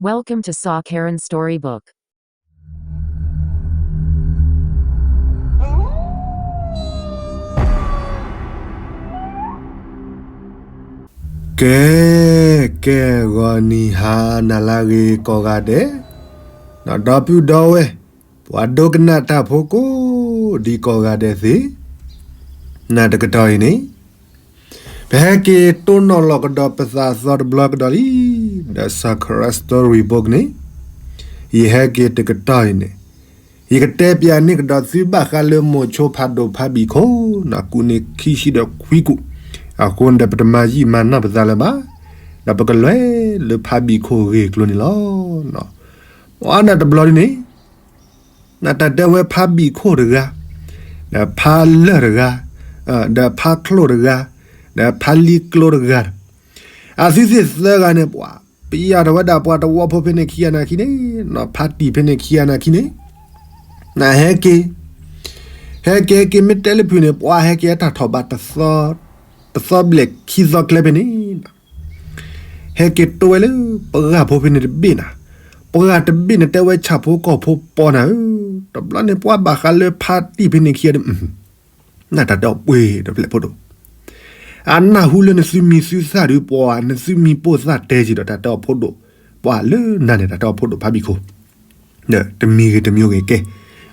Welcome to Saw Karen Storybook. ကဲ, ကဲ, ဂီၤနံၤဟါနၤလၢအဂ့ၤကိးဂၤဒဲး, ဒီပုၢ်ဒီဝဲၢ်, ပှၤဒိကနၣ်တၢ်ဖိကိးဒံကိးဂၤဒဲးသ့ၣ်, နတကတီၢ်အံၤန့ၣ် ပဟဲက့ၤတိၢ်နီၣ်လီၤကဒီးပသးသီတဘျီကဒီးလံ, ဒီး Saw Karen Storybook န့ၣ်, ယဟဲက့ၤတကတီၢ်အံၤန့ၣ်, ယကတဲပျးန့ၢ်ကဒီးသုဘၣ်ဃးလၢမိၤဆိဖးဒိၣ်ဖးဘံၣ်ခိၣ်, ကူးန့ၢ်ခံဆံဒီးခွံကူး, အဃိန့ၣ်ဒီးပတမၤယံာ်မၤနီၢ်ပသးလၢၤဘၣ်, ဒီးပကလဲၤလၢဖးဘံၣ်ခိၣ်ဂ့ၢ်ကျိၤန့ၣ်လီၤ. အန့ၣ်တဘျီဒ်န့ၣ် နတၢ်တဲဝဲဖးဘံၣ်ခိၣ်တဂၤ, ဒီးဖးလၢၢ်တဂၤ, ဒီးဖးချိၣ်တဂၤ, ဒီးဖးလံကျိတဂၤ, အသုသ့ၣ်သၢဂၤန့ၣ် ပှၤ ပယၢ်ထီၣ်ဝဲဒၣ်ပှၤတဝီဖိဖဲန့ၣ်ခံဂၤနာ်က့န့ၣ်, ဖးတံၢ်ဖဲန့ၣ်ခံဂၤနာ်က့န့ၣ်, နဟဲက့ၤ, ဟဲက့ၤက့ၤမ့ၢ်တဲလၢဖုၣ်န့ၣ် ပှၤဟဲက့ၤအတၢ်ထီၣ်ဘး တသီဘျဲၣ်ခံသီကျဲဖဲန့ၣ် ဟဲက့ၤတိဝဲလၢပှၤဖိဖဲန့ၣ်တဘ့ၣ်နၤ, ပှၤတဘ့ၣ်န့ၣ်တဲဝဲဆၣ်ဖိကီၢ်ဖိပီနၤဧၢ, တဘျီန့ၣ် ပှၤဘၣ်ဃးလၢဖးတံၢ်ဖဲန့ၣ်ခံဂၤဒီး, နတၢ်တဲအီၤပှ့ၤဒီးဖျဲၣ်ဖိဒိၣ်, အနၢ်ဟူလၢနသုမံၤသုသၣ်ဒုးပှၤ နသုမံၤပိၢ်သၣ်တဲက့ၤဒီးတၢ်တဲအီၤဖိဒိၣ်, ပှၤလၢနၤန့ၣ်တၢ်တဲအီၤဖိဒိၣ်ဖးဘံၣ်ခိၣ် တမံၤဂ့ၤတမံၤဂ့ၤကဲ,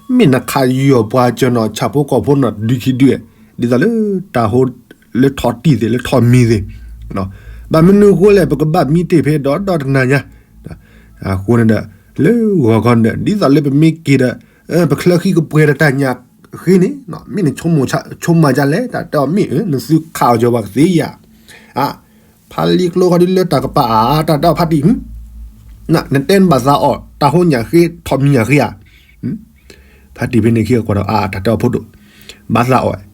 မ့ၢ်နခးယီၤပှၤကၢနီၤဆၣ်ဖိကီၢ်ဖိနီၤဒုခံဒု, ဒ်သိးလၢတၢ်ဟိ, လၢထီၣ်တံၢ်သ့ၣ် လၢထီၣ်မံၤသ့ၣ်, ဘၣ်မနုၤအဃိလဲၣ် ပကဘၣ်မံတ့ၢ်ဖဲဒီးဒီတနၤညါ, အဃိန့ၣ်ဒီး, လၢဂီၤခီန့ၣ်ဒီး ဒ်သိးလၢပမ့ၢ်က့ၤဒီး, ပချၢဃံကပှဲၤဒီးတၢ်ညၣ်ဃ့န့ၣ်, မ့ၢ်နဆိကမိၣ်ဆိကမးဒ်လဲၣ် တၢ်တဲအီၤမ့ၢ်ဧၢ နသုခးအီၤကၢၤပှၤကသ့ဧါ ဖးလံကျိဃီဒ်လၢတၢ်ကပၤအါ တၢ်တဲအီၤဖးတံၢ်, နတဲနဘၣ်သးအီၣ် တၢ်ဟိညၣ်ဃ့ ထီၣ်မံၤညၣ်ဃ့ဧါ, ဖးတံၢ်ဖဲန့ၣ်ခံဂၤကွၢ်ဒီးအါ တၢ်တဲအီၤဖိဒိၣ်, ဘၣ်သးအီၣ်,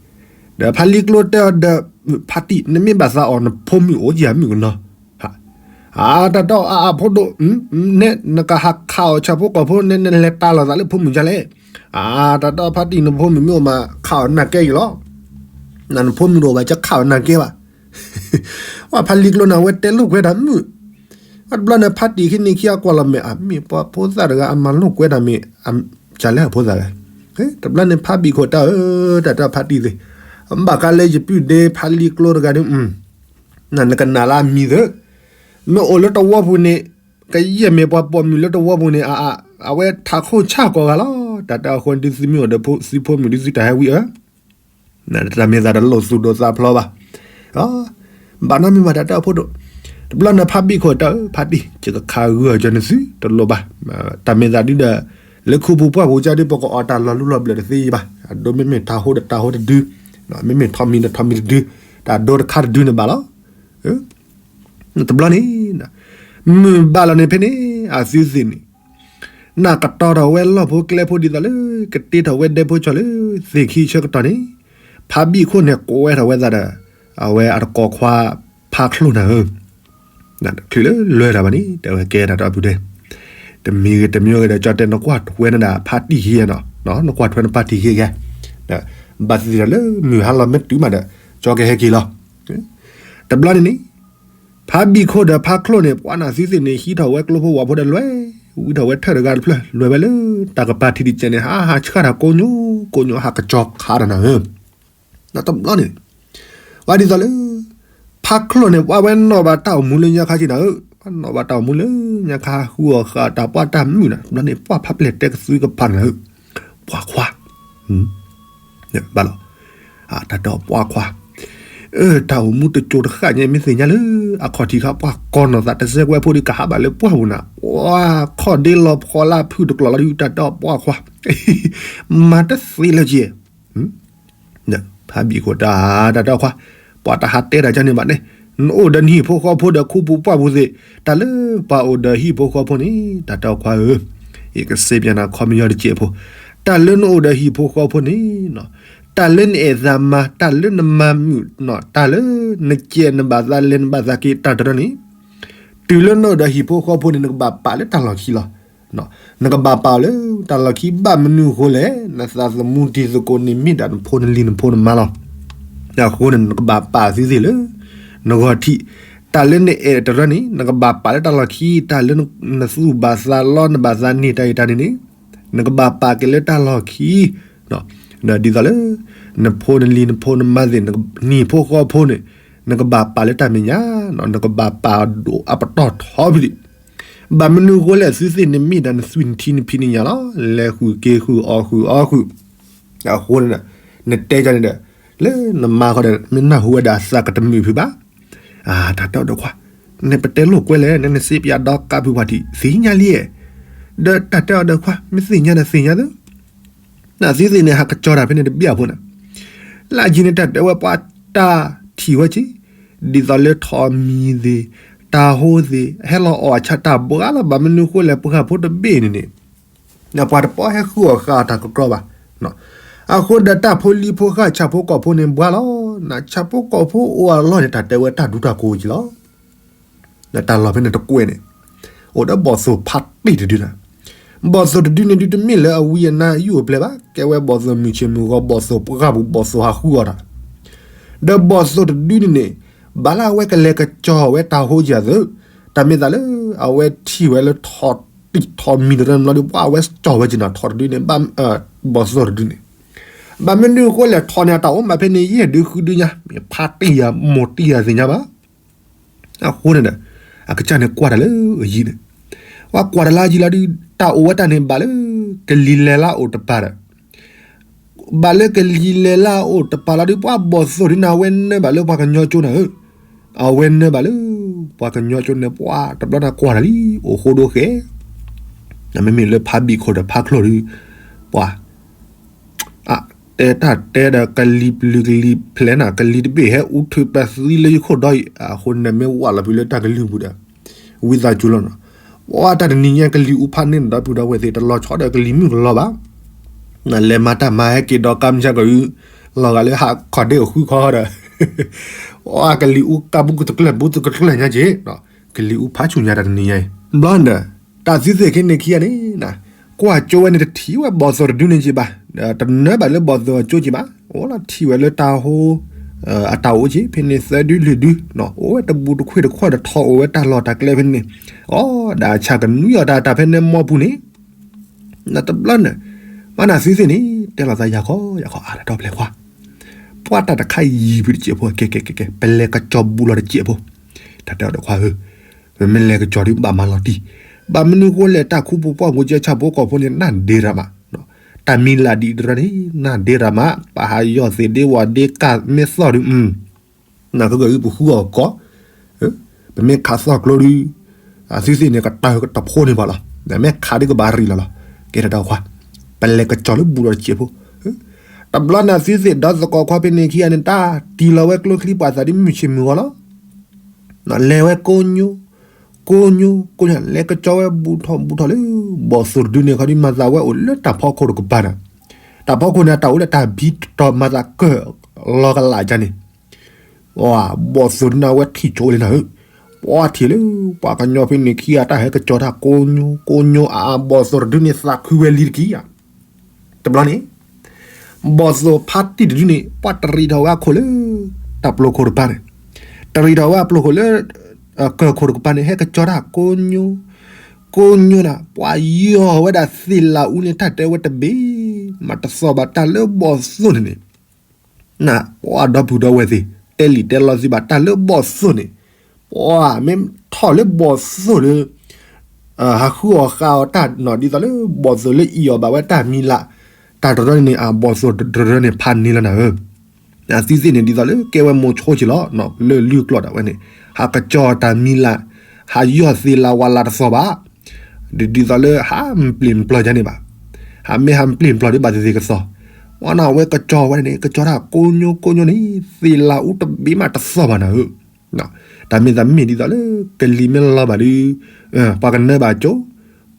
ဒီးဖးလံကျိတဲအီၤဒီး, ဖးတံၢ် နမ့ၢ်ဘၣ်သးအီၣ် နဖိမုၣ်အိၣ်ဧါ မုၣ်ကနီၤ အါ တၢ်တဲအီၤအါအါဖိဒိၣ်, နဲနကဟးခးအီၣ်ဆၣ်ဖိကီၢ်ဖိ နဲနလဲၤတၢ်လီၤသးလၢဖိမုၣ်ဒ်လဲၣ်, အါ တၢ်တဲအီၤဖးတံၢ် နဖိမုၣ်မ့ၢ်အိၣ်မး ခးအီၣ်နၢ်ကဲအံၤလီၤ, နဖိမုၣ်တအိၣ်ဘၣ် ကခးအီၣ်နၢ်ကဲဘၣ်, ဝဲဖးလံကျိန့ၣ် အဝဲတဲလိာ်ကွဲတၢ်မုၣ်, တဘျီန့ၣ် ဖးတံၢ်ခံန့ၣ်ခံအကွၢ်လီၤမဲာ် အမ့ၢ်ပှၤဖိသၣ်တဂၤ အမၤလိာ်ကွဲတၢ်မ့ၢ်, ကလဲၣ်အဖိသၣ်လဲၣ်, တဘျီန့ၣ် ဖးဘံၣ်ခိၣ်တၢ်ဧၢ, တၢ်တဲအီၤဖးတံၢ်သ့ၣ်, ဘၣ်ဃးလၢယပုၢ်ဒ့ဖးလံကျိတဂၤန့ၣ်, နကနၣ်လၢအမံၤသ့, မ့ၢ်အိၣ်လၢတဝီပူၤန့ၣ်, ကယဲၢ်မ့ၢ်ပှၤပိာ်မုၣ်လၢတဝီပူၤန့ၣ် အဝဲထးခိၣ်ဆၣ်ကိးဂၤလီၤ, တၢ်တဲအီၤအဃိန့ၣ် ဒ်သုမ့ၢ်အိၣ်ဒီးသုဖိမုၣ်ဒ်သုတၢ်ဟဲဝံဧၢ တၢ်မ့ၢ်သးတလိၣ်သူၣ်ဒိၣ်သးဖျိးဘၣ်, ဘၣ်နီတမံၤဘၣ် တၢ်တဲအီၤဖိဒိၣ်, တဘျီန့ၣ် ဖးဘံၣ်ခိၣ်တၢ်ဧၢ ဖးတံၢ် ယကခးဂုာ်အီၤကၢၤနသု တလိၣ်ဘၣ်, တၢ်မ့ၢ်သးဒ်ဒီး, လၢခူပူၤပှၢ်ပူၤကၢဒ် ပကအီၣ်တၢ်လီၤလူလီၤဘျၢၣ်တသ့ဘၣ်, အဒိမ့မ့ၢ်ထးဟိဒီးတၢ်ဟိတဒု, မ့မ့ၢ်ထီၣ်မံၤဒီးထီၣ်မံၤတဒု, တၢ်ဒိတခါတဒုန့ၣ်ဘၣ်လီၤ တဘျီန့ၣ်, မုၢ်ဘၣ်လီၤန့ၣ်ဖဲန့ၣ် အသုသ့ၣ်န့ၣ်, နၢ်ကတီၤထီၣ်ဝဲလီၢ်ဖိကျဲဖိဒ်သိးလၢ ကတ့ထီၣ်ဝဲဒဲဖိဆီၣ်လၢ သ့ၣ်ခံဆၢကတီၢ်န့ၣ်, ဖးဘံၣ်ခိၣ်န့ၣ် ကိးဝဲထီၣ်ဝဲသးဒီး, အဝဲအတကိးခွါ, ဖးချိၣ်နၤဧၢ, တချုးလၢလွဲတၢ်ဘၣ်န့ၣ် တဲဝဲကဲတၢ်တၢ်အပူၤဒဲး, တမံၤဂ့ၤတမံၤဂ့ၤဒီး ကၠီတဲနကွၢ်ထွဲနဒၣ်ဖးတံၢ်ခံဂၤနီၤ, နကွၢ်ထွဲနဖးတံၢ်ခံဂၤ, ဘၣ်သ့ၣ်သ့ၣ်ဒီးလၢမုၢ်ဟါလီၤမ့ၢ်တုၤမးဒီး, ကၠီကဟဲက့ၤလီၤ တဘျီန့ၣ်န့ၣ်, ဖးဘံၣ်ခိၣ်ဒီးဖးချိၣ်န့ၣ် ပှၤနၢ်သုသ့ၣ်န့ၣ် ဟံးထီၣ်ဝဲကျိဖိဝၣ်ဖိဒီးလွဲၢ်, ဝံထီၣ်ဝဲထၢၣ်တဂၤတဖျၢၣ် လွဲၢ်ဝဲလၢတၢ်ကပၤထံးတကဲးန့ၣ် ဟးဟးဆှၣ်တၢ်ကိးညိကိးညိ ဟးကစီၤခးတၢ်နၤဧၢ, တဘျီန့ၣ်, ဝဲဒ်သိးလၢ, ဖးချိၣ်န့ၣ် ပှၤဝဲနီၣ်ဘၣ်တၢ်အိၣ်မူလၢညါခါက့နၤဧၢ, ပှၤနီၣ်ဘၣ်တၢ်အိၣ်မူလၢညါခါ ဟးဃုအီၣ်ဃာ်တၢ်ပှၢ်တၢ်မုာ်နၤ တဘျီန့ၣ် ပှၤဖးပျဲၢ်တဲကသုကဖးနၤဧၢ, ပှၤခွါ ဘၣ်လီၤ, တၢ်တဲအီၤပှၤခွါ, အၢ တၢ်အိၣ်မူတကၠိတဃၣ်ညါ မ့ၢ်သ့ၣ်ညါလၢ အခီၣ်ထံးခါ ပှၤကီနီၢ်သးတစဲးကွဲးဖိဒီး ကဟးဘၣ်လၢပှၢ်ပူၤနၤ, ပှၤခီၣ်ဒ့လီၤဖီလာ်ဖုၣ်တကျိၤလီၤဒုး တၢ်တဲအီၤပှၤခွါ, မၤတသ့လၢၤက့ၤ ဖးဘံၣ်ခိၣ်တၢ် တၢ်တဲအီၤခွါ, ပှၤတဟးတဲတၢ်ကန့ၣ်ဘၣ်န့ၣ်, နအိၣ်ဒီးနဟံၣ်ဖိဃီဖိဒီးခူပူၤပှၢ်ပူၤသ့ၣ်, တၢ်လၢပှၤအိၣ်ဒီးဟံၣ်ဖိဃီဖိန့ၣ် တၢ်တဲအီၤခွါဧၢ, ယကစ့ပျးနၤခီပညီတစဲးဖိ, တၢ်လၢနအိၣ်ဒီးဟံၣ်ဖိဃီဖိန့ၣ်, တၢ်လၢနအဲၣ်သးမၤ တၢ်လၢနမၤမုာ်နီၤ တၢ်လၢနကဲနဘၣ်သးလဲၤနဘၣ်သးက့ၤတၢ်တရၢန့ၣ်, တုၤလၢနအိၣ်ဒီးဟံၣ်ဖိဃီဖိန့ၣ် နကဘၣ်ပာ်လၢတၢ်လီၢ်ခံလီၤ. နကဘၣ်ပာ်အီၤလၢတၢ်လီၢ်ခံဘၣ်မနုၤအဃိလဲၣ်, နသးသမူတံၤသကိးန့ၣ်မ့ၢ်ဒၣ်နဖိနလံၤနဖိနမါလီၤ. အဃိန့ၣ် နကဘၣ်ပာ်သုသ့ၣ်လၢ နဂီၢ်ထံး, တၢ်လၢနအဲၣ်တရၢန့ၣ် နကဘၣ်ပာ်လၢတၢ်လီၢ်ခံ, တၢ်လၢနသူၣ်ဘၣ်သးလီ နဘၣ်သးန့ၢ်တၢ်အံၤတၢ်န့ၣ်န့ၣ် နကဘၣ်ပာ်က့ၤလၢတၢ်လီၢ်ခံ, ဒ်သိးလၢ နဖိနလံၤနဖိနမါသ့ၣ် နနံၤဖိဃီဖိန့ၣ် နကဘၣ်ပာ်လၢတၢ်မဲာ်ညါ, နကဘၣ်ပာ်ဒိၣ်အပတီၢ်ထီဖဲန့ၣ်, ဘၣ်မနုၤအဃိလဲၣ်သုသ့ၣ်န့ၣ်မ့ၢ်ဒၣ်နသွံၣ်နထံနဖံးနညၣ်လီၤ, လဲၤဃုာ်က့ၤဃုာ်အီၣ်ဃုာ်အီဃုာ် အဃိန့ၣ် နတဲကန့ၣ်ဒီး လၢနမါဃီဒီး မ့ၢ်နၢ်ဟူဝဲဒၣ်အသးကတမုာ်ဖုးဘၣ်. တၢ်တဲအီၤဒီးခွါ, နပတဲလိာ်ကွဲလဲၣ်, နနစ့ပယၤဒီကးဖုးပှၤထံး သ့ၣ်ညါလံဧါ, ဒီးတၢ်တဲအီၤဒီးခွါ မ့ၢ်သ့ၣ်ညါဒီးသ့ၣ်ညါသ့, နသုသ့ၣ်န့ၣ် ဟးကစီၤတၢ်ဖဲန့ၣ်တဘ့ၣ်အဖိန့ၣ်, လၢအယံၤန့ၣ်တၢ်တဲဝဲပှၤတၢ်ထံၣ်ဝဲက့ၤ, ဒ်သိးလၢထိးမံၤသ့ၣ်, တၢ်ဟိသ့ၣ် ဟဲလီၤအီၣ်အဆၣ်တၢ်ဘှါလီၤ, ဘၣ်မနုၤဃိလဲၣ် ပှၤဖိတဘ့ၣ်န့ၣ်န့ၣ် ပှၤတပီၢ်ဟဲဃုအီၣ်ဃုအီတၢ်ကကြီဘၣ်. အဃိဒီးတၢ်ဖိလံၤဖိဃၢ်ဆၣ်ဖိကီၢ်ဖိန့ၣ်ဘှါလီၤ, နဆၣ်ဖိကီၢ်ဖိအိၣ်အလီၢ်န့ၣ် တၢ်တဲဝဲတၢ်ဒူတၢ်ကိးက့ၤလီၤ. တၢ်လီၢ်ဖဲန့ၣ်တကွဲးန့ၣ် အိၣ်ဒီးဘီၣ်သိၣ်ဖါတံၢ်တဒုနၤ, ဘီၣ်သိၣ်တဒုန့ၣ်ဒုးတမ့ၢ်လၢအဝံအနါအယုၢ်အပျဲၢ်ဘၣ်, ကဲဝဲဘီၣ်သိၣ်မုၢ်ဆ့ၣ်မုၢ်ဂီၤ ဘီၣ်သိၣ်ပှၢ်ပူၤ ဘီၣ်သိၣ်ဟးဃုအီၣ်တၢ်, ဒီးဘီၣ်သိၣ်တဒုန့ၣ်န့ၣ် ဘၣ်လၢအဝဲကလဲၤကစီၤဝဲတၢ်ဟိကယၤသ့, တၢ်မ့ၢ်သးလၢ အဝဲထံၣ်ဝဲလၢထိးတံၢ်ထိးမံၤတရၢန့ၣ်လီၤဒီး ပှၤအဝဲစီၤဝဲက့ၤနီၤ ထိးတဒုန့ၣ်, ဘီၣ်သိၣ်တဒုန့ၣ်, ဘၣ်မနုၤအဃိလဲၣ် ထိးန့ၣ်အတၢ်အိၣ်မးဖဲန့ၣ် ယဲၢ်ဒုဃုဒုညါ, မ့ၢ်ဖါတံၢ်ယၤ မိၢ်တံၢ်ယၤသ့ၣ်ညါဘၣ်. အဃိန့ၣ်ဒီး အကစၢ်န့ၣ်ကွၢ်တၢ်လၢအယံၤန့ၣ်, ပှၤကွၢ်တၢ်လၢအယံၤလီၤဒီး တၢ်အိၣ်ဝဲတၢ်န့ၣ် ဘၣ်လၢကလံၤလဲၤလၢအိၣ်တပၤဒီး ဘၣ်လၢကလံၤလဲၤလၢအအိၣ်တပၤလီၤဒီး ပှၤဘီၣ်သိၣ်ဒုန့ၣ် အဝဲနၢဘၣ်လၢပှၤကညီကၠိနၤဧၢ, အဝဲနၢဘၣ်လၢ ပှၤကညီကၠိန့ၣ် ပှၤတဘျီန့ၣ်ကွၢ်တၢ်လံ အိၣ်ဃိဒိဃဲ မ့မ့ၢ်လၢဖါဘံၣ်ခိၣ်ဒီးဖါချိၣ်ဒီး ပှၤ တဲတၢ်တဲဒီးကလံၤပျုၤကလံၤဖျဲးနၤ ကလံၤတဘ့ၣ်ဟဲအူထုးပသံလၢယခိၣ်ဒီအံၤ အဃိန့ၣ်မ့ၢ်ဝးလီၤဖုးလၢတၢ်ကလုၢ်ပူၤဒီး ဝံသးစူၤလီၤနီၤ, ပှၤတၢ်တနံၤညါကလံၤအူဖးန့ၢ်နဒီပုၢ်ဒီဝဲၢ်သ့ၣ် တလီၤဆီဒီးကလံၤမုၣ်ကလီၤဘၣ်, နလဲၤမၤတၢ်မၤဟဲက့ၤဒီကါမုၢ်ဆါကရူၢ် လီၤဂာ်လၢဟးခီၣ်ဒ့အိၣ်ဃုခီဒီး ပှၤကလံၤအူကါဘူးကတကျၢၢ်ဘူးကတကျၢၢ်ညါက့ၤ, ကလံၤအူဖးဆူၣ်ညါတၢ်တနံၤညါအံၤ ဘျီဒီး တၢ်သုသ့ၣ်ခံန့ၣ်ခံဂၤန့ၣ် ကွၢ်ကၠိဝဲန့ၣ်တထံၣ်ဝဲဘီၣ်သိၣ်တဒုန့ၣ်က့ၤဘၣ်, တနၢဘၣ်လၢဘီၣ်သိၣ်အကၠိက့ၤဘၣ်, အိၣ်လီၤထံၣ်ဝဲလၢတၢ်ဟိ အတၢ်အိၣ်က့ၤ ဖဲန့ၣ်သၢဒုလွံၢ်ဒု, အိၣ်ဝဲတဘူးတခွ့ၣ်တခွီၣ်ဒီးထီၣ်အိၣ်ဝဲတၢ်လီၢ်တၢ်ကျဲဖဲန့ၣ်, အိၣ်ဒၣ်ဆၣ်ကနွံအီၤတၢ်တၢ်ဖဲန့ၣ်မီပူၤန့ၣ်, နတဘျီန့ၣ်, မ့ၢ်နသုသ့ၣ်န့ၣ် တဲလီၤသးယၤခီယၤခီအါတၢ်တီပလဲၤခွါ ပှၤတၢ်တခါယံၤဖုးတစဲးဖိ ကဲကဲကဲကဲ ပလဲၤကစီၤဘူးလီၤတစဲးဖိ, တၢ်တဲအီၤဒီးခွါဧၢ, ပမ့ၢ်လဲၤကစီၤဒုးဘၣ်မၤလီၤတံၢ်, ဘၣ်မနုၤဃိလဲၣ် တၢ်ခူပူၤပှၢ်ပူၤကဲဆၣ်ဖိကီၢ်ဖိန့ၣ် နၢ်ဒ့ရၤမး, တၢ်မံၤလၢ်ဒ်တရၢန့ၣ် နၢ်ဒ့ရၤမး, ပဟးယီၢ်သ့ၣ်ဒ့ဝၣ်ဒ့ကၢ်မ့ၢ်သီၣ်ဒုး နကဂၢၢ်အံၤပဃုအီၣ်ကီး, ပမ့ၢ်ခးသီၣ်ကျိဒုး, အသုသ့ၣ်န့ၣ် ကတၢၢ်ကတဖိန့ၢ်ပှၤလီၤ, မ့ၢ်ခးဒုးကဘၣ်ရံၣ်လီၤလီၤ, ကဲတၢ်ခွါ, ပလဲၤကစီၤလၢဘူးလီၤတစဲးဖိ, တဘျီန့ၣ်သုသ့ၣ်ဒီးသကိးခွါဖဲန့ၣ်ခံဂၤန့ၣ် တၢ်တံၢ်လီၤဝဲကျိချံပှၤသးဒ်မုၢ်ဆ့ၣ်မုၢ်ဂီၤလီၤ, လဲၤဝဲကိးညိ, ကိးညိ, ကိးညိ, လဲၤကစီၤဝဲဘူးထီၣ်ဘူးထီၣ်လၢ ဘီၣ်သိၣ်တဒုန့ၣ်ခီဒုးမၤသးဝဲအိၣ်လၢတၢ်ဖီခိၣ်တကပၤန့ၣ်, တၢ်ဖီခိၣ်န့ၣ် တၢ်အိၣ်လၢတၢ်ဘံတီၤမၤသးကၢၢ်လီၤကလာ်ကန့ၣ် ဘီၣ်သိၣ်ဒုန့ၣ်ဝဲထံၣ်ဆိလံနၤဧၢ, ပှၤထံၣ်လၢ ပှၤကညီဖဲန့ၣ်ခံဂၤတၢ်ဟဲကစီၤတၢ်ကိးညိ ကိးညိအါ ဘီၣ်သိၣ်တဒုန့ၣ်သးခုဝဲလံတက့ၢ်ဧါ, တဘျီန့ၣ်, ဘီၣ်သိၣ်ဖါတံၢ်တဒုန့ၣ် ပှၤတရံးထီၣ်ဝဲအခိၣ်လၢ တၢ်ပျိခိၣ်တကပၤန့ၣ်, တရံးထီၣ်ဝဲအပျိခိၣ်လၢ ကၢၢ်ခိၣ်တကပၤန့ၣ် ဟဲကစီၤတၢ်ကိးညိ ကိးညိနၤ ပှၤယီၢ်ဝဲဒၣ်သ့ၣ်လးအူန့ၣ် တၢ်တဲဝဲတဘ့ၣ်မးတသီၣ်ဘၣ် တၢ်လၢဘီၣ်သိၣ်န့ၣ်န့ၣ် နပှၤဒီပုၢ်ဒီဝဲၢ်သ့ၣ် တဲလံာ်တဲလီသ့ဘၣ် တၢ်လၢဘီၣ်သိၣ်န့ၣ် ပှၤမ့ၢ်ထီၣ်လၢဘီၣ်သိၣ်လၢ ဟးဃုအီၣ်ဃုအီတၢ်နီၤ ဒ်သိးလၢဘီၣ်သိၣ်လၢအံၤအီၤဘၣ်ဝဲတၢ်မံၤလၢ် တၢ်တရၢန့ၣ် အဘီၣ်သိၣ်တရၢန့ၣ်ဖးန့ၢ်လီၤနၤဧၢ အသုသ့ၣ်န့ၣ် ဒ်သိးလၢကဲဝဲမိၤဆိက့ၤလီၤ လၢလုၢ်ကျိာ်ဒၣ်ဝဲန့ၣ် ဟးကစီၤတၢ်မံၤလၢ် ဟးယီၢ်သ့ၣ်လးဝးလးတသီၣ်ဘၣ် ဒ်သိးလၢဟးမပျ့ၤမပျီၤယါန့ၣ်ဘၣ် ဟးမ့ၢ်ဟးမပျ့ၤမပျီၤဒ်ဘၣ်သ့ၣ်သ့ၣ်ကသီၣ် ဝဲန့ၣ်အဝဲကစီၤဝဲန့ၣ် ကစီၤတၢ်ကိးညိကိးညိန့ၣ် သ့ၣ်လးအူတဘ့ၣ်မးတသီၣ်ဘၣ်နၤဧၢ တၢ်မ့ၢ်သးမ့ၢ်ဒ်သိးလၢ ကလံၤမ့ၢ်လီၤဘၣ်ဒီး ပှၤကနၢဘၣ်ကၠိ ခီ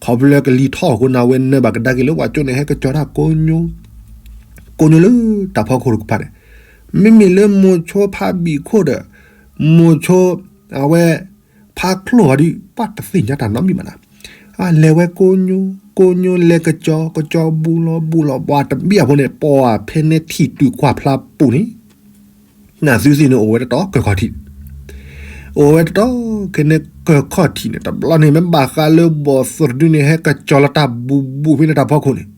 ဖျိကလံၤထီၣ်အဃိန့ၣ် အဝဲနၢဘၣ်ကဒါက့ၤလၢပှၤကၠိန့ၣ် ဟဲကစီၤတၢ်ကိးညိ ကိးညိလၢတၢ်ဖီခိၣ်တကပၤန့ၣ် မ့မ့ၢ်လၢမိၤဆိဖးဘံၣ်ခိၣ်ဒီး မိၤဆိ အဝဲ ဖးချိၣ်အီၤဒီး ပှၤတသ့ၣ်ညါတၢ်နီတမံၤဘၣ်နၤ အလဲၤဝဲကိးညိ ကိးညိလဲၤကစီၤ ကစီၤဘူးလီၤဘူးလီၤ ပှၤတဘ့ၣ်အဖိန့ၣ် ပှၤဖဲန့ၣ်ထံၣ်တုၤကွၢ်ဖျါပူၤန့ၣ် နသုသ့ၣ်န့ၣ်အိၣ်ဝဲတတီၤကၢၢ်ခီၣ်ထံး အိၣ်ဝဲတတီၤခဲန့ၣ် ကၢၢ်ခီၣ်ထံးန့ၣ် တဘျီန့ၣ် မ့ၢ်ဘၣ်ဃးလၢဘီၣ်သိၣ်တဒုန့ၣ် ဟဲကစီၤလီၤတၢ်ဘူးဘူးဖဲန့ၣ်တၢ်ဖီခိၣ်န့ၣ်,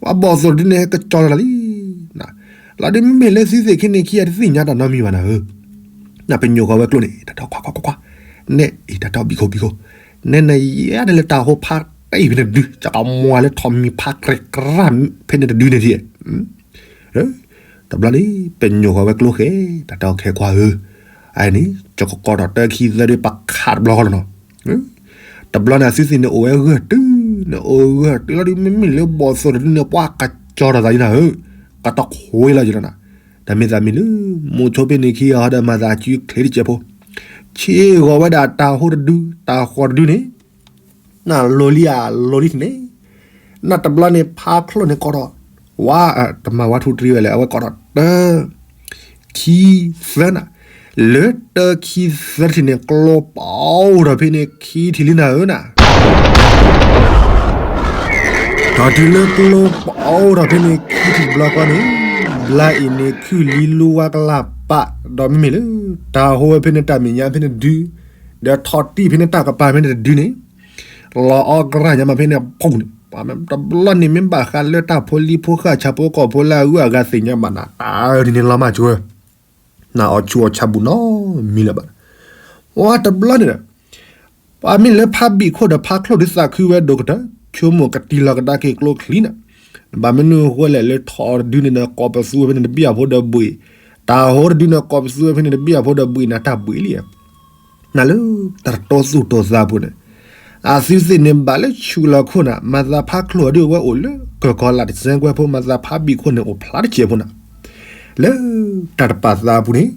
ပှၤဘီၣ်သိၣ်တဒုန့ၣ် ဟဲကစီၤလီၤတၢ်လံ. လီၤဒုးမ့မ့ၢ်လၢသုသ့ၣ်ခဲန့ၣ်ခံဂၤတသ့ၣ်ညါတၢ်နီတမံၤဘၣ်နၤဧၢ, နပညိၣ်ဃီၤဝဲကျိန့ၣ် တၢ်ထီခွါခွါခွါခွါ, နဲအံၤတၢ်ထီဘံၣ်ခိၣ်ဘံၣ်ခိၣ်, နဲနယဲၢ်န့ၣ်လၢတၢ်ဟိဖးတံၢ်ဖဲန့ၣ်တဒု, ကကမွၤလၢထီၣ်မံၤဖးကြဲးကြၢ်ဖဲန့ၣ်တဒုန့ၣ်ဒံး တဘျီန့ၣ် ပညိၣ်ဃီၤဝဲကျိဃဲ, တၢ်တဲအီၤခဲခွါဧၢ, အန့ၣ် ကကီးထီၣ်တၢခံသၢဒုး ပခးတဘျီဃီလီၤနီၤ. တဘျီန့ၣ် အသုသ့ၣ်န့ၣ်အိၣ်ဝဲဂၢၢ်တုၤ, န့ၣ်အိၣ်ဂၢၢ်တုၤလီၤဒုး မ့မ့ၢ်လၢဘီၣ်သိၣ်တဒုန့ၣ် ပှၤကစီၤထီၣ်သးလံနၤဧၢ, ကတခွ့လီၤယံၤလီၤနၤ. တၢ်မ့ၢ်သးမံၤလၢ မိၤဆိဖဲန့ၣ်ခံဂၤဟီဒီးမၤသးစုချ့တစဲးဖိ, ဆ့ဂီၤဝဲဒၣ်တၢ်ဟိတဒု တၢ်ဃီတဒုန့ၣ် နလိၤလံဧါ လိၤလံန့ၣ်, နတဘျီန့ၣ် ဖးချိၣ်န့ၣ်ကိးထီၣ်, ဝါ, တမၤဝါထူတရံဝဲလဲၣ်, အဝဲကိးထီၣ်တၢ, ခံ, သၢနၤ, လၢတၢခံသၢထံၣ်န့ၣ် ကျိပအိၣ်ထီၣ်ဖဲန့ၣ်ခံထံၣ်လံနၤဧၢနၤ. ဒီးတုၤလၢကျိပအိၣ်ထီၣ်ဖဲန့ၣ်ခံထံၣ်တဘျီဃီန့ၣ်, ဘျါအံၤန့ၣ်ခုၣ်လံလူဝါကလၢ်ပာ်, ဒီးမ့မ့ၢ်လၢ တၢ်ဟိဝဲဖဲန့ၣ်တၢ်မဲာ်ညါဖဲန့ၣ်တဒု, ဒီးထီၣ်တံၢ်ဖဲန့ၣ်တၢ်ကပၤဖဲန့ၣ်တဒုန့ၣ် လီၤအီၣ်ကြၢ်ညါမးဖဲန့ၣ်အပူၤန့ၣ်, တဘျီန့ၣ်မ့ၢ်ဘၣ်ဃးလၢတၢ်ဖိလံၤဖိဃာ်ဆၣ်ဖိကီၢ်ဖိလၢအဂုၤအဂၤသ့ၣ်ညါဘၣ်နၤ, တၢ်ဒ်န့ၣ်လီၤမးကၢ, နအီၣ်ဆူၣ်အီၣ်ဆၣ်ဘူးနီတမံၤလၢၤဘၣ်. ဝါတဘျီန့ၣ်ဒီး ပှၤမ့ၢ်လၢဖးဘံၣ်ခိၣ်ဒီးဖးချိၣ်ဒုးသးခုဝဲဒိၣ်ကတၢၢ်, ဆိကမိၣ်ကတံၢ်လီၤကဒါက့ၤကျိချံနၤ, ဘၣ်မနုၤအဃိလဲၣ်လၢထီၣ်တဒုန့ၣ်ဒီး ကိးပသူဝဲဖဲန့ၣ်တဘ့ၣ်အဖိဒီးဘှံး, တၢ်ဟိတဒုန့ၣ် ကိးပသူဝဲဖဲန့ၣ်တဘ့ၣ်အဖိဒီးဘှံးနၤတၢ်ဘှံးလံဧါ နၤလၢ တၢ်တတီသူၣ်တီသးအပူၤန့ၣ်, အသုသ့ၣ်န့ၣ်ဘၣ်လၢဆူၣ်လီၤခိၣ်နၤ, မၤသးဖးချိၣ်အဒုးအဝဲအိၣ်လၢကၢၢ်ကီၤလၢ်တစဲကွဲဖိ, မၤသးဖးဘံၣ်ခိၣ်န့ၣ်အိၣ်ဖျါတစဲးဖိနၤ, လၢတၢ်တပာ်သးအပူၤန့ၣ်,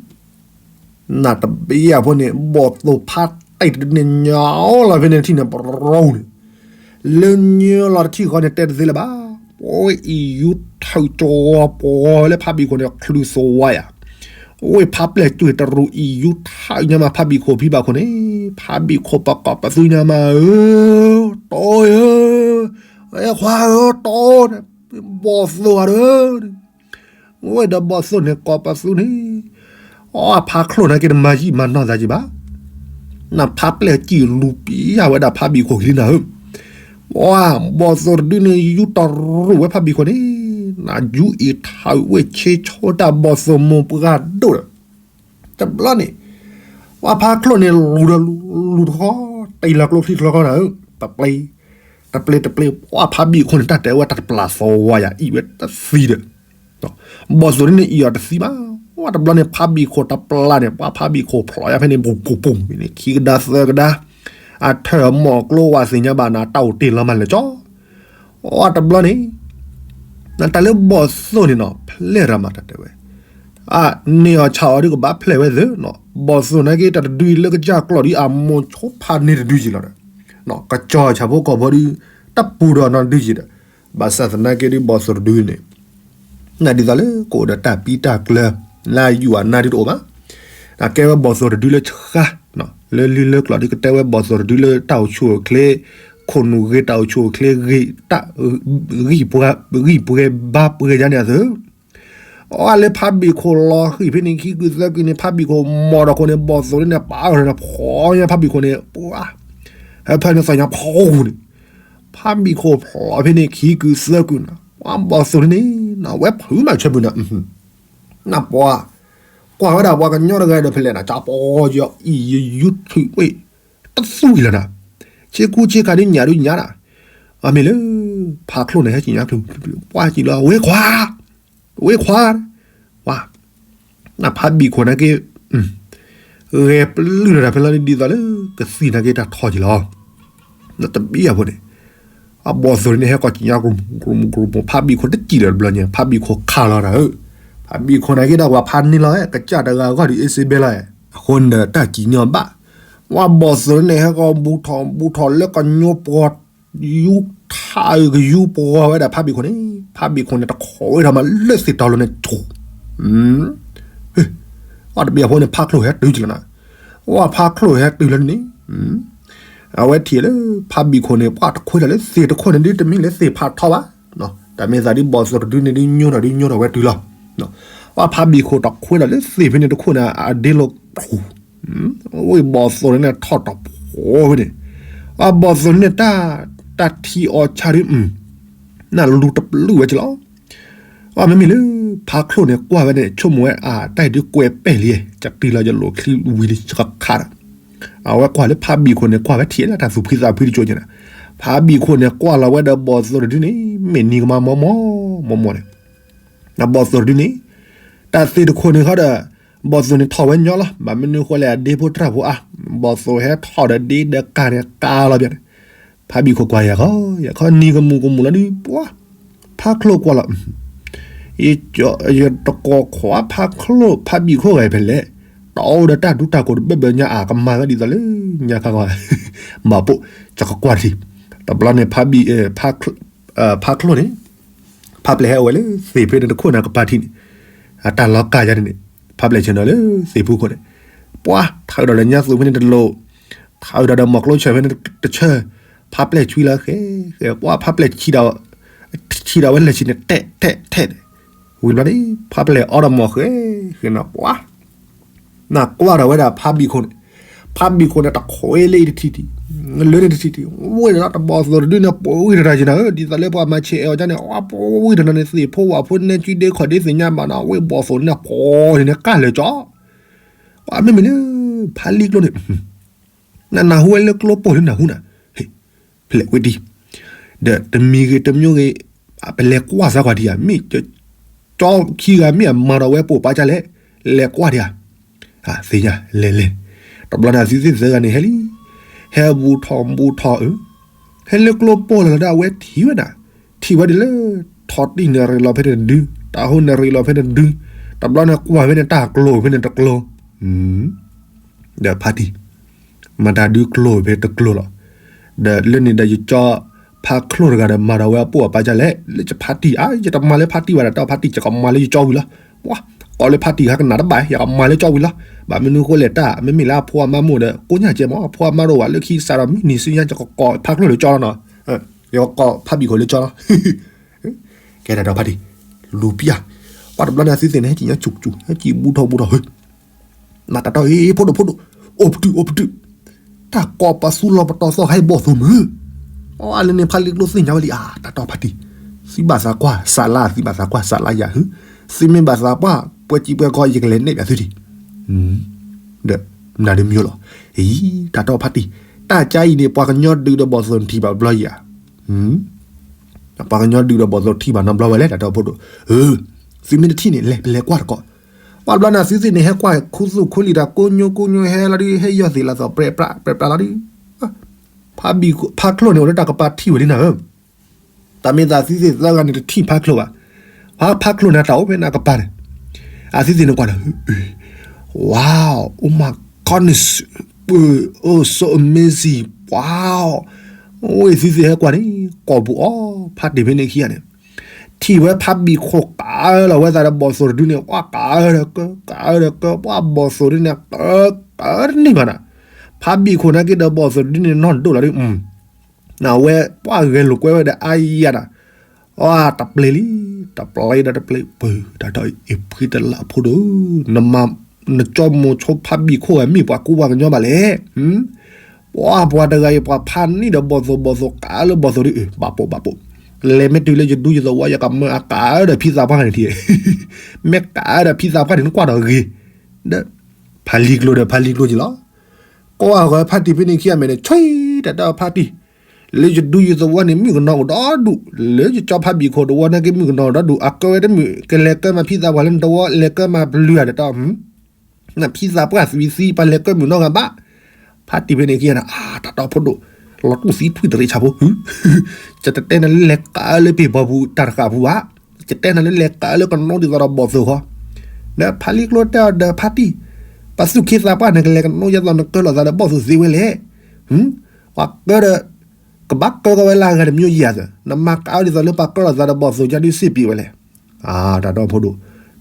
နတဘ့ၣ်အဖိန့ၣ် ဘီၣ်သိၣ်ဖးတံၢ်တဒုန့ၣ် ညီလီၤဖဲန့ၣ်တထံၣ်န့ၣ် ပရိန့ၣ် လၢညီလီၤတထံၣ်ဃီန့ၣ် တဲတသ့လၢၤဘၣ်, ပဝဲအံၤယူထၢၣ်ကၠီပှီၤလၢဖးဘံၣ်ခိၣ်န့ၣ် ချုးသဝါယၤ, ဝဲဖးပျဲၢ်ကွံာ်တရူးအံၤယူထၢၣ်ညါမးဖးဘံၣ်ခိၣ်ဖံဘၣ်ခိၣ်န့ၣ်, ဖးဘံၣ်ခိၣ်ပကိးပသူညါမးဧၢ, တီဧၢ, အဲခွါဧၢ တီ, ဘီၣ်သိၣ်ဧါဒီး ဝဲဒီးဘီၣ်သိၣ်န့ၣ်ကိးပသူန့ၣ်, အဖးချိၣ်န့ၣ်က့ၤ တမၤယံာ်မၤနီၢ်သးက့ၤဘၣ်, နဖးပျဲၢ်ကွံာ်လူၤပံၤယၤဝဲဒၣ်ဖးဘံၣ်ခိၣ်ခံလံနၤဧၢ, ဘီၣ်သိၣ်တဒုန့ၣ် ယူတရူးဝဲဖးဘံၣ်ခိၣ်န့ၣ်, နယူအံၤထၢၣ်ဝဲဆ့ဆိတၢ်ဘီၣ်သိၣ်မိၢ်ပှၢ်ဒိၣ်ဒီး, တဘျီန့ၣ် ပှၤဖးချိၣ်န့ၣ်လူၤဒီးလူၤတခီ, တံၢ်လီၤကျိချံတခီခီနၤဧၢ, တပျ့ၤ, တပျ့ၤတပျ့ၤ ပှၤဖးဘံၣ်ခိၣ်န့ၣ် တၢ်တဲဝဲတၢ်တပျၢ်သဝါယၤအံၤဝဲတသံဒီး ဘီၣ်သိၣ်ဒ်န့ၣ်အံၤအီၤတသံဘၣ်, ဝဲတဘျီန့ၣ် ဖးဘံၣ်ခိၣ်တပျၢ်န့ၣ် ပှၤဖးဘံၣ်ခိၣ်ဖျိးယါဖဲန့ၣ် ပူၤပူၤပူၤန့ၣ် ခံကဒါသၢကဒါ, အထၢၣ်အမိၢ်ကျိဝဲသ့ၣ်ညါဘၣ်နၤ တၢ်အိၣ်တ့ၢ်လီၤမးလၢာ်ကၠီ, ဝဲတဘျီန့ၣ် နတၢ်လၢဘီၣ်သိၣ်န့ၣ်နီၤ ဖျဲၣ်ရၤမးတၢ်တဲဝဲ, အန့ၢ်အီၤဆၣ်အီၤဒုးကဘၣ်ဖျဲၣ်ဝဲသ့နီၤ, ဘီၣ်သိၣ်နာ်က့တၢ်တဒုအံၤလၢကစၢ်ကျီၢ်ဒ်အမိၢ်ဆိဖးန့ၢ်တဒုယံၤလီၤဒီး, ကစၢ်ဆၣ်ဖိကီၢ်ဖိဒုး တၢ်ပူၤဒီးနီတဒုယံၤဒီး, ဘၣ်ဆၣ်သနာ်က့ဒုးဘီၣ်သိၣ်တဒုန့ၣ် နဒ်သိးလၢကအိၣ်ဒီးတၢ်ပံတၢ်ကျၢၤ လၢအယူၢ်အနါဒုးတအိၣ်ဘၣ်, ကဲဝဲဘီၣ်သိၣ်တဒုလၢဆှါ, လၢလံလၢကျိၤဒုးကတဲဝဲဘီၣ်သိၣ်တဒုလၢတၢ်အိၣ်ဆူၣ်အိၣ်ချ့, ခိၣ်နူာ်ဂ့ၤတၢ်အိၣ်ဆူၣ်အိၣ်ချ့ဂ့ၤ, ဂံၢ်ပှဲၤဘါပှဲၤယါန့ၣ်အသိး အလၢဖးဘံၣ်ခိၣ်လီၤဃံၢ်ဖဲန့ၣ်ခံကုသၢကုန့ၣ် ဖးဘံၣ်ခိၣ်မီၢ်ဒီးခိၣ်န့ၣ် ဘီၣ်သိၣ်န့ၣ် ပာ်အီၤန့ၣ်ဖီညါဖးဘံၣ်ခိၣ်န့ၣ် ပှၤ, ဟဲဖဲန့ၣ်သးညါဖီဂူၤန့ၣ်, ဖးဘံၣ်ခိၣ်ဖျိးဖဲန့ၣ်ခံကုသၢကုန့ၣ် ပှၤဘီၣ်သိၣ်န့ၣ် နဝဲဖုးမးဆၢပူၤန့ၣ်, နပှၤ, ကွၢ်ဝဲဒၣ်ပှၤကညီတဂၤဒီးဖဲလဲၣ်နၤ ကၠါပီယီအံၤယယူထုးဝဲ, တသူအံၤလီၤနၤ, ဆ့ကူဆ့ကၤဒုညၣ်ဒုညၣ်နၤ, အမ့ၢ်လၢ ဖးချိၣ်န့ၣ် ဟဲက့ၤညါ ပှၤက့ၤလီၤ ဝဲခွါ ဝဲခွါ, ဝါ, နဖးဘံၣ်ခိၣ်နာ်က့, ဂဲၤပျုၢ်လီၤတၢ်ဖဲလီၤဒ်သိးလၢ ကသံၣ်နာ်က့တၢ်ထီၣ်က့ၤလီၤ, နတဘံၣ်အဖိန့ၣ်, အဘီၣ်သိၣ်န့ၣ်ဟဲကီၢ်ကံၣ်ညါ ကြူမူကြူမူ ဖးဘံၣ်ခိၣ်တစံၣ်လၢၤတဘျီညါ ဖးဘံၣ်ခိၣ်ခးလီၤတၢ်ဧၢ, ဖးဘံၣ်ခိၣ်နာ်က့ဒီးပှၤဖးန့ၢ်လီၤ ကစၢ်တဂၤအဂီၢ်ဒ်အ့စ့ဘဲလီၤ, အဃိန့ၣ်ဒီးတၢ်ကံၣ်ညါဘၣ်, ဝါဘီၣ်သိၣ်န့ၣ်ဟဲကီၢ်ဘူးထီၣ်ဘူးထီၣ်လၢကညီပှီၤ ယူၤထးအုးကယူၤပှီၤဝဲဒၣ်ဖးဘံၣ်ခိၣ်န့ၣ်, ဖးဘံၣ်ခိၣ်န့ၣ်တခိးဝဲထီၣ်မးလၢသ့ၣ်တီၤလိၤန့ၣ်ထူၣ်, အတဘံၣ်အဖိန့ၣ် ဖးချိၣ်ဟဲတုၤကလီၤနၤ, ဝဲဖးချိၣ်ဟဲတုၤလီၤန့ၣ်, အဝဲထံၣ်လၢ ဖးဘံၣ်ခိၣ်န့ၣ် ပှၤတခွဲထီၣ်လၢသ့ၣ်တခိၣ်န့ၣ်ဒ်တမ့ၢ်လၢသ့ၣ်ဖးထီဘၣ်, တၢ်မ့ၢ်သးဒ်ဘီၣ်သိၣ်တဒုန့ၣ်ဒ်ညိထီၣ်ဒ်ညိထီၣ်ဝဲတုၤလီၤ, ဝဲဖးဘံၣ်ခိၣ်တခွဲထီၣ်လၢသ့ၣ်ဖဲန့ၣ်တခိၣ်န့ၣ် အဒ့လိာ်ထူၣ် ဝံၤဘီၣ်သိၣ်န့ၣ်ထီၣ်တဖိဝဲန့ၣ်, အဘီၣ်သိၣ်န့ၣ် တၢ်ထံအီၤဆါဒုး နလူၤတပျုၢ်ဝဲကလီၤ. အမ့မ့ၢ်လၢ ဖါချိၣ်န့ၣ်ကွၢ်ဝဲန့ၣ် ဆိကမိၣ်ဝဲအတၢ်ဒုးကွဲးပဲာ်လံ, ကတုၤလီၤယလိာ်ချံဝံၤလံကခးဒီး, အဝဲကွၢ်လၢဖါဘံၣ်ခိၣ်န့ၣ် ကွၢ်ဝဲထံၣ်လၢတၢ်သူၣ်ဖှံသးဖှံတကၠိန့ၣ်, ဖါဘံၣ်ခိၣ်န့ၣ် ကွၢ်လီၤဝဲဒီးဘီၣ်သိၣ်တဒုန့ၣ် မ့ၢ်နံၤကမါမီမီမီမီန့ၣ်, ဘီၣ်သိၣ်တဒုန့ၣ် တၢ်သ့ၣ်တခိၣ်န့ၣ်ဃီဒီး ဘီၣ်သိၣ်န့ၣ်ထီၣ်ဝဲညီလီၤ. ဘၣ်မနုၤဃိလဲၣ် အဒ့ဖိတြၢ်ဖိအါ, ဘီၣ်သိၣ်ဟဲထီၣ်ဒီးဒ့ဒီးကါန့ၣ်ကါလီၤဘၣ်န့ၣ်, ဖါဘံၣ်ခိၣ်ကွၢ်ယၤဃီ, ယခီနံၤကမူၤကမူၤလီၤဒုး ပှၤ ဖါချိၣ်ကွၢ်လီၤ, ယတကိးခွါဖါချိၣ် ဖါဘံၣ်ခိၣ်ဂၤဖဲလဲၣ်, တအိၣ်ဒီးတၢ်ဒူတၢ်ကိးတဘၢဘၢညါအကမၤဝဲဒ်သိးလၢညါခါဂီၢ်, ဘၣ်ပိာ် ယကကွၢ်တထံၣ်, တဘျီန့ၣ် ဖါဘံၣ် ဖါချိၣ်န့ၣ် ဖါပျဲၢ်ဟဲအိၣ်ဝဲလၢသ့ၣ်ဖဲန့ၣ်တခိၣ်န့ၣ်ကပၤထံၣ်န့ၣ်, အတၢ်လီၤကါယါန့ၣ်န့ၣ်, ဖါပျဲၢ်ဆ့ၣ်နီၤလၢသ့ၣ်ဖူခိၣ်န့ၣ်, ပှၤထၢဒီးလၢညါသူၣ်ဖဲန့ၣ်တလိၣ်, ထၢဒီးဒီးမီၢ်ကျိဆၢၣ်ဖဲန့ၣ်တဆၢ, ဖါပျဲၢ်ဆွံလၢဃဲ, ဃဲ ပှၤဖါပျဲၢ်ဆံးဒီးဝဲလၢဆံးန့ၣ် တဲထဲထဲန့ၣ်, ဝံၤဘျီန့ၣ် ဖါပျဲၢ်အီဒီးမီၢ်ဃဲ, ဃဲနီၤပှၤ နကွၢ်ဒီးဝဲဒၣ်ဖါဘံၣ်ခိၣ်န့ၣ်, ဖါဘံၣ်ခိၣ်န့ၣ်တခွဲလၢအံၤတထံၣ်ထံၣ်, လၢန့ၣ်တထံၣ်ထံၣ်, ဝဲဒီးတဘီၣ်သိၣ်တဒုန့ၣ် ပှၤဝံတရၢ်ယနၤဧၢ, ဒ်သိးလၢပှၤမၤဆဲးအဲၣ်အီၤကန့ၣ် အပှၤဝံတရၢ်န့ၣ် သ့ၣ်ဖိဝၣ်ဖိနဲကံဒ့ခီၣ်ဒ့သ့ၣ်ညါဘၣ်နီၤ, ဝဲဘီၣ်သိၣ်န့ၣ်ဖီန့ၣ်ကၢ်လၢာ်ကၠီ, ပှၤမ့မ့ၢ်လၢ ဖါလံကျိန့ၣ် နနၢ်ဟူဝဲလၢကျိပိၢ်လၢနၢ်ဟူနၤ, ဖဲလဲၣ်ဝဲဒ်, ဒီးတမံၤဂ့ၤတမံၤဂ့ၤ, ပလဲၤကွၢ်စၢ်ကွၢ်ဒံးဧါ, မ့ၢ် ကၠီခံဂၤမ့ၢ်အမၤဒီးဝဲပိာ်ပာ်ကၢ်လဲၣ်, လဲၤကွၢ်ဒံးဧါ, သ့ၣ်ညါလဲၤလဲၤ, တဘျီန့ၣ်အသုသ့ၣ်သၢဂၤန့ၣ်ဟဲလံ, ဟဲဘူးထီၣ်ဘူးထီၣ်အၢ, ဟဲလၢကျိပိၢ်လီၤလၢဒၣ်အဝဲထံၣ်ဝဲဒၣ်, ထံၣ်ဝဲဒ်လၢ ထီၣ်တံၢ်န့ၣ်ရ့လီၤဖဲန့ၣ်တဒု, တၢ်ဟိန့ၣ်ရ့လီၤဖဲန့ၣ်တဒု, တဘျီန့ၣ်ကွၢ်ဖဲန့ၣ်တၢ်ကျိၤဖဲန့ၣ်တကျိၤ ဒီးဖါတံၢ်, မၤတၢ်ဒုးကျိၤဖဲတကျိၤလီၤ, ဒီးလၢန့ၣ်ဒီးယကၠီ ဖါချိၣ်တဂၤဒီးမၤဒီးဝဲအပိာ်အပာ်ကၢ်လဲၣ်, လၢယဖါတံၢ်ဧါ, ယတမၤလၢဖါတံၢ်ဘၣ်ဒီး တၢ်ဖါတံၢ်ယကမၤလၢယကၠီဝံၤလီၤ, ပှၤ ကိးလၢဖါတံၢ်ဟဲကနၣ်တဘၣ် ယကမၤလၢကၠီဝံၤလီၤ, ဘၣ်မနုၤဃိလဲၣ်တၢ် မ့မ့ၢ်လၢအဖိအမါမိၢ်ဒီး ကိးညါကဲမး အဖိအမါတအိၣ်ဘၣ်လၢခံစးဒီးမုၢ်နံၤဆူညါ ယကကိးဖါချိၣ်လၢကၠီလီၤနီၤ, ယကကိးဖါဘံၣ်ခိၣ်လၢကၠီလီၤ ကဲဒၣ်ဒီးဖါတံၢ်, လူၤပျၢ်, ပှၤတဘျီန့ၣ်သုသ့ၣ်န့ၣ် ဟဲက့ၤညါစူးစူး ဟဲက့ၤဘူးထီၣ်ဘူးထီၣ် နတၢ်တီၢ်အ့ၣ်ဖိဒိၣ်ဖိဒိၣ်, အိၣ်ပတုာ်အိၣ်ပတုာ်, တၢ်ကိးပသူလီၤပတီၢ်သီၣ်ဟဲဘီၣ်သိၣ်မုၢ်, အီလၢန့ၣ်ဖါလံကျိသ့ၣ်ညါဝဲလံ အတၢ်တီၢ်ဖါတံၢ်, သံဘၣ်သးကွၢ် စးလါ သံဘၣ်သးကွၢ် စးလါယၤဟု, သုမ့ၢ်ဘၣ်သးပှၢ် ပှဲၤကံပှဲၤကီ ယကလဲၤနဲၣ်ဘၣ်သုတံၢ်, ဒီး နၤဒုးမံလီၤ, အံၤ တၢ်တီၢ်ဖါတံၢ်, တၢ်ကါအံၤန့ၣ် ပှၤကညီဒုးဒီးဘီၣ်သိၣ်ထံၣ်ဘၣ်ဘျီယၤ ပှၤကညီဒုးဒီးဘီၣ်သိၣ်ထံၣ်ဘၣ်နီတဘျီဝဲလဲၣ် တၢ်တီၢ်ဖိဒိၣ်, သုမ့ၢ်တထံၣ်န့ၣ် လဲၤပလဲၤကွၢ်တကိး, ပှၤတဘျီန့ၣ်သုသ့ၣ်န့ၣ် ဟဲကွၢ်ခူသူၣ်ခူလံာ်တၢ် ကိညိကိညိဟဲလီၤဒုး ဟဲယီၢ်သ့ၣ်လီၤသီၣ် ပြဲးပြးပြဲးပြးလီၤဒုး, ဖါဘံၣ်ဖါချိၣ်န့ၣ် အိၣ်လၢတၢ်ကပၤထံၣ်ဝဲလံနၤဧၢ တၢ်မ့ၢ်သးသုသ့ၣ်သၢဂၤန့ၣ်တထံၣ်ဖါချိၣ်ဘၣ်, ဖါချိၣ်န့ၣ်တၢ်အိၣ်ဖဲန့ၣ်အကပၤန့ၣ်, အသုသ့ၣ်န့ၣ်ကွၢ်ဒီး, wow, oh my goodness, oh so amazing, wow, ဝဲသုသ့ၣ်ဟဲကွၢ်န့ၣ် ကိာ်ပူၤအီၤ ဖါတံၢ်ဖဲန့ၣ်ခံဂၤန့ၣ်, ထံၣ်ဝဲဖါဘံၣ်ခိၣ်ကးလီၤဝဲသးဒီးဘီၣ်သိၣ်တဒုန့ၣ် ပှၤကးဒီးကၢ ကးဒီးကၢ ပှၤဘီၣ်သိၣ်ဒုန့ၣ် ကးတန့ၢ်ဘၣ်နၤ, ဖါဘံၣ်ခိၣ်နာ်က့ဒီးဘီၣ်သိၣ်တဒုန့ၣ် နီၢ်ဒိၣ်လီၤဒုး နဝဲပှၤဂဲၤလိာ်ကွဲဝဲဒီးအါယၤနၤ, အတပျ့ၤလံ, တပျ့ၤဒီးတပျ့ၤ ပၢ် တၢ်တီၢ်အံၤ ဖှံတလးဖိဒိၣ်, နကၠီမိၤဆိဖါဘံၣ်ခိၣ်ဝဲမ့ၢ်ပှၤကူပှၤကညီဘၣ်လဲၣ်, ပှၤပှၤတဂၤအံၤ ပှၤဖးန့ၢ်ဒီးဘီၣ်သိၣ်ဘီၣ်သိၣ်ကးလၢဘီၣ်သိၣ်ဒုး ဘၣ်ပိာ်ဘၣ်ပိာ်, လဲၤမ့ၢ်တုၤလၢယဒူယသဝီ ယကမၢအကးဒီးဖံသးပှၢ်န့ၣ်ထံၣ်, မ့ၢ်ကးဒီးဖံသးပှၢ်န့ၣ် နကွၢ်ဒီးဂ့ၤ, ဒီး ဖးလံၤကျိဒီးဖးလံၤကျိက့ၤလီၤ ကွၢ်ဃီဖါတံၢ်ဖဲန့ၣ်ခံဂၤမဲာ်န့ၣ် ဆံတၢ်တီၢ်ဖါတံၢ်, လၢယဒူယသဝီန့ၣ် မုၣ်ကနီၤအိၣ်ဒီဒူၣ်, လၢယကၠီဖါဘံၣ်ခိၣ်တဝီနာ်က့ မုၣ်ကနီၤအိၣ်ဒီဒူၣ်, အကၢဝဲတမုာ် ကလဲၤကၢမၤဖံသးပှၢ်လၢနတဝီ လဲၤကၢမၤပျုၤဧါဒီးတီၢ်, နဖံသးပှၢ်သံသံ ပှၤလဲၤကၢမုာ်နီတဂၤဘၣ်, ဖါတံၢ်ဖဲန့ၣ်ခံဂၤန့ၣ် အါ တၢ်တီၢ်ဖိဒိၣ်, လီၤတူၢ်သံထွံၣ်တရံးဆၣ်ဖိ, ယတတဲနၤလၢလဲၤကးလၢပ့ၤဘီပူၤတၢ်တဃာ်ပူၤဘၣ်, ယတဲနၤလၢလဲၤကးလၢကနိဒ်သိးဒီးဘီၣ်သိၣ်ဃီ, ဒီးဖးလံကျိတဲအီၤဒီးဖါတံၢ်, ပှၤသူၣ်က့သးပှၢ်န့ၣ် ကလဲၤကနိဒ်သိးနကၢလိာ်သးဒီးဘီၣ်သိၣ်သ့ဝဲလဲၣ်, ပှၤကၢဒီး ကဘၣ်ကၢကီဝဲလၢအဂၤတမံၤယၤသၢ, နမၤကးအီၤဒ်သိးလၢပှၤကၢလိာ်သးဒီးဘီၣ်သိၣ်ကဒုးစ့ၢ်ပံးဝဲလဲၣ်, အါ တၢ်တီၢ်ဖိဒိၣ်,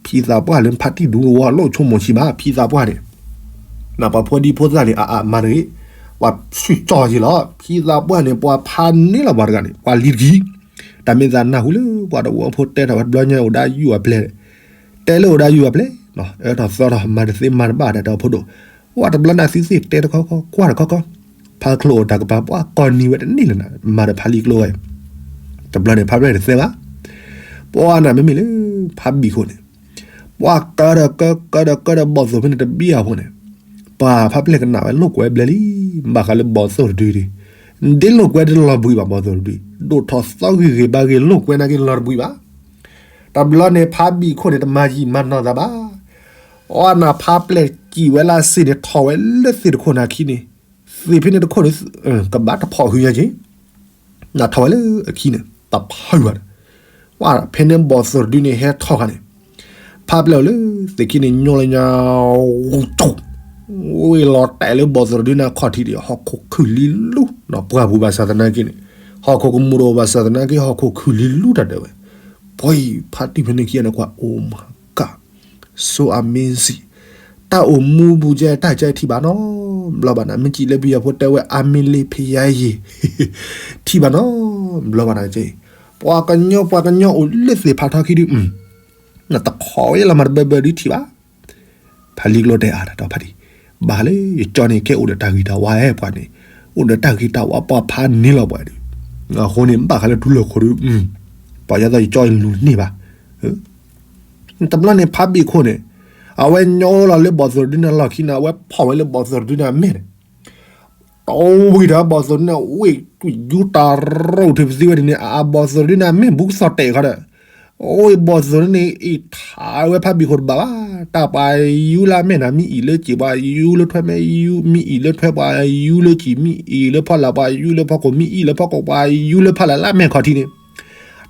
ဖံသးပှၢ်လၢဖါတံၢ်ဒူဝီလိၣ်ဆိကမိၣ်ဆံးဘၣ် ဖံသးပှၢ်န့ၣ် နပှၤဖိဒံဖိသၣ်န့ၣ် အအမၤတဂ့ၤ, ပှၤဆူၣ်ကၠီက့ၤလီၤ ဖံသးပှၢ်န့ၣ် ပှၤဖးန့ၢ်လီၤပှၤတဂၤန့ၣ် ပှၤလံၤတက့ၢ်, တၢ်မ့ၢ်သးနၢ်ဟူလၢပှၤတဝီဖိတဲထီၣ်ဝဲတဘျီညါအိၣ်ဒၣ်ယုၢ်အပျဲၢ်, တဲလၢအိၣ်ဒၣ်ယုၢ်အပျဲၢ်, အၢထီၣ်သီထီၣ် မၤတသ့မၤတဘၣ်တၢ်တီၢ်ဖိဒိၣ်, ပှၤတဘျီန့ၣ်အသုသ့ၣ်တဲတခီခီ ကွၢ်တခီခီ, ဖါချိၣ်အိၣ်တၢ်ကပၤ ပှၤကိးနံၤဝဲတန့ၢ်လၢၤနၤ မၤဒီးဖါလံကျိဝဲ, တဘျီန့ၣ် ဖါပျဲၢ်တသဲဘၣ်, ပှၤနၤမ့မ့ၢ်လၢ ဖါဘံၣ်ခိၣ်န့ၣ်, ပှၤကၢဒီးကၢ ကၢဒီးကၢဒီးဘီၣ်သိၣ်ဖဲန့ၣ်တဘံၣ်အဖိန့ၣ်, ပှၤဖါပျဲၢ်ကနၣ်ဝဲလိာ်ကွဲဘျဲလံ, ဘၣ်ဃးလၢဘီၣ်သိၣ်တဒုဒု, ဒ်လိာ်ကွဲတလီၤဘှံးဘၣ်ဘီၣ်သိၣ်တဒု, ဒိၣ်ထီၣ်သီဂ့ၤဂ့ၤဘၣ်ဂ့ၤလိာ်ကွဲနာ်က့လီၤတဘှံးဘၣ်. တဘျီန့ၣ် ဖါဘံၣ်ခိၣ်န့ၣ် တမၤယံာ်မၤနီၢ်သးဘၣ်. အီနၤဖါပျဲၢ်စံးဝဲလၢစ့ၣ်န့ၣ် ထီၣ်ဝဲလၢသ့ၣ်တခိၣ်န့ၣ်အခံန့ၣ်, သ့ၣ်ဖဲန့ၣ်တခိၣ်န့ၣ် ကဘၣ်တဖီၣ်ဟုညါက့ၤ, နထီၣ်ဝဲလၢအခံန့ၣ် တဖုဘၣ်ဒီး, ဝဲဖဲန့ၣ်ဘီၣ်သိၣ်တဒုန့ၣ်ဟဲထီၣ်ခါန့ၣ်, ဖါပျဲၢ်အိၣ်လၢသ့ၣ်ခံန့ၣ် ညီလၢညါ ဝံၤလီၤတဲာ်လၢဘီၣ်သိၣ်တဒုန့ၣ်အခီၣ်ထံးဒီး ဟီၣ်ခိၣ်ခုၣ်လံလူ, ပှၢ်ပူၤဘၣ်ဆၣ်သနာ်က့န့ၣ်, ဟီၣ်ခိၣ်ကမူၤဒီးဘၣ်ဆၣ်သနာ်က့ ဟီၣ်ခိၣ်ခုၣ်လံလူတၢ်ဒၢးဝဲ, ပှၤဖါတံၢ်ဖဲန့ၣ်ခံဂၤန့ၣ်ကွၢ် Oh my God, so amazing, တၢ်အိၣ်မူပူၤကဲတၢ်ကဲထံၣ်ဘၣ်နီတဘျီဘၣ်နၤ, မ့ၢ်စံးလၢပယီၤဖိတဲဝဲ အမ့ၢ်လ့ဖယါယံၤ, ထံၣ်ဘၣ်နီတဘျီဘၣ်နၤက့, ပှၤကညီပှၤကညီအိၣ်လၢသ့ၣ်ဖးထီခံဒု, နတခီဝဲလီၤမၤတဘၢဘၢဒုထံၣ်ဘၣ်. ဖါလံကျိတဲအါတၢ်ဒီးဖါတံၢ်, ဘၣ်လၢယကၠီန့ၣ် ကဲအိၣ်ဒီးတၢ်ဂ့ၤတၢ်ဝါအဲၣ်ပှၤန့ၣ်, အိၣ်ဒီးတၢ်ဂ့ၤတၢ်ဝါပှၤဖးန့ၢ်လီၤပှၤဒု, အဃိန့ၣ် ဘၣ်ဃးလၢထူလၢဃိဒု, ပှၤယသးယကၠီလူၤန့ၢ်ဘၣ်. တဘျီန့ၣ် ဖါဘံၣ်ခိၣ်န့ၣ်, အဝဲညီလီၤလၢဘီၣ်သိၣ်တဒုန့ၣ်လီၢ်ခံန့ၣ် အဝဲဖီၣ်ဝဲလၢဘီၣ်သိၣ်တဒုန့ၣ်အမဲာ်န့ၣ် တဝံၤဒီးဘီၣ်သိၣ်တဒုန့ၣ် ဝ့ၢ်ယူတၢ်ရိၣ်ထူၣ်ပသံဝဲဒ်န့ၣ် အဘီၣ်သိၣ်တဒုန့ၣ် အမဲာ်ဘူးကသီၣ်တဲာ်ခီဒီး, အိၣ်ဘီၣ်သိၣ်တဒုန့ၣ် အ့ၣ်ထါဝဲဖါဘံၣ်ခိၣ်တဘၣ်ဘၣ်, တၢ်ပှၤယူလၢအမဲာ်နၤ မ့ၢ်အ့ၣ်လၢစံာ်ပှၤယူလၢထွဲ မ့ၢ်အ့ၣ်လၢထွဲပှၤယူလၢစံာ် မ့ၢ်အ့ၣ်လၢဖီလာ်ပှၤယူလၢဖီခိၣ် မ့ၢ်အ့ၣ်လၢဖီခိၣ်ပှၤယူလၢဖီလာ်လၢအမဲာ်ခီၣ်ထံးန့ၣ်,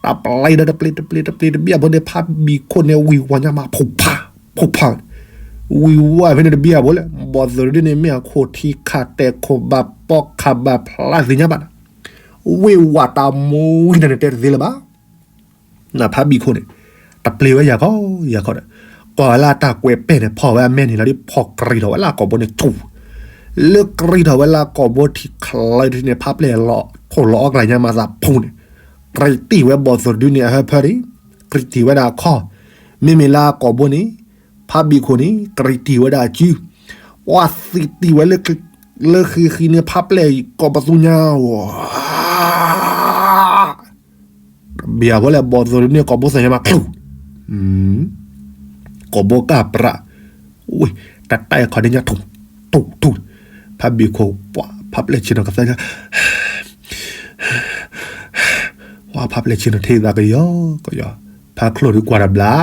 တၢ်ပျဲဒီးတပျ့တပျ့တပျ့တဘံၣ်အဖိန့ၣ် ဖါဘံၣ်ခိၣ်န့ၣ် ဝံၤဝါညါမး ဖူးဖး, ဝံၤဝါဖဲန့ၣ်တဘံၣ်အဖိလၢ ဘီၣ်သိၣ်တဒုန့ၣ် မ့ၢ်အခိၣ်ထံခးတဲာ်ခိၣ်ဘၣ်ပီခးဘၣ်ဖျါသ့ၣ်ညါဘၣ်နၤ, ဝ့ၢ်ဝးတၢ်မူဝံၤတၢ်န့ၣ်တဲတသ့လၢၤဘၣ်. နဖါဘံၣ်ခိၣ်န့ၣ် တပျ့ၤဝဲယၤခီယၤခီဒီး, ကွၢ်ဝဲလၢအတၢ်ကွဲးပဲာ်န့ၣ် ဖီၣ်ဝဲအမဲာ်န့ၣ်လီၤဒ် ဖီၣ်ကရံၣ်ထီၣ်ဝဲလၢအကိာ်ဘိန့ၣ်ဆူၣ်, လၢကရံၣ်ထီၣ်ဝဲလၢအကိာ်ဘိထံချၢတထံၣ်န့ၣ် ဖါပျဲၢ်လီၤထိၣ်လီၤအီၣ်ကလၤညါမၤသးဖူးန့ၣ်, ကရံၣ်တံၢ်ဝဲဘီၣ်သိၣ်တဒုန့ၣ်အဟၢဖၢဒၣ်, ကရံၣ်တံၢ်ဝဲဒၣ်အခီၣ်, မ့မ့ၢ်လၢအကိာ်ဘိန့ၣ်, ဖါဘံၣ်ခိၣ်န့ၣ် ကရံၣ်တံၢ်ဝဲဒၣ်အစု, ပှၤသံးတံၢ်ဝဲ လၢဃံဃံန့ၣ် ဖါပျဲၢ်ကိးပသူညါဝဲ ဘံၣ်အဖိလဲၣ် ဘီၣ်သိၣ်တဒုန့ၣ် ကိာ်ဘိသ့ၣ်ညါမး ချုး, ကိာ်ဘိကၢ်ပြး, ဝ့ၢ်, တၢ်တၢ်အဲၣ်ခီဒ့ညါ ထူၣ်, ထူၣ်, ထူၣ်, ဖါဘံၣ်ခိၣ်ပှၤ ဖါပျဲၢ်ဆ့ၣ်နီၤကသါညါ, ဝဲဖါပျဲၢ်ဆ့ၣ်နီၤထံသးကယီကယီ, ဖါချိၣ်ဒုကွၢ်တဘျ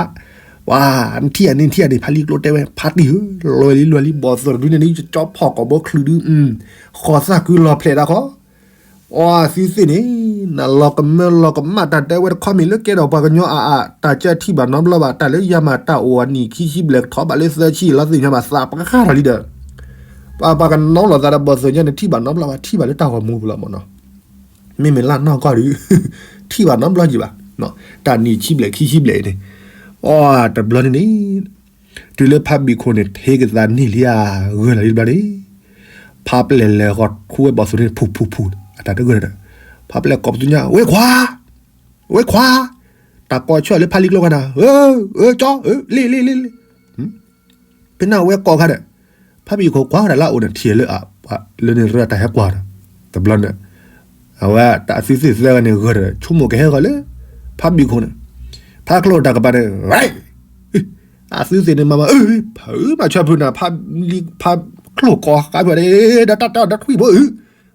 ီ, ဝဲ, နထံၣ်ဧါန့ၣ် နထံၣ်ဧါန့ၣ် ဖါလံကျိတဲဝဲ ဖါတံၢ်ဧၢ, လွဲလံ လွဲလံ ဘီၣ်သိၣ်တဒုန့ၣ် ဒ်ကၠီဖီၣ်ကိာ်ဘိချုးဒု, ဃီၤသၣ်ကုလီၤဖျဲးဒၣ်ခီ အီ အသုသ့ၣ်န့ၣ် နလီၤကမၢလီၤကမၣ်တၢ်တဲဝဲတခီမ့ၢ်လၢကဲထီၣ်ပှၤကညီအါအါ တၢ်ကၢထံၣ်ဘၣ်နီတဘျီဘၣ် တၢ်လၢယၤမၤတၢ်အိၣ်အနံၣ်ခံဆံဘျဲၣ် ကထီၣ်ဘၣ်လၢသၢဆံလီၤသ့ၣ်ညါဘၣ်သးပှၢ်ဃာ်ထီၣ်လံဒီး ပှၤပှၤကနီၤလိာ်သးဒီးဘီၣ်သိၣ်ညါန့ၣ် ထံၣ်ဘၣ်နီတဘျီဘၣ် ထံၣ်ဘၣ်လၢတၢ်ဂီၤမူပူၤလီၤမ့ၢ်နီၤ. မ့မ့ၢ်လၢနီၢ်ကီၢ်ဒုး ထံၣ်ဘၣ်နီတဘျီက့ၤဘၣ် တၢ်နံၣ်ဆံဘျဲၣ်ခံဆံဘျဲၣ်အံၤန့ၣ် အီ တဘျီန့ၣ်န့ၣ် တုၤလၢဖါဘံၣ်ခိၣ်န့ၣ် ထ့ကသးန့ၢ်လံဧါ ဂၢၢ်လီၤလံတဘျီန့ၣ် ဖါပျဲၢ်လဲၤဃီၤထူဝဲဘီၣ်သိၣ်န့ၣ် ဖူးဖူးဖူး အတၢ်တဂၢၢ်ဒီး ဖါပျဲၢ်ကိးပသူညါ ဝဲခွါ ဝဲခွါ တၢ်ကိးဆၢၣ်လၢဖါလံကျိခါနၤ အၢ အၢ ကၠီ အၢ လ့ လ့ လ့ လ့ ဖဲန့ၣ်အဝဲကိးခါဒီး ဖါဘံၣ်ခိၣ်ကွၢ်ဝဲဒၣ်လၢအအိၣ်န့ၣ် ထံၣ်လၢ လၢန့ၣ်ရၢတၢ်ဟဲကွၢ်ဒီး တဘျီန့ၣ် အဝဲတၢ်အသုသ့ၣ်သၢဂၤန့ၣ်ဂၢၢ်ဒီး ဆိကမိၣ်ကဟဲဃီၤလၢ ဖါဘံၣ်ခိၣ်န့ၣ် ဖါကျိတၢ်ကပၤန့ၣ် အသုသ့ၣ်န့ၣ်မၤမၤ အၢ ဖုမၤဆၢဖုနၤ ဖါကျိကိးဃါဖုဒီး ဒီးတၢ်တၢ်ဒီးထွံၣ်ဖိအၢ ဒီးဝ့ၢ်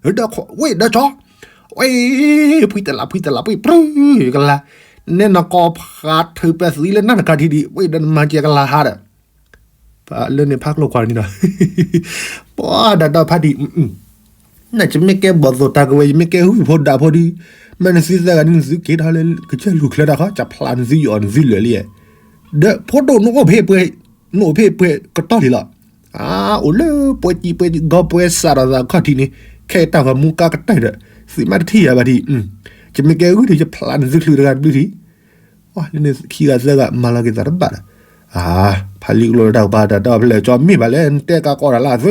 ဒီးကၠီ ဝ့ၢ် ဖှံတလးဖှံတလးပှံၢ်ပြုၢ်ကလါ နဲနကီၢ်ဖးထုးပသံလၢနၢ်တခါထံးဒံး ဝ့ၢ်ဒီးနမၤကဲကလါဟါဒီး လၢန့ၣ်ဖါကျိကွၢ်န့ၣ်ဒီး ပှၤဒၣ်ဒီးဖါတံၢ် နယမ့ၢ်ကဲဘီၣ်သိၣ်တၢ်ကဝဲၤ ယမ့ၢ်ကဲဟုၣ်ဖိဒၣ်ဖိဒုး မ့ၢ်နသုသၢဂၤန့ၣ် နသုက့ၤထီၣ်လၢကစၢၢ်လူၤချၢတၢ်ခီ ကဖျါနသုယီၤနသုလၢာ်လံ ဒီးဖိဒိၣ်နအိၣ်ဖဲပှဲၤ နအိၣ်ဖဲပှဲၤကတီၢ်လံလီၤ အိၣ်လၢပှဲၤစံးပှဲၤဂီၤပှဲၤစးဒီးသးခီၣ်ထံးန့ၣ် ခဲအံၤတၢ်ဂီၤမူကါကတၢၢ်ဒီး သုမ့ၢ်တထံၣ်ယၤဘၣ်ဒံး ယမ့ၢ်ကဲဟုၣ်ဒီး ယဖျါနသုချုးတဂၤတဘျုးထံး လၢန့ၣ်ခံဂၤသၢဂၤမၤလီၤက့ၤသးတဘၣ်ဒီး အါ ဖါလံကျိတၢ်ကပၤတၢ်ဒီဖဲလဲၣ် ကၠီမ့ၢ်ဘၣ်လဲၣ် နတဲကးကီးတၢ်လၢအသု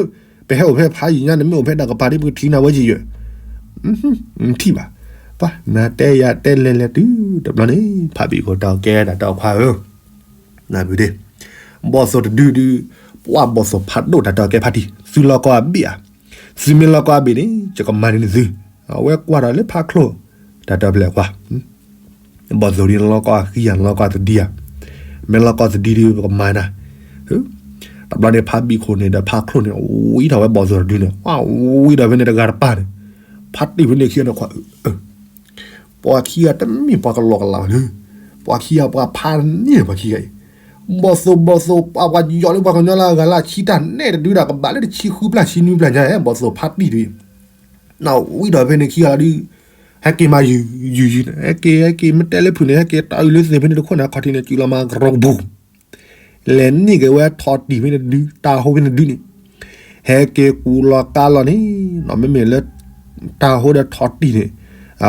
ပဟဲအိၣ်ဖဲဖးယံၤညါန့ၣ် မ့ၢ်အိၣ်ဖဲတၢ်ကပၤဒ်ပကထံၣ်နၤဝဲယံၤယံၤ နထံၣ်ဘၣ် ပှၤနတဲယၤတဲလဲၤလဲၤတုၤတဘျီန့ၣ် ဖါဘံၣ်ခိၣ်တၢ်ကဲတၢ်တၢ်ခွါဧၢ နဘုဒ့ ဘီၣ်သိၣ်တဒုဒု ပှၢ်ဘီၣ်သိၣ်ဖးဒိၣ်တၢ်တဲအီၤကဲဖါတံၢ် သုလီၤကီအဘ့ၣ်ဧါ, သုမ့ၢ်လီၤကီအဘ့ၣ်န့ၣ် ယကမၤန့ၢ်သု, အဝဲကွၢ်ဒီးလၢဖးချိၣ် တၢ်တဲအီၤဖဲလဲၣ်ကွၢ် ဘီၣ်သိၣ်ဒ်နလီၤကီအဃံဧါ နလီၤကီသဒံဧါ, မ့ၢ်လီၤကီသဒံဒီးပကမၤနၤ, တဘျီန့ၣ်ဖးဘံၣ်ခိၣ်န့ၣ်ဒီးဖးချိၣ်န့ၣ် ဝံထီၣ်ဝဲဘီၣ်သိၣ်တဒုန့ၣ် ဝံထီၣ်ဝဲန့ၣ်တဂၤတပၤန့ၣ်, ဖးတံၢ်ဖဲန့ၣ်ခံဂၤန့ၣ် ပှၤခံဂၤတမ့ၢ်ပှၤကလီကလးဘၣ်လၢ, ပှၤခံဂၤပှၤဖးန့ၢ်ပှၤခံဂၤအံၤ, ဘီၣ်သိၣ်ဘီၣ်သိၣ် ပှၤပှၤယီၤလၢပှၤကညီလၢအဂၤလၢအဆံတၢ်နဲၣ်တဒုဒၣ်ကဘၣ်လၢတဆံဃုပျၢ်ဆံနွံပျၢ်ညါ ဘီၣ်သိၣ်ဖးတံၢ်တဒု, နဝံဒီးဖဲန့ၣ်ခံဂၤလီၤဒုး, ဟဲက့ၤမၤယုၢ်ယုၢ်ယုၢ်န့ၣ် ဟဲက့ၤ ဟဲက့ၤ မ့ၢ်တဲလၢဖုၣ်န့ၣ် ဟဲက့ၤတၢ်အုးလၢသ့ၣ်ဖဲန့ၣ်တခိၣ်န့ၣ် အခီၣ်ထံးန့ၣ် စုလီၤမၤကရီကပူၤ လဲၤန့ၢ်က့ၤဝဲထီၣ်တံၢ်ဖဲန့ၣ်တဒု တၢ်ဟိဖဲန့ၣ်တဒုန့ၣ်, ဟဲက့ၤကူးလီၤကါလီၤန့ၣ်, မ့မ့ၢ်လၢ တၢ်ဟိဒီးထီၣ်တံၢ်န့ၣ်,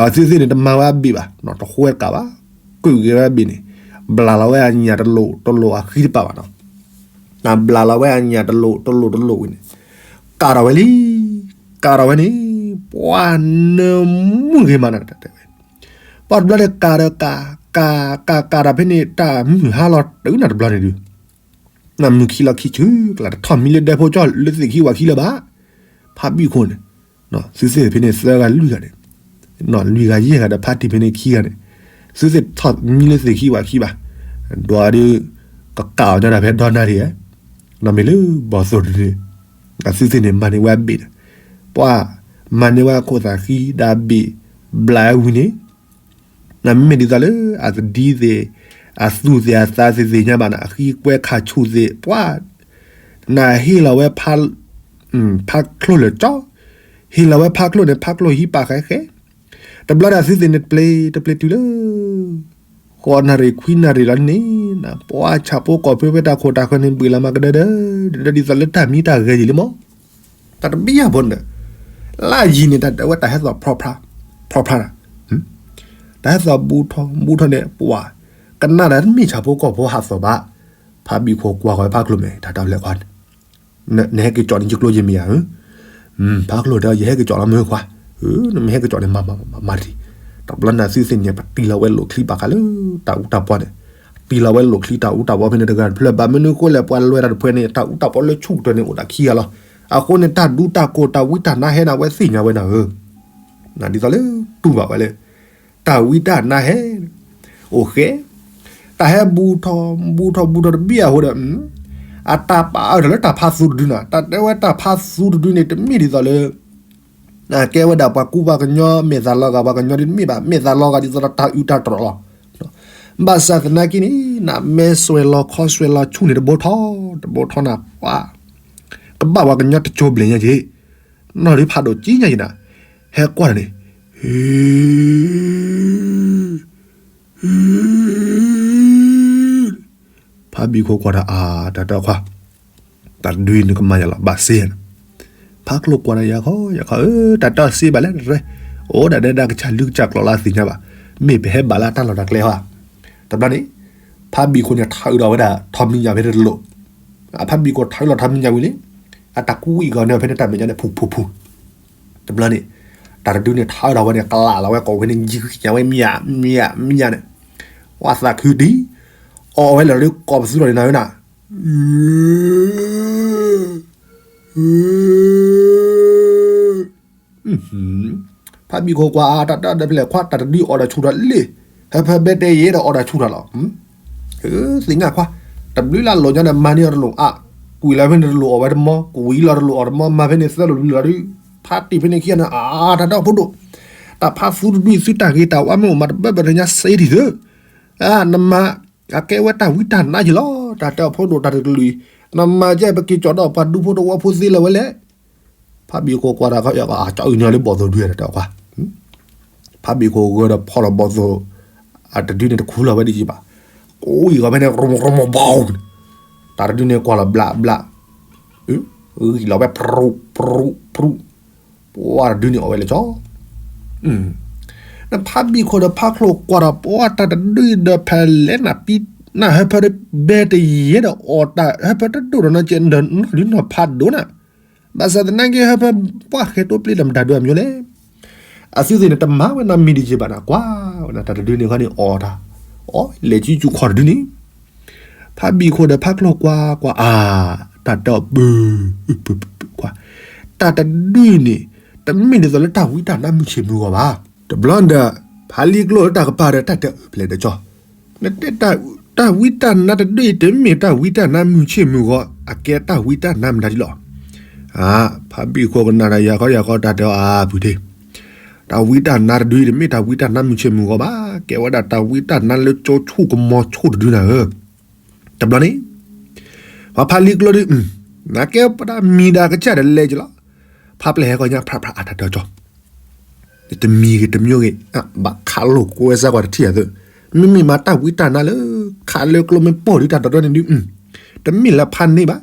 အသုသ့ၣ်န့ၣ် တမၤဝဲအဘ့ၣ်ဘၣ်, တဟိဝဲတကးဘၣ်, ကုၢ်က့ၤဝဲအဘ့ၣ်န့ၣ်, ဘျးလီၤဝဲအညၣ်တလိၣ်တလိၣ်အဃံတပၤဘၣ်နီၤ, ဘျးလီၤဝဲအညၣ်တလိၣ်တလိၣ်တလိၣ်ဝံၤန့ၣ်, ကးထီၣ်ဝဲလံ, ကးထီၣ်ဝဲန့ၣ်, ပှၢ်နၢမူဂ့ၤမးနၤတဲဝဲ ပှၢ်တဘျီန့ၣ်ကးဒီးကး, ကး ကး ကးဒီးဖဲန့ၣ် တၢ်မုၢ်ဟါလီၤတုၤနၤတဘျီန့ၣ်ဒုး, နမုၢ်ခံလီၤခံဆူၣ်ကျါ တထီၣ်မံလၢဒဲဖိကၠီၣ်လၢသ့ၣ်ခံဝၤခံလၢၤဘၣ်, ဖးဘံၣ်ခိၣ်န့ၣ်, သုသ့ၣ်ဖဲန့ၣ်သၢဂၤလွံၢ်ဂၤန့ၣ်, လွံၢ်ဂၤယဲၢ်ဂၤဒီးဖးတံၢ်ဖဲန့ၣ်ခံဂၤန့ၣ်, သုသ့ၣ်ထီၣ်မံလၢသ့ၣ်ခံဝၤခံဘၣ်, ဒွးဒုး, ကကးအီၤညါဒၣ်ဖဲဒီနၤဒံးဧါ, နီၢ်မ့ၢ်လၢဘီၣ်သိၣ်တဒုန့ၣ်, အသုသ့ၣ်န့ၣ် မၤန့ၢ်ဝဲအဘ့ၣ်န့ၣ်, ပှၢ်, မၤန့ၢ်ဝဲအခိၣ်သးဃံဒီးအဘ့ၣ်, ဘျးဝဲဝံၤန့ၣ်, နမ့မ့ၢ်ဒ်သိးလၢအသဒံသ့ၣ်, အသူၣ်သ့ၣ်အသးသ့ၣ်သ့ၣ်ညါဘၣ်န့ၣ် အဃံကွဲခးဆူၣ်သ့ၣ် ပှၢ်, နဟ့ၣ်လီၤဝဲ ဖးချိၣ်လၢာ်ကၠီ, ဟ့ၣ်လီၤဝဲဖးချိၣ်န့ၣ် ဖးချိၣ်ဟံးပာ်ဃဲဃဲ, တဘျီဒီးသုသ့ၣ်န့ၣ်တပျ့ၤတပျ့ၤတုၤလၢ ဃိးနၣ်ရံၣ်ခွံနၣ်ရံၣ်လီၤန့ၣ်, ပှၢ်ဆၣ်ဖိကီၢ်ဖိဖဲတၢ်ခိၣ်တၢ်ဃၢၤန့ၣ် ဘှံးလီၤမၤကဒၢဒၢ, ဒ်သိးလၢတၢ်မံတၢ်ဂဲၤယံၤလံမး, တၢ်တဘံၣ်ယၤဘိန့ၣ်, လၢယံၤန့ၣ် တၢ်တဲဝဲတၢ်ဟဲသီၣ်ဖျီဖျါ, ဖျီဖျါ, တၢ်ဟဲသီၣ်ဘူးထီၣ်ဘူးထီၣ်န့ၣ် ပှၢ်, ကနၣ်ဒီးတမ့ၢ်ဆၣ်ဖိကီၢ်ဖိဟးသီၣ်ဘၣ်, ဖးဘံၣ်ခိၣ်ကွၢ်ဃီၤဖးချိၣ်မဲာ် တၢ်တဲလဲၣ်ခွါ နဟဲက့ၤကၠီၣ်န့ၣ် ယကျိယမ့ၢ်ဧါ, ဖးချိၣ်တဲ ယဟဲက့ၤကၠီၣ်လီၤမ့ၢ်ခွါ, နမ့ၢ်ဟဲက့ၤကၠီၣ်န့ၣ် မၤမၤမၤမၤတံၢ်, တဘျီန့ၣ်သုသ့ၣ်န့ၣ် ပတံၢ်လီၤဝဲလိာ်ချံဘၣ်ဃးလၢ တၢ်အူတၢ်ပီန့ၣ်, တံၢ်လီၤဝဲလိာ်ချံတၢ်အူတၢ်ပီဖဲန့ၣ်တဂၤတဖျၢၣ် ဘၣ်မနုၤဃိလဲၣ်ပှၤလဲၤတၢ်တဖုန့ၣ် တၢ်အူတၢ်ပီလၢဆူၣ်ကတၢၢ်န့ၣ် အိၣ်ဒၣ်ခံဂၤလီၤ, အဃိန့ၣ် တၢ်ဒူတၢ်ကိၢ်တၢ်ဝံတၢ်နါဟဲန့ၣ် အဝဲသ့ၣ်ညါဝဲဒၣ်ဧၢ ဒ်သိးလၢတူၢ်ဘၣ်ဝဲလၢ တၢ်ဝံတၢ်နါဟဲ အိၣ်ဃဲ, တၢ်ဟဲဘူးထီၣ် ဘူးထီၣ် ဘူးထီၣ်တဘံၣ်အဃိဒီး အတၢ်ပာ်အါထီၣ်လၢတၢ်ဖးသူတဒုန့ၣ်, တၢ်တဲဝဲတၢ်ဖးသူတဒုန့ၣ် တမ့ၢ်ဒ်သိးလၢ ကဲဝဲဒၣ်ပှၤကူပှၤကညီ မဲာ်သၣ်လီၤဂာ်ပှၤကညီဒ်တမ့ၢ်ဘၣ်, မဲာ်သၣ်လီၤဂာ်ဒ်သိးဒီးတၢ်အုးတၢ်တြီၢ်လီၤ. ဘၣ်ဆၣ်သနာ်က့န့ၣ် နမဲဆွဲလီၤခီဆွဲလီၤဆူၣ်န့ၣ်တဘိထီၣ် တဘိထီၣ်နၤပှၤ ကဘၣ်ပှၤကညီတကၠိဘျဲၣ်ညါက့ၤ, နီၢ်ဒုးဖးဒိၣ်ကံညါက့ၤနၤ, ဟဲကွၢ်န့ၣ် ဖးဘံၣ်ခိၣ်ကွၢ်ဒီးအါ တၢ်တဲခွါ, တၢ်တဒုအံၤနကမၤယၤလီၤ ဘၣ်စ့, ဖးချိၣ်ကွၢ်ဒီးယၤခီ ယၤခီဧၢ တၢ်တဲစ့ဘၣ်လဲၣ်, အိၣ်ဒၣ်ဒဲဒၣ်ကစၢ်လုၢ်ကစၢ်ကျိၤလၢအသ့ၣ်ညါဘၣ်, မ့ၢ်ပဟဲဘၣ်လၢတၢ်လီၢ်တၢ်ကျဲဧါ, တဘျီန့ၣ် ဖးဘံၣ်ခိၣ်န့ၣ် ထးအုးဒီးဝဲဒၣ် ထီးမံယၤဖဲတလိၣ်, ဖးဘံၣ်ခိၣ်ထးအုးဒီးထီးမံယၤဝံၤလံ, အတၢ်ကူဝံၣ်ဂီၤန့ၢ်ဖဲန့ၣ်တၢ်မဲာ်ညါန့ၣ် ဖူဖူဖူ တဘျီန့ၣ် တၢ်တဒုန့ၣ် ထးအုးဒီးဝဲန့ၣ် ကလးလီၤဝဲကိးဝဲန့ၣ် ယံၤကညးဝဲမံယၤ မံယၤ မံယၤန့ၣ်, ဝဲသးခုဒံး, အီၣ်ဝဲလၢာ်ဒီးကိးပသူထီၣ်န့ၣ်နၤဝဲနၤ ဖးဘံၣ်ခိၣ်ကွၢ်အါ တၢ်တဲဒီးဖဲလဲၣ်ခွါ တၢ်တဒုအီၣ်ဒီးဆူၣ်ထီၣ်လံ, ဟၢဖၢဘဲတဲယဲဒီးအီၣ်ဒီးဆူၣ်ထီၣ်လီၤ, သ့ၣ်ညါခွါ, တဘျုးလၢအလိာ်ညီန့ၣ် မၤန့ၢ်အီၤတလိၣ်အါ, ကွံာ်လီၤဖဲန့ၣ်တလိၣ်အီၣ်ဝဲတမီ, ကွံာ်လီၤတလိၣ်အီၣ်တမီ, မၤဖဲန့ၣ်သၢလိာ်လွံၢ်လိာ်ဒီး, ဖးတံၢ်ဖဲန့ၣ်ခံဂၤန့ၣ် အါ တၢ်တဲအီၤဖိဒိၣ်, တၢ်ဖးသူတဒု သုတၢ်ဂ့ၤတၢ်ဝါမ့ၢ်အိၣ်မးတဘၢဘၢတညါစ့ထံၣ်သု, နမၤ အကဲဝဲတၢ်ဝံတၢ်နါယံၤလီၤ, တၢ်တဲအီၤဖိဒိၣ်တၢ်တကလုာ်အံၤ, နမၤကဲပက့ၤကၠီၣ်ဒီးပှၤဒူဖိတဝီဖိသ့လၢၤဝဲလဲၣ်, ဖးဘံၣ်ခိၣ်ကွၢ်တၢ်ခီ အကၠီအုးန့ၢ်လၢဘီၣ်သိၣ်ဒုတၢ်တဲအီၤခွါ, ဖးဘံၣ်ခိၣ်ဂၢၢ်ဒီးဖီၣ်လီၤဘီၣ်သိၣ်, အတဒုန့ၣ်တခူလီၤဝဲဒ်ယံၤဘၣ်, ကိးဝံၤဂီၤဖဲန့ၣ် ရမီၢ်ရမီၢ်ဘီၣ်, တၢ်တဒုန့ၣ်ကွၢ်လီၤဘျးဘျး, ဂံၢ်လီၤဝဲဖြူဖြူဖြူ, ပှၤတဒုန့ၣ်အီၣ်ဝဲလၢာ်ကၠီ နဖးဘံၣ်ခိၣ်ဒီးဖးချိၣ်ကွၢ်ဒီး ပှၤတၢ်တဒုအံၤဒီးဖဲလဲၣ်နပံ, နဟၢဖၢဘဲတယဲဒီးအီၣ်တၢ်ဟၢဖၢတဒိၣ်ဒီးနီၢ်ကဲဒီးနီၢ်ဒုနီၢ်ဖးဒိၣ်နၤ, ဘၣ်ဆၣ်သနာ်က့ဟၢဖၢ ပှၤဃဲၤတိပျ့ၤဒီးမတၤဒိၣ်အမံၤလဲၣ်, အသုသ့ၣ်န့ၣ်တမၤဝဲနီတမံၤဒံးက့ၤဘၣ်နၤ ကွၢ်ဝဲနၤ တၢ်တဒုန့ၣ်ခီန့ၣ်အီၣ်တၢ်, အီၣ်လဲၤကံကၠူခီၣ်တဒုန့ၣ် ဖးဘံၣ်ခိၣ်ဒီးဖးချိၣ်ကွၢ်ကွၢ်အါ, တၢ်တဲအီၤပူၤ, ပူၤပူၤပူၤကွၢ်, တၢ်တဒုအံၤန့ၣ် တမ့ၢ်ဒ်သိးလၢတၢ်ဝံတၢ်နါမုၢ်ဆ့ၣ်မုၢ်ဂီၤဘၣ်. တဘျီဒီး ဖါလံကျိလၢတၢ်ကပၤဒီး တၢ်တဲအၢၣ်ဖျဲးဒီးကၠီ, နတဲ တၢ်ဝံတၢ်နါတဒုအံၤ တမ့ၢ်တၢ်ဝံတၢ်နါမုၢ်ဆ့ၣ်မုၢ်ဂီၤ, အကဲတၢ်ဝံတၢ်နါမတၤဒ်လီၤ. အါ, ဖါဘံၣ်ဃိကနၣ်ဒီး ယၤဃီယၤဃီ တၢ်တဲအီၤအါပူၤဒ့, တၢ်ဝံတၢ်နါတဒုအံၤ တမ့ၢ်တၢ်ဝံတၢ်နါမုၢ်ဆ့ၣ်မုၢ်ဂီၤဘၣ်, ကဲဝဲဒၣ်တၢ်ဝံတၢ်နါလၢကၠိဆိၣ်ကမီၤဆိၣ်တဒုနၤဧၢ. တဘျီန့ၣ် ပှၤဖါလံကျိဒု, နကဲပဒၣ်မံၤဒၣ်ကစၢ်ဒီးလဲက့ၤလီၤ. ဖါပျဲၢ်ဟဲဃီညါ ဖြးဖြးအါ တၢ်တဲအီၤကၠီ, တမံၤဂ့ၤတမံၤဂ့ၤ, ဘၣ်ခးလိာ်ကွဲစၢ်ကွၢ်တထံၣ်အသး, မ့မ့ၢ်မၤတၢ်ဝံတၢ်နါလၢ ခးလၢကျိမ့ၢ်ပိၢ်ဒု တၢ်တဒိန့ၣ်ဒု, တမ့ၢ်လၢဖါန့ၢ်ဘၣ်,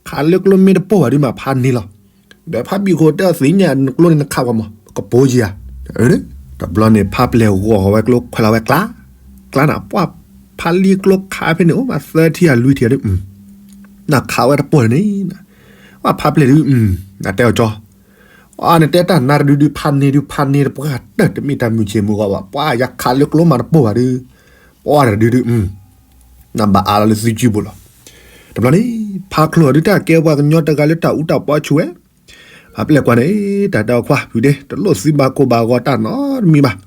ခးလၢကျိမ့ၢ်တပိၢ်ဘၣ်ဒု မၤဖါန့ၢ်လီၤ. ဒီးဖါဘံၣ်ဃိတဲအီၤ သ့ၣ်ညါနကျိန့ၣ် နခးကွၢ်မး ကပိာ်က့ၤဧါ. တဘျီန့ၣ် ဖါပျဲၢ်ဂီၤဝဲကျိ ခွဲးလီၤဝဲကျါ, ကျါနၤ ပှၤဖါလံကျိခးဖဲန့ၣ် အိၣ်မးသၢထံၣ်ဧါလွံၢ်ထံၣ်ဧါဒု, နခးဝဲတပိၢ်န့ၣ်, ပှၤဖါပျဲၢ်ဒု, နတဲအီၤကၠီ, အါ နတဲတၢ်နါတဒုဒု ဖါန့ၢ်ဒု ဖါန့ၢ်တပှၢ်တၢၢ် တမ့ၢ်တၢ်မုၢ်ဆ့ၣ်မုၢ်ဂီၤဘၣ်, ပှၤယခးလၢကျိမးတပိၢ်ဘၣ်ဒု, ပှၤတဒုဒု, နဘၣ်အါလီၤလၢသုစုပူၤလီၤ. တဘျီန့ၣ် ဖါချိၣ်ဒု တၢ်ကဲပှၤကညီတဂၤလၢတၢ်အူတၢ်ပီဆူၣ်ဝဲ, ဖါပျဲၢ်ကွၢ်န့ၣ် တၢ်တဲအီၤခွါဖုဒ့ တလိၣ်သံဘၣ်ကိၢ်ဘၣ်ဂီၤတၢ်နီတမံၤဘၣ်,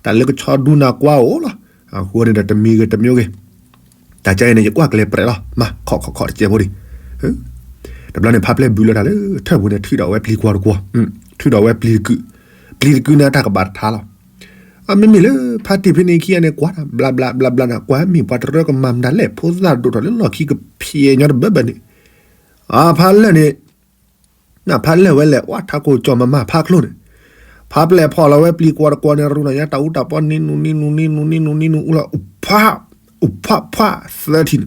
တၢ်လၢကဆီဒုနၤကွၢ်အိၣ်လီၤ, အဃိန့ၣ်ဒီးတမံၤဂ့ၤတမံၤဂ့ၤ, တၢ်ကဲအံၤန့ၣ် ယကွၢ်ကျဲပြဲးလီၤ မၤခီၣ်ခီၣ်ခီၣ်တကဲဖိဒံး. တဘျီန့ၣ် ဖါပျဲၢ်ဘုးလၢတၢ်လၢထၢၣ်ပူၤန့ၣ် ထုးဒီးဝဲပျံၤကွီၤတကွီၤ, ထုးဒီးဝဲပျံၤတကုာ်, ပျံၤတကုာ်န့ၣ် တၢ်ကဘၣ်တထါလီၤ. အမ့မ့ၢ်လၢဖါတံၢ်ဖဲန့ၣ်ခံဂၤန့ၣ် ကွၢ်တၢ် ဘျါဘျါဘျါဘျါနၤ ကွၢ်မ့ၢ်ပှၤတရၢကမၤမတၤလဲၣ် ဖိသၣ်ဒိၣ်ထီၣ်လၢလီၢ်ခံကဖံးညီတဘၢဘၢန့ၣ်, အဖါလၢာ်န့ၣ် နဖါလၢာ်ဝဲလဲၣ် ဝဲထးခိၣ်ကၠီၤမၤမၤဖါချိၣ်န့ၣ်, ဖါပျဲၢ်ဖီၣ်လီၤဝဲပျံၤကွီၤတကွီၤန့ၣ် ရူၢ်နီၢ်ညါတၢ်အူတၢ်ပီ နံၤနူၤ နံၤနူၤ နံၤနူၤ နံၤနူၤ နံၤနူၤ အူလီၤ အူဖး အူဖးဖး သၢထံၣ်န့ၣ်,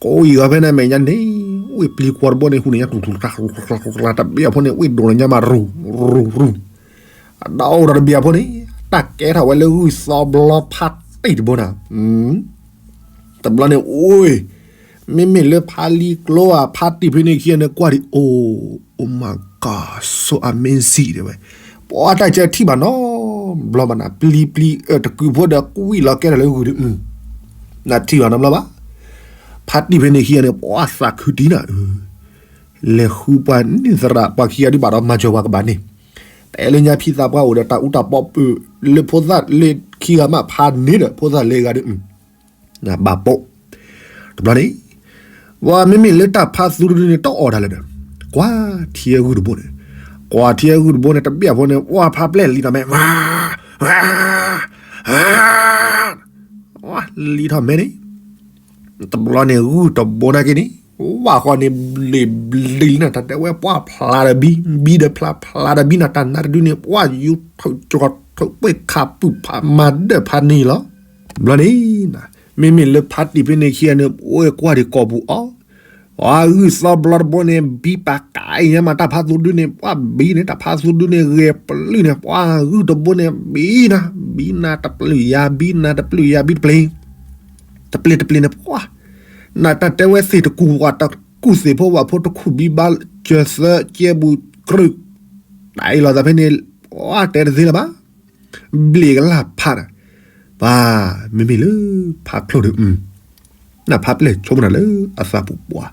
ကိးအံၤဂီၤဖဲန့ၣ် မဲာ်ညါန့ၣ် ဝ့ၢ်ပျံၤကွီၤတဘိန့ၣ် ဟူးနီၢ်ညါ ကျူကျူကျူကျူကျူ တဘ့ၣ်အဖိန့ၣ် ဝ့ၢ်ဒိၣ်နီၢ်ညါမး ရူၢ်ရူၢ်ရူၢ်, အဒီးအိၣ်ဒီးတဘ့ၣ်အဖိန့ၣ် တၢ်ကဲထီၣ်ဝဲလၢဂုၢ်သီဘျီဖးတံၢ်တဘိနၤ, တဘျီန့ၣ် အိၣ် မ့မ့ၢ်လၢဖါလံကျိဧါ ဖါတံၢ်ဖဲန့ၣ်ခံဂၤန့ၣ် ကွၢ်ဒံး အိၣ် Oh my God, so amazing တဲဝဲ, ပှၤတၢ်ကဲထံၣ်ဘၣ်နီတဘျီဘၣ်နၤ ပျံၤပျံၤအၢၣ်တကုာ်ဖိဒီးကွံာ်လီၤကဲထီၣ်လၢဂုၢ်ဒုး, နထံၣ်ဘၣ်နီတဘျီဘၣ်, ဖါတံၢ်ဖဲန့ၣ်ခံဂၤန့ၣ် ပှၤသးခုတံၢ်နၤ, လဲၤဃုပှၤန့ၢ်သရၣ် ပှၤခံဂၤဒုးဘၣ်ဒီးမၤစၢၤပှၤကဘၣ်န့ၣ်, တဲလၢညါဖံသးပှၢ်အိၣ်ဒီးတၢ်အူတၢ်ပီပၢၢ်လၢဖိသၣ်လၢခံဂၤမး ဖါန့ၢ်ဒီး ဖိသၣ်လၢဂၤဒုး ဘၣ်ပိာ်, တဘျီန့ၣ် ပှၤမ့မ့ၢ်လၢတၢ်ဖးသူတဒုန့ၣ် တအီၣ်တၢ်လၢၤဒီး ကွၢ်ထံဂုၢ်တဘိန့ၣ်, ကွၢ်ထံဂုၢ်တဘိန့ၣ် တဘ့ၣ်အဖိန့ၣ် ပှၤဖါပျဲၢ်လံထီၣ်မဲ, လံထီၣ်မဲန့ၣ်, တဘျီန့ၣ် ဂုၢ်တဘိနာ်က့န့ၣ် ဝၣ်ဃီန့ၣ် ဘျ့ဘျ့လံနၤ တၢ်တဲဝဲ ပှၤဖျါဒီးဘံ ဘံဒီးဖျါ ဖျါဒီးဘံနၤ တၢ်နါတဒုန့ၣ် ပှၤယူၤထုးကီၤထုးပှ့ၢ်ခးပုၢ်ဖးမၤဒၢၣ်ဖးန့ၢ်လီၤ. ဘျီန့ၣ် မ့မ့ၢ်လၢဖါတံၢ်ဖဲန့ၣ်ခံဂၤန့ၣ် အိၣ်ကွၢ်ဒံးကိာ်ပူၤအီၤ, အဂုၢ်သီဘျီတဘိန့ၣ် ဘံပာ်ကးအံၤညါမး တၢ်ဖးသူဒုန့ၣ် ပှၤဘံန့ၣ် တၢ်ဖးသူဒုန့ၣ် ဂဲၤပျုၢ်န့ၣ် ပှၤဂုၢ်တဘိန့ၣ် ဘံနၤ ဘံနၤတပျုာ်ယၤ ဘံနၤတပျုာ်ယၤ ဘံတပျ့ၤ တပျ့ၤတပျ့ၤန့ၣ် ပှၤ နတၢ်တဲဝဲသ့ၣ်တကူၣ် ပှၤတကူၣ်သ့ၣ်ဖိဝၣ်ဖိတခူၣ်ဘံဘါ ကၢၤသၢကဲဘူးကြုၢ် တၢ်အံၤလီၤသးဖဲန့ၣ် ပှၤတဲတသ့လၢၤဘၣ်. ဘျ့ကလၢ်ဖးဒီး ပှၤ မ့မ့ၢ်လၢ ဖးချိၣ်ဒီး နဖးပျဲၢ်ဆိကမိၣ်နၤလၢအသးပူၤပှၤ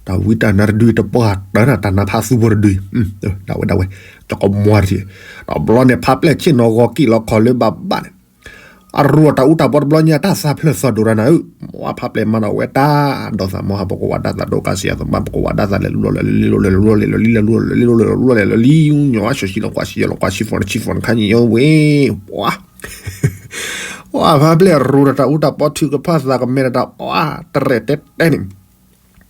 တၢ်ဝံတၢ်နါတဒု တပှၢ်တၢၢ်နၤ တၢ်နါဖးသူဖိတဒု ဒၣ်ဝဲဒၣ်ဝဲ တကမွၤတထံၣ် တဘျီန့ၣ် ဖးပျဲၢ်ဆ့ၣ်နီၤဂီၤက့ၤလီၤခီၣ်လၢဘၣ်ဘၣ်န့ၣ် အရူၢ်တၢ်အူတၢ်ပီတဘျီညါ တၢ်သးဖျၢၣ်သီၣ်ဒိၣ်ရၤနၤဧၢ, မ့ၢ်ဖးပျဲၢ်မၤဒီးဝဲတၢ် ဒီးသးမီဟး ပကဝးဒၣ်သးဒီး ကါစံယၤသမါ ပကဝးဒၣ်သးလဲၤလူလီၤလဲၤလံ လဲၤလူလီၤလဲၤလံ လဲၤလူလီၤလဲၤလံ လဲၤလူလီၤလဲၤလံ ညီအဆှၢဆံလီၤကွၢ်ဆံယဲၢ်လီၤကွၢ်ဆံဖီၣ်နဆံဖီၣ်နခါညံၤယဲၢ်ဝဲ ပှၤ ပှၤဖးပျဲၢ်ရူၢ်တၢ်အူတၢ်ပီထုကဖၣ်သးကမဲာ်တၢ် ပှၤတရဲၣ်တဲတဲန့ၣ်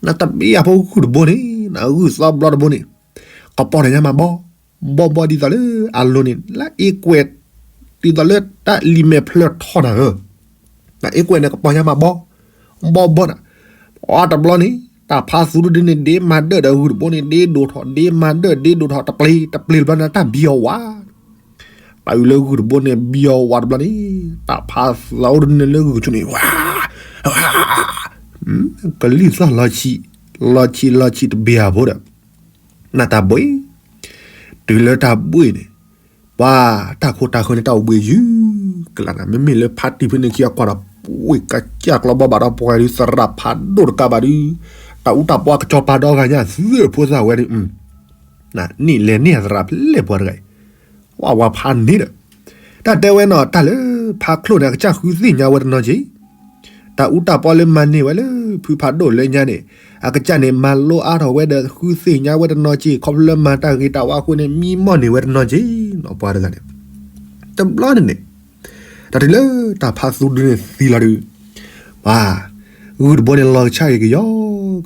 နတဘံၣ်အဖိဂုၢ်တဘိန့ၣ် နဂုၢ်သီဘျီတဘိန့ၣ် ကပီၤန့ၣ်ညါမးဘီ ဘီဘီဒ်သိးလၢအလိၤန့ၣ် လၢအ့ကွဲး ဒ်သိးလၢတၢ်လံၤမဲာ်ဖျၢၣ်ထီၣ်နၤဧၢ, နအ့ကွဲးန့ၣ် ကပီၤညါမးဘီ ဘီဘီနၤ, ပှၤတဘျီန့ၣ် တၢ်ဖးသူတဒုန့ၣ် ဒ့မၤဒၢၣ်ဒီးဂုၢ်တဘိန့ၣ် ဒ့ဒိၣ်ထီၣ် ဒ့မၤဒၢၣ် ဒ့ဒိၣ်ထီၣ် တပျ့ၤ တပျ့ၤတဘျီန့ၣ် တၢ်ဘံအီၤဝး တၢ်အုးလၢဂုၢ်တဘိန့ၣ် ဘံအီၤဝးတဘျီန့ၣ် တၢ်ဖးသးအိၣ်တဒုန့ၣ်လၢဂုၢ်ကဆိးန့ၣ် ဝး ကလံၢ်သီၣ်လီၤဆံး လီၤဆံးလီၤဆံးတဘ့ၣ်အဖိဒီး နတၢ်ဘှံး တုၤလၢတၢ်ဘှံးန့ၣ် ပှၤတၢ်ခိၣ်တၢ်ဃၢၤန့ၣ် တၢ်အိၣ်ဘှံးယုၢ်ကလးနၤ မ့မ့ၢ်လၢဖါတံၢ်ဖဲန့ၣ်ခံအကွၢ်ဒီး ပှ့ၤကစၢ်ကျီဘီဘၣ်ဒီးပှၤဒုးသရၣ်ဖးဒိၣ်တကးဘၣ်ဒုး တၢ်အူတၢ်ပီကစီၤပၤဒီဂၤညါ သုးဖိသၣ်ဝဲဒၣ် န့ၣ်လဲၤန့ၢ်အသရၣ်ဖျဲၣ်ပှၤတဂၤအံၤ, ဝဲဝဲဖးန့ၣ်ဒီး တၢ်တဲဝဲနီၤ တၢ်လၢဖးချိၣ်န့ၣ် အကစၢ်ဃုသ့ၣ်ညါဝဲတနီၤက့ၤ, တၢ်အူတၢ်ပီလၢမၤန့ၢ်ဝဲလၢဖုဖးဒိၣ်လၢညါန့ၣ် အကစၢ်န့ၣ် မၤလိအါထီၣ်ဝဲဒီးဃုသ့ၣ်ညါဝဲတနီၤက့ၤ ခီဖျိလၢမၤတၢ်ဂ့ၤတၢ်ဝါအဃိန့ၣ် မံမီၢ်န့ၢ်ဝဲတနီၤက့ၤနီၤ ပှၤတဂၤန့ၣ်, တဘျီန့ၣ်န့ၣ် တၢ်တုၤလၢတၢ်ဖးသူဒုန့ၣ်သံလီၤဒုး, ပှၤ ဂုၢ်တဘိန့ၣ်လီၤကဆှၣ်က့ၤကယီ,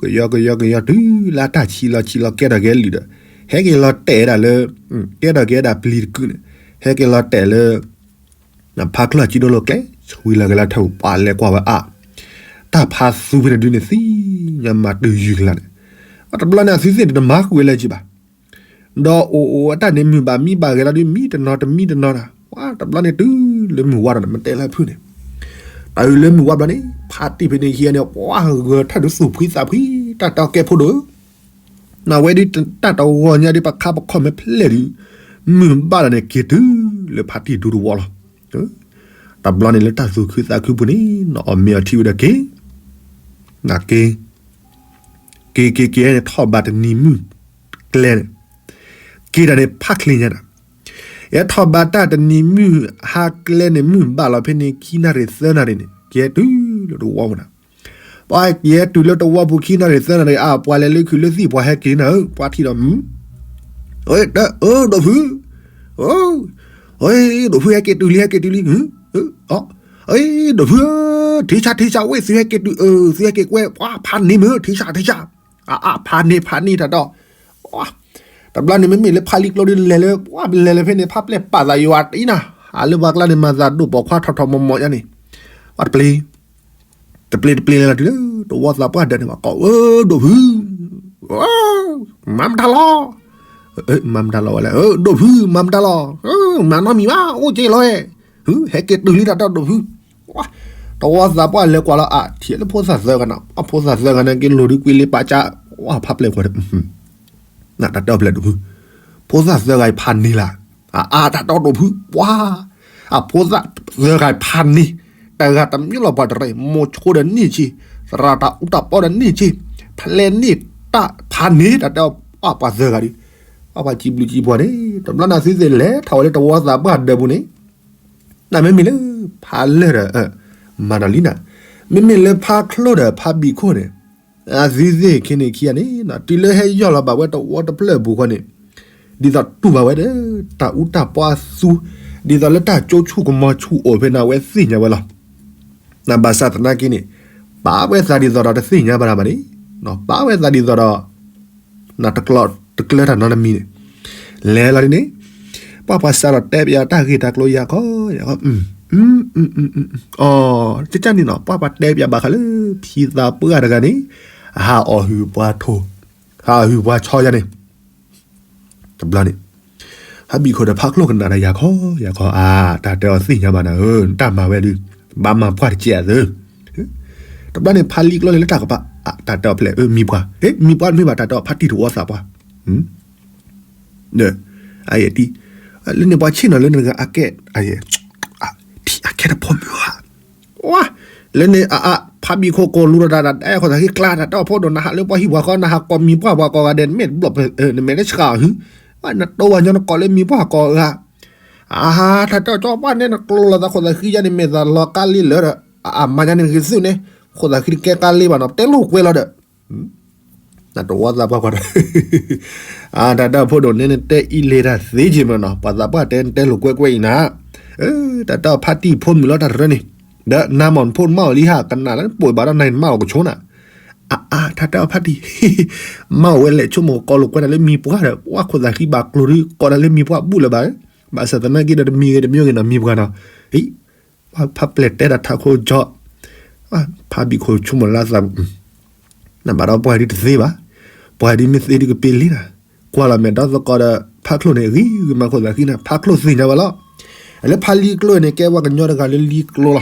ကယီကယီကယီတုၤလၢအတၢ်ဆံးလီၤဆံးလီၤကဲထီၣ်က့ၤအလုၢ်ဒီး ဟဲက့ၤလီၤတဲာ်ဒၣ်လၢ ကဲထီၣ်က့ၤဒၣ်ပျံၤတကုာ်န့ၣ်, ဟဲက့ၤလီၤတဲာ်လၢ ဖးချိၣ်အစုဒိၣ်လိၤကျဲ ဆှံလီၤက့ၤလၢထၢၣ်ပှၤလဲၤကွၢ်ဝဲအါ, တၢ်ဖးသူဖဲန့ၣ်ဒုန့ၣ်သံညါမၤတုၤယုၢ်ကလာ်န့ၣ်, တဘျီန့ၣ်အသုသ့ၣ်န့ၣ်တမၤဃုာ်ဝဲလၢၤက့ၤဘၣ် ဒီးအိၣ်အိၣ်အတၢ်န့ၣ်မုၢ်ဘၣ်မံဘၣ်ဂဲၤလီၤဒုး မံတနီၤတမံတနီၤတၢ်, ပှၤတဘျီန့ၣ်တုၤလၢမုၢ်ဝါဒီးန့ၣ် မ့ၢ်တဲလၢဖုန့ၣ်, တုၤလၢမုၢ်ဝါဘျီန့ၣ် ဖါတံၢ်ဖဲန့ၣ်ခံဂၤန့ၣ် ပှၤဂၢၢ်ထၢၣ်ဒုးသူၣ်ဖှံသးဖှံ တၢ်တီကဲဖိဒိၣ်ဧၢ, နဝဲဒုးတၢ်တဂီၤညါဒုး ပခါပခီၣ်မ့ၢ်ဖျဲၣ်ဒုး မုၢ်ဘၣ်လီၤန့ၣ် က့ၤတုၤလၢဖါတံၢ်ဒူတဝီလီၤ. တဘျီန့ၣ်လၢတၢ်သူၣ်ခုသးခုပူၤန့ၣ် နအီၣ်မ့ၤအီထံဝဲဒီးက့ၤ နက့ၤ က့ၤက့ၤက့ၤန့ၣ် ထီၣ်ဘးတနံၤမုၢ်ကျဲန့ၣ် က့ၤတၢ်န့ၣ်ဖးချ့ညါဒီး ယဲထီၣ်ဘးတၢ်တနံၤမုၢ်ဟါကျဲန့ၣ် မုၢ်ဘၣ်လီၤဖဲန့ၣ် ခံနၣ်ရံၣ်သၢနၣ်ရံၣ်န့ၣ် က့ၤတုၤလၢတဝီပူၤဒီး ပှၤက့ၤတုၤလၢတဝီပူၤခံနၣ်ရံၣ်သၢနၣ်ရံၣ် အပှၤလဲၤလၢခုးလၢသံၣ်ပှၤဟဲက့ၤနၤဧၢ ပှၤထံၣ်ဒီး အၢ ဒိၣ်ဖု ဒိၣ်ဖု ဟဲက့ၤတုၤလံ ဟဲက့ၤတုၤလံ ဒိၣ်ဖု ထံဆးထံဆး ဝဲသုဟဲက့ၤတုၤ အၢ သုဟဲက့ၤကွဲ ပှၤဖးန့ၢ်မ့ၢ် ထံဆးထံဆး အအါ ဖးန့ၢ်ဖးန့ၢ်တၢ်ဒီး တဘျီန့ၣ်မ့မ့ၢ်လၢဖးလံကျိဒုးလဲၤလၢ ပှၤလဲၤလၢဖဲန့ၣ် ဖးပျဲၢ်ပာ်သးယွၤတအံၤနၤ ဟးလၢပှၤကျါန့ၣ် မၤသးဒိၣ်ပိာ်ခွါထီၣ်ထီၣ်မီၤမီၤညါန့ၣ် ပှၤတပျ့ၤ တပျ့ၤတပျ့ၤလဲၤလီၤတုၤလၢ တဝီသးပှၢ်ဒၢးန့ၣ် ပှၤကိး အၢ ဒိၣ်ဖု မၤမတၤလီၤ မၤမတၤလီၤဝဲလဲၣ် ဒိၣ်ဖု မၤမတၤလီၤ မၤနီတမံၤဘၣ် အိၣ်က့ၤလီၤဝဲ ဟဲက့ၤတုၤလံတၢ်ဒီးဒိၣ်ဖု တဝီသးပှၢ်လဲၤကွၢ်လီၤအါ ထံၣ်လၢဖိသၣ်သၢဂၤနီၤ အဖိသၣ်သၢဂၤန့ၣ် က့ၤလိာ်ဒုးကွံာ်လ့ပာ်ကၠး ဝဲဖးပျဲၢ်ကွၢ် တၢ်တဲအီၤဖဲလဲၣ်ဒိၣ်ဖု ဖိသၣ်သၢဂၤအံၤဖးန့ၢ်လၢ အအါတၢ်တဲအီၤဒိၣ်ဖု ပှၤ အဖိသၣ်သၢဂၤဖးန့ၢ် တဂၤတမံၤလီၤပှၤတရံး မိၤဆိဒီးန့ၢ်ဆံ သရၣ်တၢ်အူတၢ်ပီဒီးန့ၢ်ဆံ ဖဲလဲၣ်န့ၣ်တၢ်ဖးန့ၢ် တၢ်တဲအီၤ ပှၤသၢဂၤဒုး ပှၤစံးဘျုးစံးဖှိၣ်န့ၣ် တဘျီန့ၣ်သုသ့ၣ်လဲၤထီၣ်ဝဲလၢတဝီသးပှၢ်ဒၢးပူၤန့ၣ် နမ့မ့ၢ်လၢ ဖးလၢၢ်ဒီး မၤဒီးလံနၤ မ့မ့ၢ်လၢဖးချိၣ်ဒီးဖးဘံၣ်ခိၣ်န့ၣ် အသုသ့ၣ်ခံန့ၣ်ခံဂၤန့ၣ် တုၤလၢဟဲယီၢ်လီၤဘၣ်ဝဲတဝီတဖျၢၣ်အပူၤဃီန့ၣ် ဒ်သိးတူၢ်ဘၣ်ဝဲဒီး တၢ်အူတၢ်ပီအသူ ဒ်သိးလၢတၢ်ကၠိဆူၣ်ကမီၤဆူၣ်အိၣ်ဖဲန့ၣ် အဝဲသ့ၣ်ညါဝဲလီၤ. နဘၣ်ဆၣ်သနာ်က့န့ၣ် ပာ်ဝဲသးဒ်သိးဒီးတသ့ၣ်ညါဘၣ်ဒၣ်မးန့ၣ် ပာ်ဝဲသးဒ်သိးဒီး နတကျၢတၢ်နီတမံၤန့ၣ် လဲၤလီၤဒ်န့ၣ် ပှၤပှၤစးထီၣ်တဲပယီၤတၢ်ဂ့ၢ်တၢ်ကျိၤယၤခီ ယၤခီ အီၤ ကကန့ၣ်နီၤ ပှၤပှၤတဲပယီၤဘၣ်ဃးလၢ ဖံသးပှၢ်တဂၤန့ၣ် ဟးအီၣ်ဟုၣ်ပှၤထိၣ် ဟးအီၣ်ဟုၣ်ပှၤဆီယၤန့ၣ် တဘျီန့ၣ် ဖးဘံၣ်ခိၣ်ဒီးဖးချိၣ်ကနၣ်ဒီးယၤခီ ယၤခီ အါ တၢ်တဲအီၤသ့ၣ်ညါဘၣ်နၤဧၢ နတၢ်မၤဝဲဒုး ဘၣ်မၤပှၢ်တကဲးအသၢ တဘျီန့ၣ် ဖးလံကျိန့ၣ်လၢတၢ်ကပၤ တၢ်တဲအီၤဖဲလဲၣ် မံပှၢ် မံပှၢ်တမ့ၢ်ဘၣ် တၢ်တဲအီၤဖးတံၢ်တဝီသးပှၢ် အယဲၢ်တံၢ် လၢန့ၣ်ပှၤဆ့ၣ်နီၤလၢနဂၤအကဲ အယဲၢ် ထံၣ်အကဲတဖိမုၣ်ဧါ ဝါ လၢန့ၣ်အအါ ဖးဘံၣ်ခိၣ်ကိးလူၤဒီးတၢ် တၢ်အဲၣ်ခိၣ်သးဃံကျါ တၢ်တဲအီၤဖိဒိၣ် နဟးလၢပှၤဟံၣ်ပှၤဃီ နဟးကိးမံၤပှၢ်ပှၤကိးဂၤဒဲး နမ့ၢ်တဘျီၣ် နမဲာ်တဆှးအီၤဟူ နတိဝဲညီနကိးလၢမံၤပှၢ်ကိးဂၤ အဟါ တၢ်တဲအီၤကၠီပှၢ်န့ၣ် နကျိၤလီၤသးခိၣ်သးဃံယါန့ၣ် မ့ၢ်သးလီၤကါလ့လၢာ်ဒီး အမါယါန့ၣ်ဂ့ၤသုးန့ၣ် ခိၣ်သးဃံတကဲကါလ့ဘၣ်နီၤ တဲလိာ်ကွဲလီၤဒီး နတဝီသးပှၢ်ကွၢ်ဒီး တၢ်တဲအီၤဖိဒိၣ်န့ၣ် နတဲအံၤလံတၢ်သ့က့ၤမးနီၤ ပှၤသးပှၢ်တဲ နတဲလိာ်ကွဲကွဲအံၤနၤ တၢ်တဲအီၤဖါတံၢ်ဖိမုၣ်လီၤတၢ်တရၢန့ၣ် ဒီးနၤမ့ၢ်နဖိနမါအိၣ်လံဟး ကနၣ်လၢနပိာ်ဘၣ်ဒီးနၤနမါအိၣ်ကဆိနၤ အါအါ တၢ်တဲအီၤဖါတံၢ် မါအိၣ်ဝဲလဲၣ် ဆိကမိၣ်ကိးလိာ်ကွဲနၤလၢမံၤပှၢ်ဒီး ပှၤခိၣ်သးဃံဘၣ်ကျိၤဒုး ကိးနၤလၢမံၤပှၢ်ဘူၣ်လၢၤဘၣ် ဘၣ်ဆၣ်သနာ်က့ဒီးတမံၤဂ့ၤတမံၤဂ့ၤနီၤ မံၤပှၢ်နီၤ ဖါပျဲၢ်တဲတၢ်ထးခိၣ်ကၠီ ဖါဘံၣ်ခိၣ်ဆိကမိၣ်လၢသး နဘၣ်ဒီးပှၤဒုးတသ့ဘၣ် ပှၤဒုးမ့ၢ်သ့ဒုးကပ့ၤလံနၤ ကွၢ်လီၤမဲာ်ဒီသကိးဒီး ဖါချိၣ်န့ၣ် ဂံၤဂံၤမၤခိၣ်သးဃံနၤ ဖါချိၣ်သ့ၣ်ညါဝဲလီၤ လၢဖါလံကျိန့ၣ် ကဲပှၤကညီတဂၤလၢလံကျိလီၤ လံ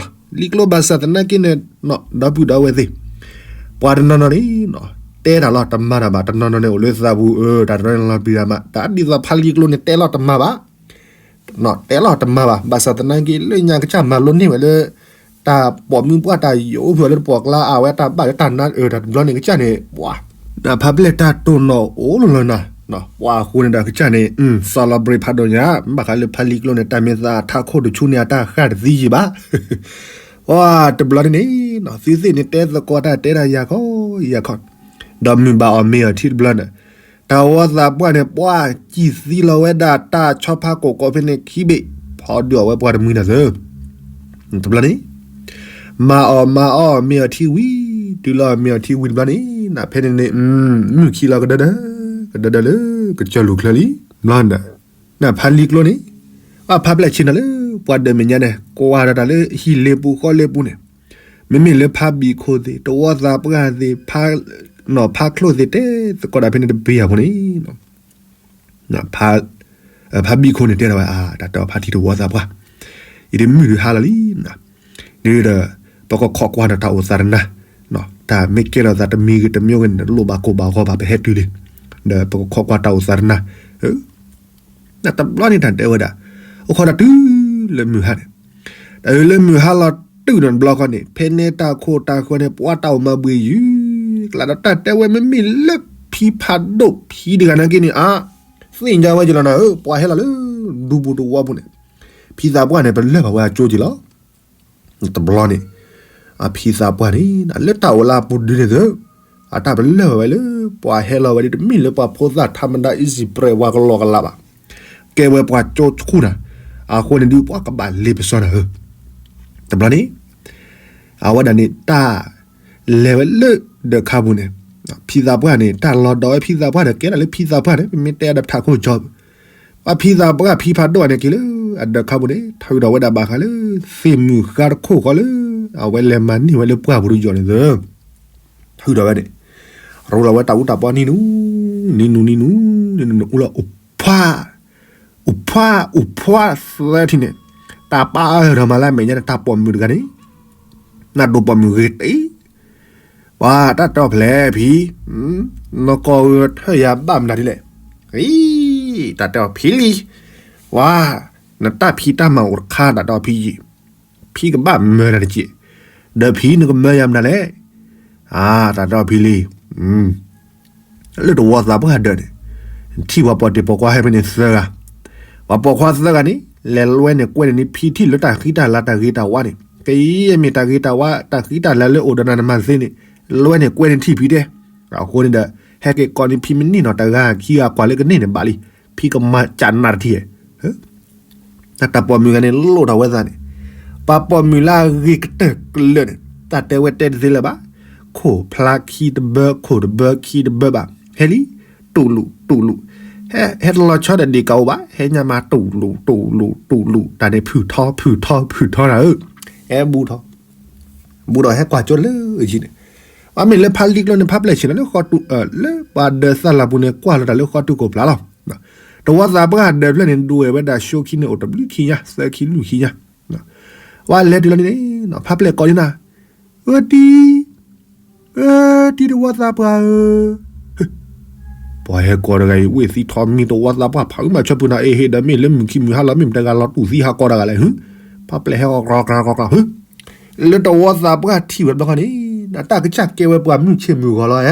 ကျိဘၣ်ဆၣ်သနာ်က့န့ၣ် ဒီပုၢ်ဒီဝဲၢ်သ့ၣ် ပှၤတနီၤနီၤန့ၣ် တဲတၢ်လီၤတမၤတၢ်ဘၣ် တနီၤနီၤန့ၣ် အိၣ်လၢသးပူၤ အၢ တၢ်တနီၤန့ၣ်လီၤပျံၤတၢ်မး တၢ်ဒ်သိးဖါလံကျိန့ၣ် တဲလီၤတမၤဘၣ် တဲလီၤတမၤဘၣ် ဘၣ်ဆၣ်သနာ်က့ လၢညါကစၢ်မၤလိန့ၢ်ဝဲလၢ တၢ်ပိာ်မုၣ်ပှၢ်တၢ်ယိးအိၣ်ဖျိလၢတပိာ်ကျါ အဝဲတၢ်ဘၣ်လၢတၢ်နါ အၢ တၢ်တဘျီန့ၣ်ကစၢ်န့ၣ် ပှၤ ဖါပျဲၢ်တၢ်တိၢ်နီၣ်အိၣ်လီၤလီၤနီၤ, ပှၤအဃိန့ၣ်ဒီးကစၢ်န့ၣ် စီလီၤဘြ့းဖးဒိၣ်ညါ, ဘၣ်ဃးလၢဖါလံကျိန့ၣ် တၢ်မ့ၢ်သးထးခိၣ်တဆူန့ၣ် အတၢ်ဃၣ်တသံယံၤဘၣ်. ပှၤတဘျီန့ၣ်န့ၣ် သုသ့ၣ်န့ၣ်တဲသကိးတၢ်တဲတၢ်ယၤခီယၤခီ, ဒီးမုၢ်ဘၣ်အီၤမ့ၤအီၤထံတဘျီန့ၣ်, တၢ်ဝီသးပှၢ်န့ၣ် ပှၤစံၣ်သံလီၤဝဲဒၣ်တၢ်ဆီဖါကိးကိးဖဲန့ၣ်ခံဘ့ၣ်, ဖီဒုးအီၤဝဲပှၤတမှံၤနၤသၢ တဘျီန့ၣ် မၤအီၤမၤအီၣ်မ့ၤအီၤထံဝံၤ, တုၤလီၤမ့ၤအီၤထံဝံၤတဘျီန့ၣ် နဖဲန့ၣ်န့ၣ် မုၢ်ခံလီၤကဒၢဒၢ, ကဒၢဒၢလၢကစၢၢ်လူၤချၢလံ, ဘျီန့ၣ် နဖါလံကျိန့ၣ် ဘၣ်ဖါပျဲၢ်ဆ့ၣ်နီၤလၢ ပှၤဒၢးမဲာ်ညါန့ၣ် ကွၢ်ဒီးတၢ်လၢဟံၣ်လ့ပူၤဃီလ့ပူၤန့ၣ်, မ့မ့ၢ်လၢဖါဘံၣ်ခိၣ်သ့ၣ် တဝီသးပှၢ်သ့ၣ် နီၢ်ဖါချိၣ်သ့ၣ်တဲသကိးဒၣ်ဖဲန့ၣ်တဘ့ၣ်အပူၤန့ၣ် ဖါဘံၣ်ခိၣ်န့ၣ်တဲဒီးဝဲ တၢ်တဲအီၤဖါတံၢ်တဝီသးပှၢ်, ယတမုၢ်ဒုးဟါလီၤလံ, ဒ်ဒီး ပကခိးကွၢ်ဒီးတၢ်အိၣ်သးတနၤ, တၢ်မ့ၢ်ကဲထီၣ်သးတမံၤဂ့ၤတမံၤဂ့ၤန့ၣ် တလိၣ်ဘၣ်ကိၢ်ဘၣ်ဂီၤဘၣ် ပဟဲတုၤလံ, ဒီးပကခိးကွၢ်တၢ်အိၣ်သးတနၤ တဘျီန့ၣ်တၢ်တဲဝဲဒၣ်, အိၣ်ခိးတၢ်တုၤလၢမုၢ်ဟါန့ၣ်, တၢ်လၢမုၢ်ဟါလီၤတုၤန့ၣ်တဘျီဃီန့ၣ် ဖဲန့ၣ်တၢ်ခိၣ်တၢ်ဃၢၤန့ၣ် ပှၤတၢ်အိၣ်မၤဘှံးယုၤကျါဒီး တၢ်တဲဝဲမ့မ့ၢ်လၢဖံဖးဒိၣ်ဖံတဂၤနာ်က့န့ၣ် အါ, သ့ၣ်ညါဝဲကလီၤနၤဧၢ, ပှၤဟဲလီၤလၢဒူပူၤတဝီပူၤန့ၣ်, ဖံသးပှၢ်န့ၣ် ပလၢၢ်ဘၣ်ဝဲအကၠိက့ၤလီၤ. တဘျီန့ၣ် အဖံသးပှၢ်န့ၣ် လၢတၢ်အိၣ်လၢအပူၤဒုန့ၣ်သၢ, အတၢ်ပလၢၢ်ဘၣ်ဝဲလၢ ပှၤဟဲလီၤဝဲဒ်တမ့ၢ်လၢပှၤဖိသၣ်ထးမဒါ easy prey ဝါကလီကလးဘၣ်, ကဲဝဲပှၤကၠိဆူၣ်နၤ, အဃိန့ၣ်ဒုးပှၤကဘၣ်လ့ပစီနၤဧၢ. တဘျီန့ၣ် အဝဲဒၣ်န့ၣ် တၢ်လဲၤဝဲလၢဒၢးခါပူၤန့ၣ်, ဖံသးပှၢ်န့ၣ် တၢ်လီၤဒီးဝဲဖံသးပှၢ်ဒီး ကဲဒၣ်လၢဖံသးပှၢ်န့ၣ် ပမ့ၢ်တဲအီၤဒီးထးခိၣ်ကၠီ ပှၤဖံသးပှၢ်ဖံဖးဒိၣ်န့ၣ်က့ၤလၢအဒၢးခါပူၤန့ၣ် ထုးထီၣ်ဝဲဒၣ်ဘၣ်ဃးလၢ သ့ၣ်မုၢ်ဃါတခိၣ်ဃီလၢ အဝဲလဲၤမၤန့ၢ်ဝဲလၢပှၢ်ပူၤတယီၤန့ၣ်သၢ, ထုးထီၣ်ဝဲန့ၣ် ရိလီၤဝဲတၢ်အူတၢ်ပီနံၤနူ, နံၤနူနံၤနူ, နံၤနူနံၤနူ အိၣ်ဖှါ, အိၣ်ဖှါ, အိၣ်ဖှါသၢထံၣ်န့ၣ်, တၢ်ပာ်အၢထီၣ်မၤလၢအမဲာ်ညါန့ၣ် တၢ်ပိာ်မုၣ်တဂၤန့ၣ် နဒိးပိာ်မုၣ်ဂ့ၤတ့ၢ်, ပှၤတၢ်တဲအီၤဖျဲၣ်ဖံ, နကိးဂဲၤထၢၣ်ယၤဘၣ်မနုၤဒ်လဲၣ်, အံၤ, တၢ်တဲအီၤဖံလံ, ပှၤ, နတၢ်ဖံးတၢ်မၤအိၣ်တခါ တၢ်တဲအီၤဖံယံာ်, ဖံကဘၣ်မၢနၤတက့ၢ်, ဒီးဖံနကမၢယၤမနုၤလဲၣ်, အါ, တၢ်တဲအီၤဖံလံ လၢတဝီသးပှၢ်ဒၢးန့ၣ်, ထံၣ်ပှၤပိာ်တံၢ်ပိာ်ခွါဟဲဖဲန့ၣ်သၢဂၤ, ပှၤပိာ်ခွါသၢဂၤန့ၣ် လဲၤလွဲန့ၣ်ကွဲန့ၣ်န့ၣ် ဖံထံၣ်လၢတၢ်ဃံတၢ်လၤတၢ်ဂ့ၤတၢ်ဝါန့ၣ် ကယဲၢ်မ့ၢ်တၢ်ဂ့ၤတၢ်ဝါ တၢ်ဃံတၢ်လၤလၢအိၣ်ဒီးနၤနမၤသ့န့ၣ် လွဲန့ၣ်ကွဲန့ၣ်ထံၣ်ဖံတဲ, အဃိန့ၣ်ဒီး ဟဲက့ၤကိးန့ၣ်ဖံမ့ၢ်န့ၢ်နီၤတဂၤခံဂၤကွၢ်လၢကန့ၢ်န့ၣ်ဘၣ်လံ, ဖံကမၤကနၣ်တထံၣ်ဧဲ တၢ်ပိာ်မုၣ်ဂၤန့ၣ်လိၣ်ထီၣ်ဝဲသးန့ၣ်, ပှၤပိာ်မုၣ်လၢအဂ့ၤကတၢၢ်ကလၢာ်န့ၣ် တၢ်တဲဝဲတဲတသ့လၢၤဘၣ်, ခိၣ်ဖျါခံတဘၢ ခိၣ်တဘၢခံတဘၢဘၣ်, ဟဲလံ, တူၢ်လူၢ်တူၢ်လူၢ်, ဟဲတလီၤဆီဒီးဒံးကအိၣ်ဘၣ်, ဟဲညါမၤတူၢ်လူၢ်တူၢ်လူၢ်တူၢ်လူၢ် တၢ်န့ၣ်ဖုၣ်ထီဖုၣ်ထီဖုၣ်ထီနၤဧၢ, ဟဲဘူးထီ ဘူးဒီးဟဲကွၢ်ကၠိလၢအယံၤန့ၣ်, အမ့ၢ်လၢဖါလံကျိန့ၣ် ဖါပျဲၢ်ဆ့ၣ်နီၤလၢဃီတူၢ်, လၢပှၤဒၢးသၣ်လၤပူၤန့ၣ် ကွၢ်လီၤတၢ်လၢဃီတူၢ်ကိၢ်ဖျါလီၤ. တဝီသးပှၢ်ဒၢးဖျၢၣ်န့ၣ် ဒိၣ်ဝဲဒၣ်ၡိခံန့ၣ် အိၣ်တဘျုးခံညါ သၢခံလွံၢ်ခံညါ, ဝဲလဲၤတုၤလီၤန့ၣ် ဖါပျဲၢ်ကိးန့ၢ်နၤ, အၢတံၤ, အၢတံၤတဝီသးပှၢ်ဧၢ ပှၤဟဲကိးတဂၤအံၤ ဝ့ၢ်သံထီမံၤတဝီသးပှၢ် ဖးအုမၤဆၢပူၤနၤ အ့ဟ့ၣ်ဒီးမ့ၢ်လၢမုၢ်ခံမုၢ်ဟါလီၤ မ့ၢ်မတဂၤလီၤတူၢ်သံဟးကိးတဂၤလဲၣ်, ဖါပျဲၢ်ဟဲဂီၤကြၤကြၤကြၤကြၤ, လၢတဝီသးပှၢ်ထံၣ်ဝဲတဘျီဃီန့ၣ် နတၢ်ကစၢ်ကဲဝဲပှၤမုၢ်ဆ့ၣ်မုၢ်ဂီၤလီၤဧါ,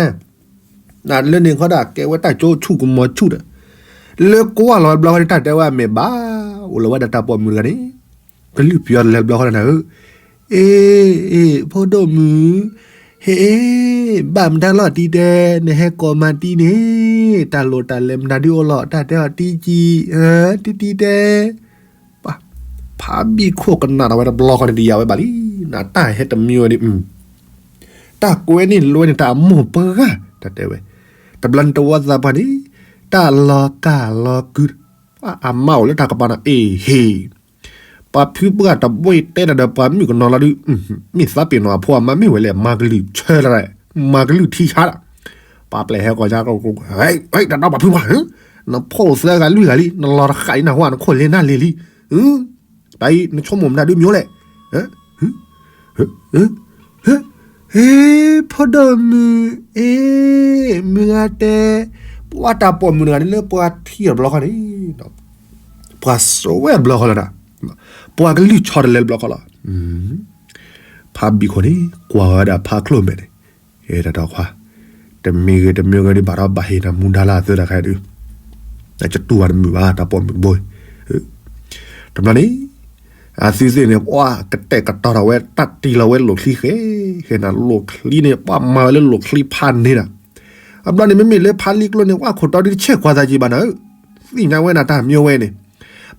နလၢန့ၣ်ခီဒၣ်ကဲဝဲတၢ်ကၠိဆူၣ်ကမီၤဆူၣ်ဒီး, လၢကွၢ်လီၤဝဲတဘျီဃီန့ၣ် တၢ်တဲဝဲအမဲာ်ဘၣ်, အိၣ်လီၤဝဲဒၣ်တၢ်ပိာ်မုၣ်တဂၤန့ၣ် ကလုၢ်ပျီတလဲၤတဘျီဃီန့ၣ်နၤဧၢ, အ့, အ့, ဖိဒိၣ်မုၣ်, ဟ့ၣ်, ဘၣ်မတၤလီၤတံၤတဲ, နဟဲကိးမၤတံၤန့ၣ်, တၢ်လိၣ်တၢ်လဲၤမတၤဒုအိၣ်လီၤ တၢ်တဲအီၤတံၤကံ, တံၤတံၤတဲ, ပှၤ, ဖါဘံၣ်ခိၣ်ကနၣ်ဒီးဝဲတဘျီဃီန့ၣ် တယာ်ဝဲဘၣ်လံ, နတၢ်ဟဲတမံၤဝဲဒၣ်, တၢ်ကွဲန့ၣ်လွဲန့ၣ် တၢ်အမိၢ်ပှၢ်, တၢ်တဲဝဲ, တဘျီန့ၣ်တဝီသးပှၢ်န့ၣ်, တၢ်လီၤကၢ်လီၤကု, အမါအိၣ်လၢတၢ်ကပၤန့ၣ် အ့ဟ့ၣ် ပှၤဖုပှၢ်တဘိတဲတၢ်ဒီးပှၤမုၣ်ကနီၤလီၤဒုး, မ့ၢ်သးပ့ၤနီၣ်အဖိအမါမ့ၢ်ဝဲလဲၣ် မၤကလုၢ်ဆၢလီၤ, မၤကလုၢ်ထံဆါလီၤ, ပှၤပျဲၢ်ဟဲကီၢ်ညါ, တၢ်ဒီးပှၤဖုပှၢ်, နဖိသၢဂၤလွံၢ်ဂၤလံ, နလီၤတဃာ်အံၤနဟူနခိၣ်လ့နၢ်လ့လံ, တၢ်အံၤနဆိကမိၣ်မတၤဒုးမ့ၢ်လဲၣ်, ဟ့ၣ်, ဖိဒိၣ်မုၣ်, အ့, မုၢ်ဂၤတဲ, ပှၤတၢ်ပိာ်မုၣ်တဂၤန့ၣ်လၢပှၤထံၣ်တဘျီဃီန့ၣ် ပှၤစိာ်ဝဲတဘျီဃီလီၤ, ပှၤကလုၢ်ဆီတလဲတဘျီဃီလီၤ, ဖါဘံၣ်ခိၣ်န့ၣ် ကွၢ်ဝဲဒၣ်ဖါချိၣ်မဲာ်န့ၣ်, တၢ်ဒီးခွါ, တမ့ၢ်ဂ့ၤတမ့ၢ်ဂ့ၤဒုး ဘၣ်ထီၣ်ဘၣ်ဟ့ၣ်နၤမူဒါလၢအသၢတခါဒုး, ကတူၢ်ဘၣ်တမုာ်ဘၣ် တၢ်ပိာ်မုၣ်တဘိ, တဘျီန့ၣ် အသုသ့ၣ်န့ၣ် ပှၤကတဲာ်ကတီၤထီၣ်ဝဲ တၢ်တ့ၢ်လီၤဝဲလိာ်ချံဃဲ ဃဲနၤလိာ်ချံန့ၣ် ပှၤမၤဝဲလၢလိာ်ချံဖးန့ၢ်ဒီး, အဘျီန့ၣ် မ့မ့ၢ်လၢဖါလံကျိန့ၣ် ပှၤခိၣ်တီဒုးတဆဲးကွၢ်သးက့ၤဘၣ်နၤဧၢ, သ့ၣ်ညါဝဲနၤတၢ်မံဝဲန့ၣ်,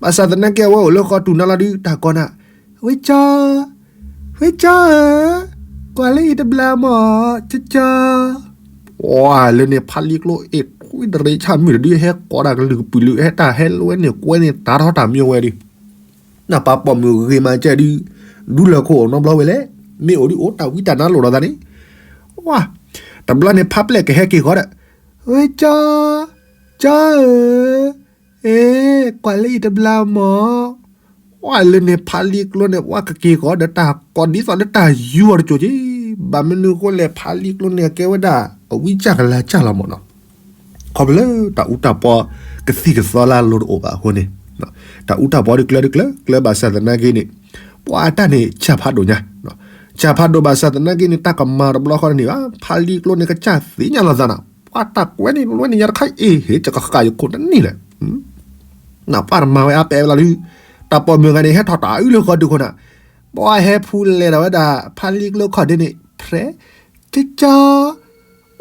ဘၣ်ဆၣ်သနာ်က့အဝဲအိၣ်လၢဃီတူၢ်နၤလီၤဒုး တၢ်ကိးနၤ, ဝဲကၠီ ဝဲကၠီဧၢ, ကွၢ်လၢအံၤတဘျီမၢ် ကၠီကၠီ, ပှၤလၢန့ၣ် ဖါလံကျိအ့ၣ်ထွံတရံးဆၣ်မုၣ်တဒု ဟဲကိးတၢ်ကလုၢ်ကပုာ်လုာ် ဟဲတၢ်ဟဲလၢဝဲန့ၣ်ကွဲန့ၣ် တၢ်ထီၣ်တၢ်မံဝဲဒုး, နပာ်ပိာ်မုၣ်ဂ့ၤမးကဲဒုး, ဒူလၢၢ်ခိၣ်အိၣ်နီတဘျီဝဲလဲၣ်, မ့ၢ်အိၣ်ဒုးအိၣ်တၢ်ဝံတၢ်နါလိာ်ဒီးသးန့ၣ်, ဝါ, တဘျီန့ၣ် ဖါပျဲၢ်ကဟဲက့ၤဃီဒီး, ဝဲကၠီ ကၠီဧၢ, အ့ ကွၢ်လၢအံၤတဘျီမၢ်, ပှၤလၢန့ၣ် ဖါလံကျိန့ၣ် ပှၤကက့ၤဃီဒီးတၢ်ကိးဒ်သိးလၢတၢ်ယူၤအီၤတစိၤက့ၤ, ဘၣ်မနုၤဃိလဲၣ် ဖါလံကျိန့ၣ် အကဲဝဲဒၣ်အဝံစၢ်ကလၤစၢ်လီၤမၢ်နီၤ, ခီဖျိလၢတၢ်အူတၢ်ပီကသံၣ်ကသီလၢအလိၤတအိၣ်ဘၣ်အဃိန့ၣ်, တၢ်အူတၢ်ပီဒုးကျၢၤဒုးကျၢၤကျၢၤဘၣ်ဆၣ်သနာ်က့န့ၣ်, ပှၤတၢ်န့ၣ် စၢ်ဖးဒိၣ်ညါ, စၢ်ဖးဒိၣ်ဘၣ်ဆၣ်သနာ်က့န့ၣ် တၢ်ကမၤတဘျီဃီတန့ၢ်ဘၣ်, ဖါလံကျိန့ၣ် ကစၢ်သ့ၣ်ညါလီၤသးနီၤ ပှၤတၢ်ကွဲးန့ၣ် လွဲန့ၣ်ညါတခါအံၤ ဟ့ၣ် ကဃၣ်ယခိၣ်တန့ၢ်လဲၣ်, နပၢ်တမၤဝဲအါပဲာ်ဝဲလီၤဒုး, တၢ်ပိာ်မုၣ်ဂၤန့ၣ် ဟဲထီၣ်တၢ်အုးလၢဃီဒုးခိၣ်နၤ, ပှၤဟဲဖူလဲၤဒီးဝဲဒၣ် ဖါလံကျိခီၣ်ဒ့န့ၣ် ဖြဲး, ကၠီကၠီ,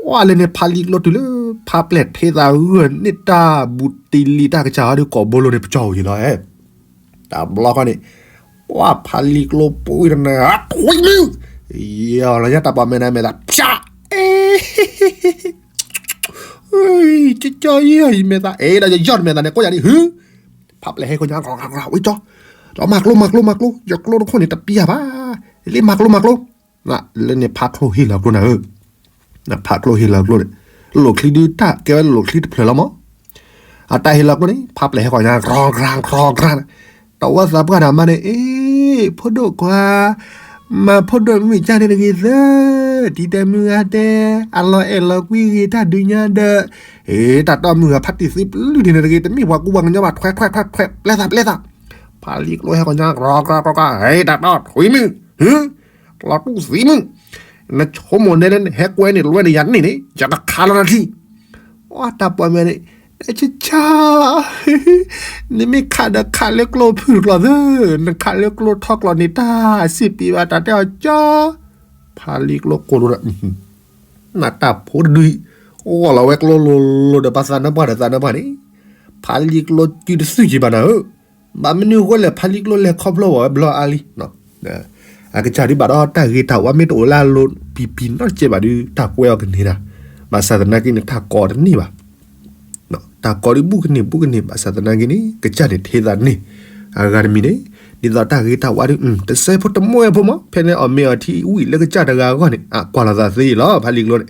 ပှၤလၢန့ၣ် ဖါလံကျိတုၤလၢ ဖါပျဲၢ်ထ့သးဂၢၢ်န့ၢ်တၢ်ဘူးတံၢ်လံတၢ်ကစၢ်ဟီဒုး ကိာ်ဘိလိန့ၣ် ပကၠီအိၣ်ယံၤလီၤဧၢ တဘျီဃီန့ၣ်, ပှၤဖါလံကျိပှံၤတနၤ ထွံမုၣ်, ယီၤလီၤညါတၢ်ပှၤမဲာ်နၤမဲာ်သး ဖျါ, ကၠီယီၤယမဲာ်သး အဲၣ်ဒိးယယီၤတမဲာ်သးန့ၣ် ကိးယၤဒ် ဟု, ဖါပျဲၢ်ဟဲခိၣ်ညါ ဝံကၠီ, လီၤမၤကျိမၤကျိမၤကျိ ယကျိတခိၣ်န့ၣ်တပျၢ်ဘၣ်, လၢမၤကျိမၤကျိ, လၢန့ၣ်ဖါချိၣ်ဟ့ၣ်လီၤကျိနၤဧၢ ဖါချိၣ်ဟ့ၣ်လီၤကျိန့ၣ်, လိၣ်ချံဒုးတၢ်ကဲဝဲလိၣ်ချံတဖျၢၣ်လီၤမး, အတၢ်ဟ့ၣ်လီၤကျိန့ၣ် ဖါပျဲၢ်ဟဲခိၣ်ညါ ကြီကြီကြီ, တဝီသးပှၢ်တၢ်မါန့ၣ် အ့ ဖိဒိၣ်ခွါ, မၤဖိဒိၣ်မုၣ်ကၢ်န့ၣ်တဂ့ၤသၢ, တံၤတဲမုၢ်ဂၤတဲ, အလီၤအဲၣ်လီၤကွံဂ့ၤတၢ်ဒုးညါဒီး, အ့ တၢ်တီမုၢ်ဂၤဖါတံၢ်သံပလုၢ်ဒ်န့ၣ်တဂ့ၤ တမ့ၢ်ပှၤကူပှၤကညီဘၣ် ထွဲထွဲထွဲထွဲ ပျဲသးပျဲသး, ဖါလံကျိဟဲခိၣ်ညါ ကြီကြီကြီ ဟဲတၢ်တီထွံမုၣ်, ဟု လီၤတူၢ်သံမုၣ်, နဆိကမိၣ်နဲလၢနဟဲကွဲန့ၣ် လွဲန့ၣ်ယၤန့ၣ်န့ၣ် ယကခးလီၤနၤထံ, အတၢ်ပိာ်မုၣ်န့ၣ်, ဆၢဆၢ, နမ့ၢ်ခးဒီးခးလၢကျိဖုၣ်ကျိသၢ, နခးလၢကျိထီကျိန့ၣ် တၢ်စံးပံးဘၣ်တၢ်တဲအီၤကၠီ, ဖါလံကျိကိၢ်လိဒီး နတၢ်ဖိတဒုအံၤ, ဂီၢ်လီၤဝဲကျိလိၤလိၤဒီးပှၤသးနၢပှၢ်ဒီးသးနၢပှၢ်န့ၣ်, ဖါလံကျိစုတစုက့ၤဘၣ်နၤဧၢ, ဘၣ်မနုၤအဃိလဲၣ် ဖါလံကျိလဲၤခီဖျိဝဲဘျီအါလံ, အကစၢ်ဒုးဘၣ်ဒီးတၢ်ဂ့ၤတၢ်ဝါမ့ၢ်တအိၣ်လၢအလိၤပံၤပံၤနီတစဲးဘၣ်ဒုး တၢ်ကွဲအီၤကန့ၢ်နၤ, ဘၣ်ဆၣ်သနာ်က့န့ၣ် တၢ်ကိးတန့ၢ်ဘၣ် တၢ်ကိးဒုးဘူးကန့ၢ်ဘူးကန့ၢ် ဘၣ်ဆၣ်သနာ်က့န့ၣ် ကစၢ်န့ၣ်ထံၣ်သးန့ၢ်, အဂၤတမံၤန့ၣ်, ဒ်သိးတၢ်ဂ့ၤတၢ်ဝါဒုး တစဲးဖိတမိၢ်ဖိမး ဖဲန့ၣ်အီၣ်မ့ၤအီထံဝံၤလၢကစၢ်တဂၤအဂီၢ်န့ၣ် အကွၢ်လီၤသးသ့လီၤ ဖါလံကျိန့ၣ်,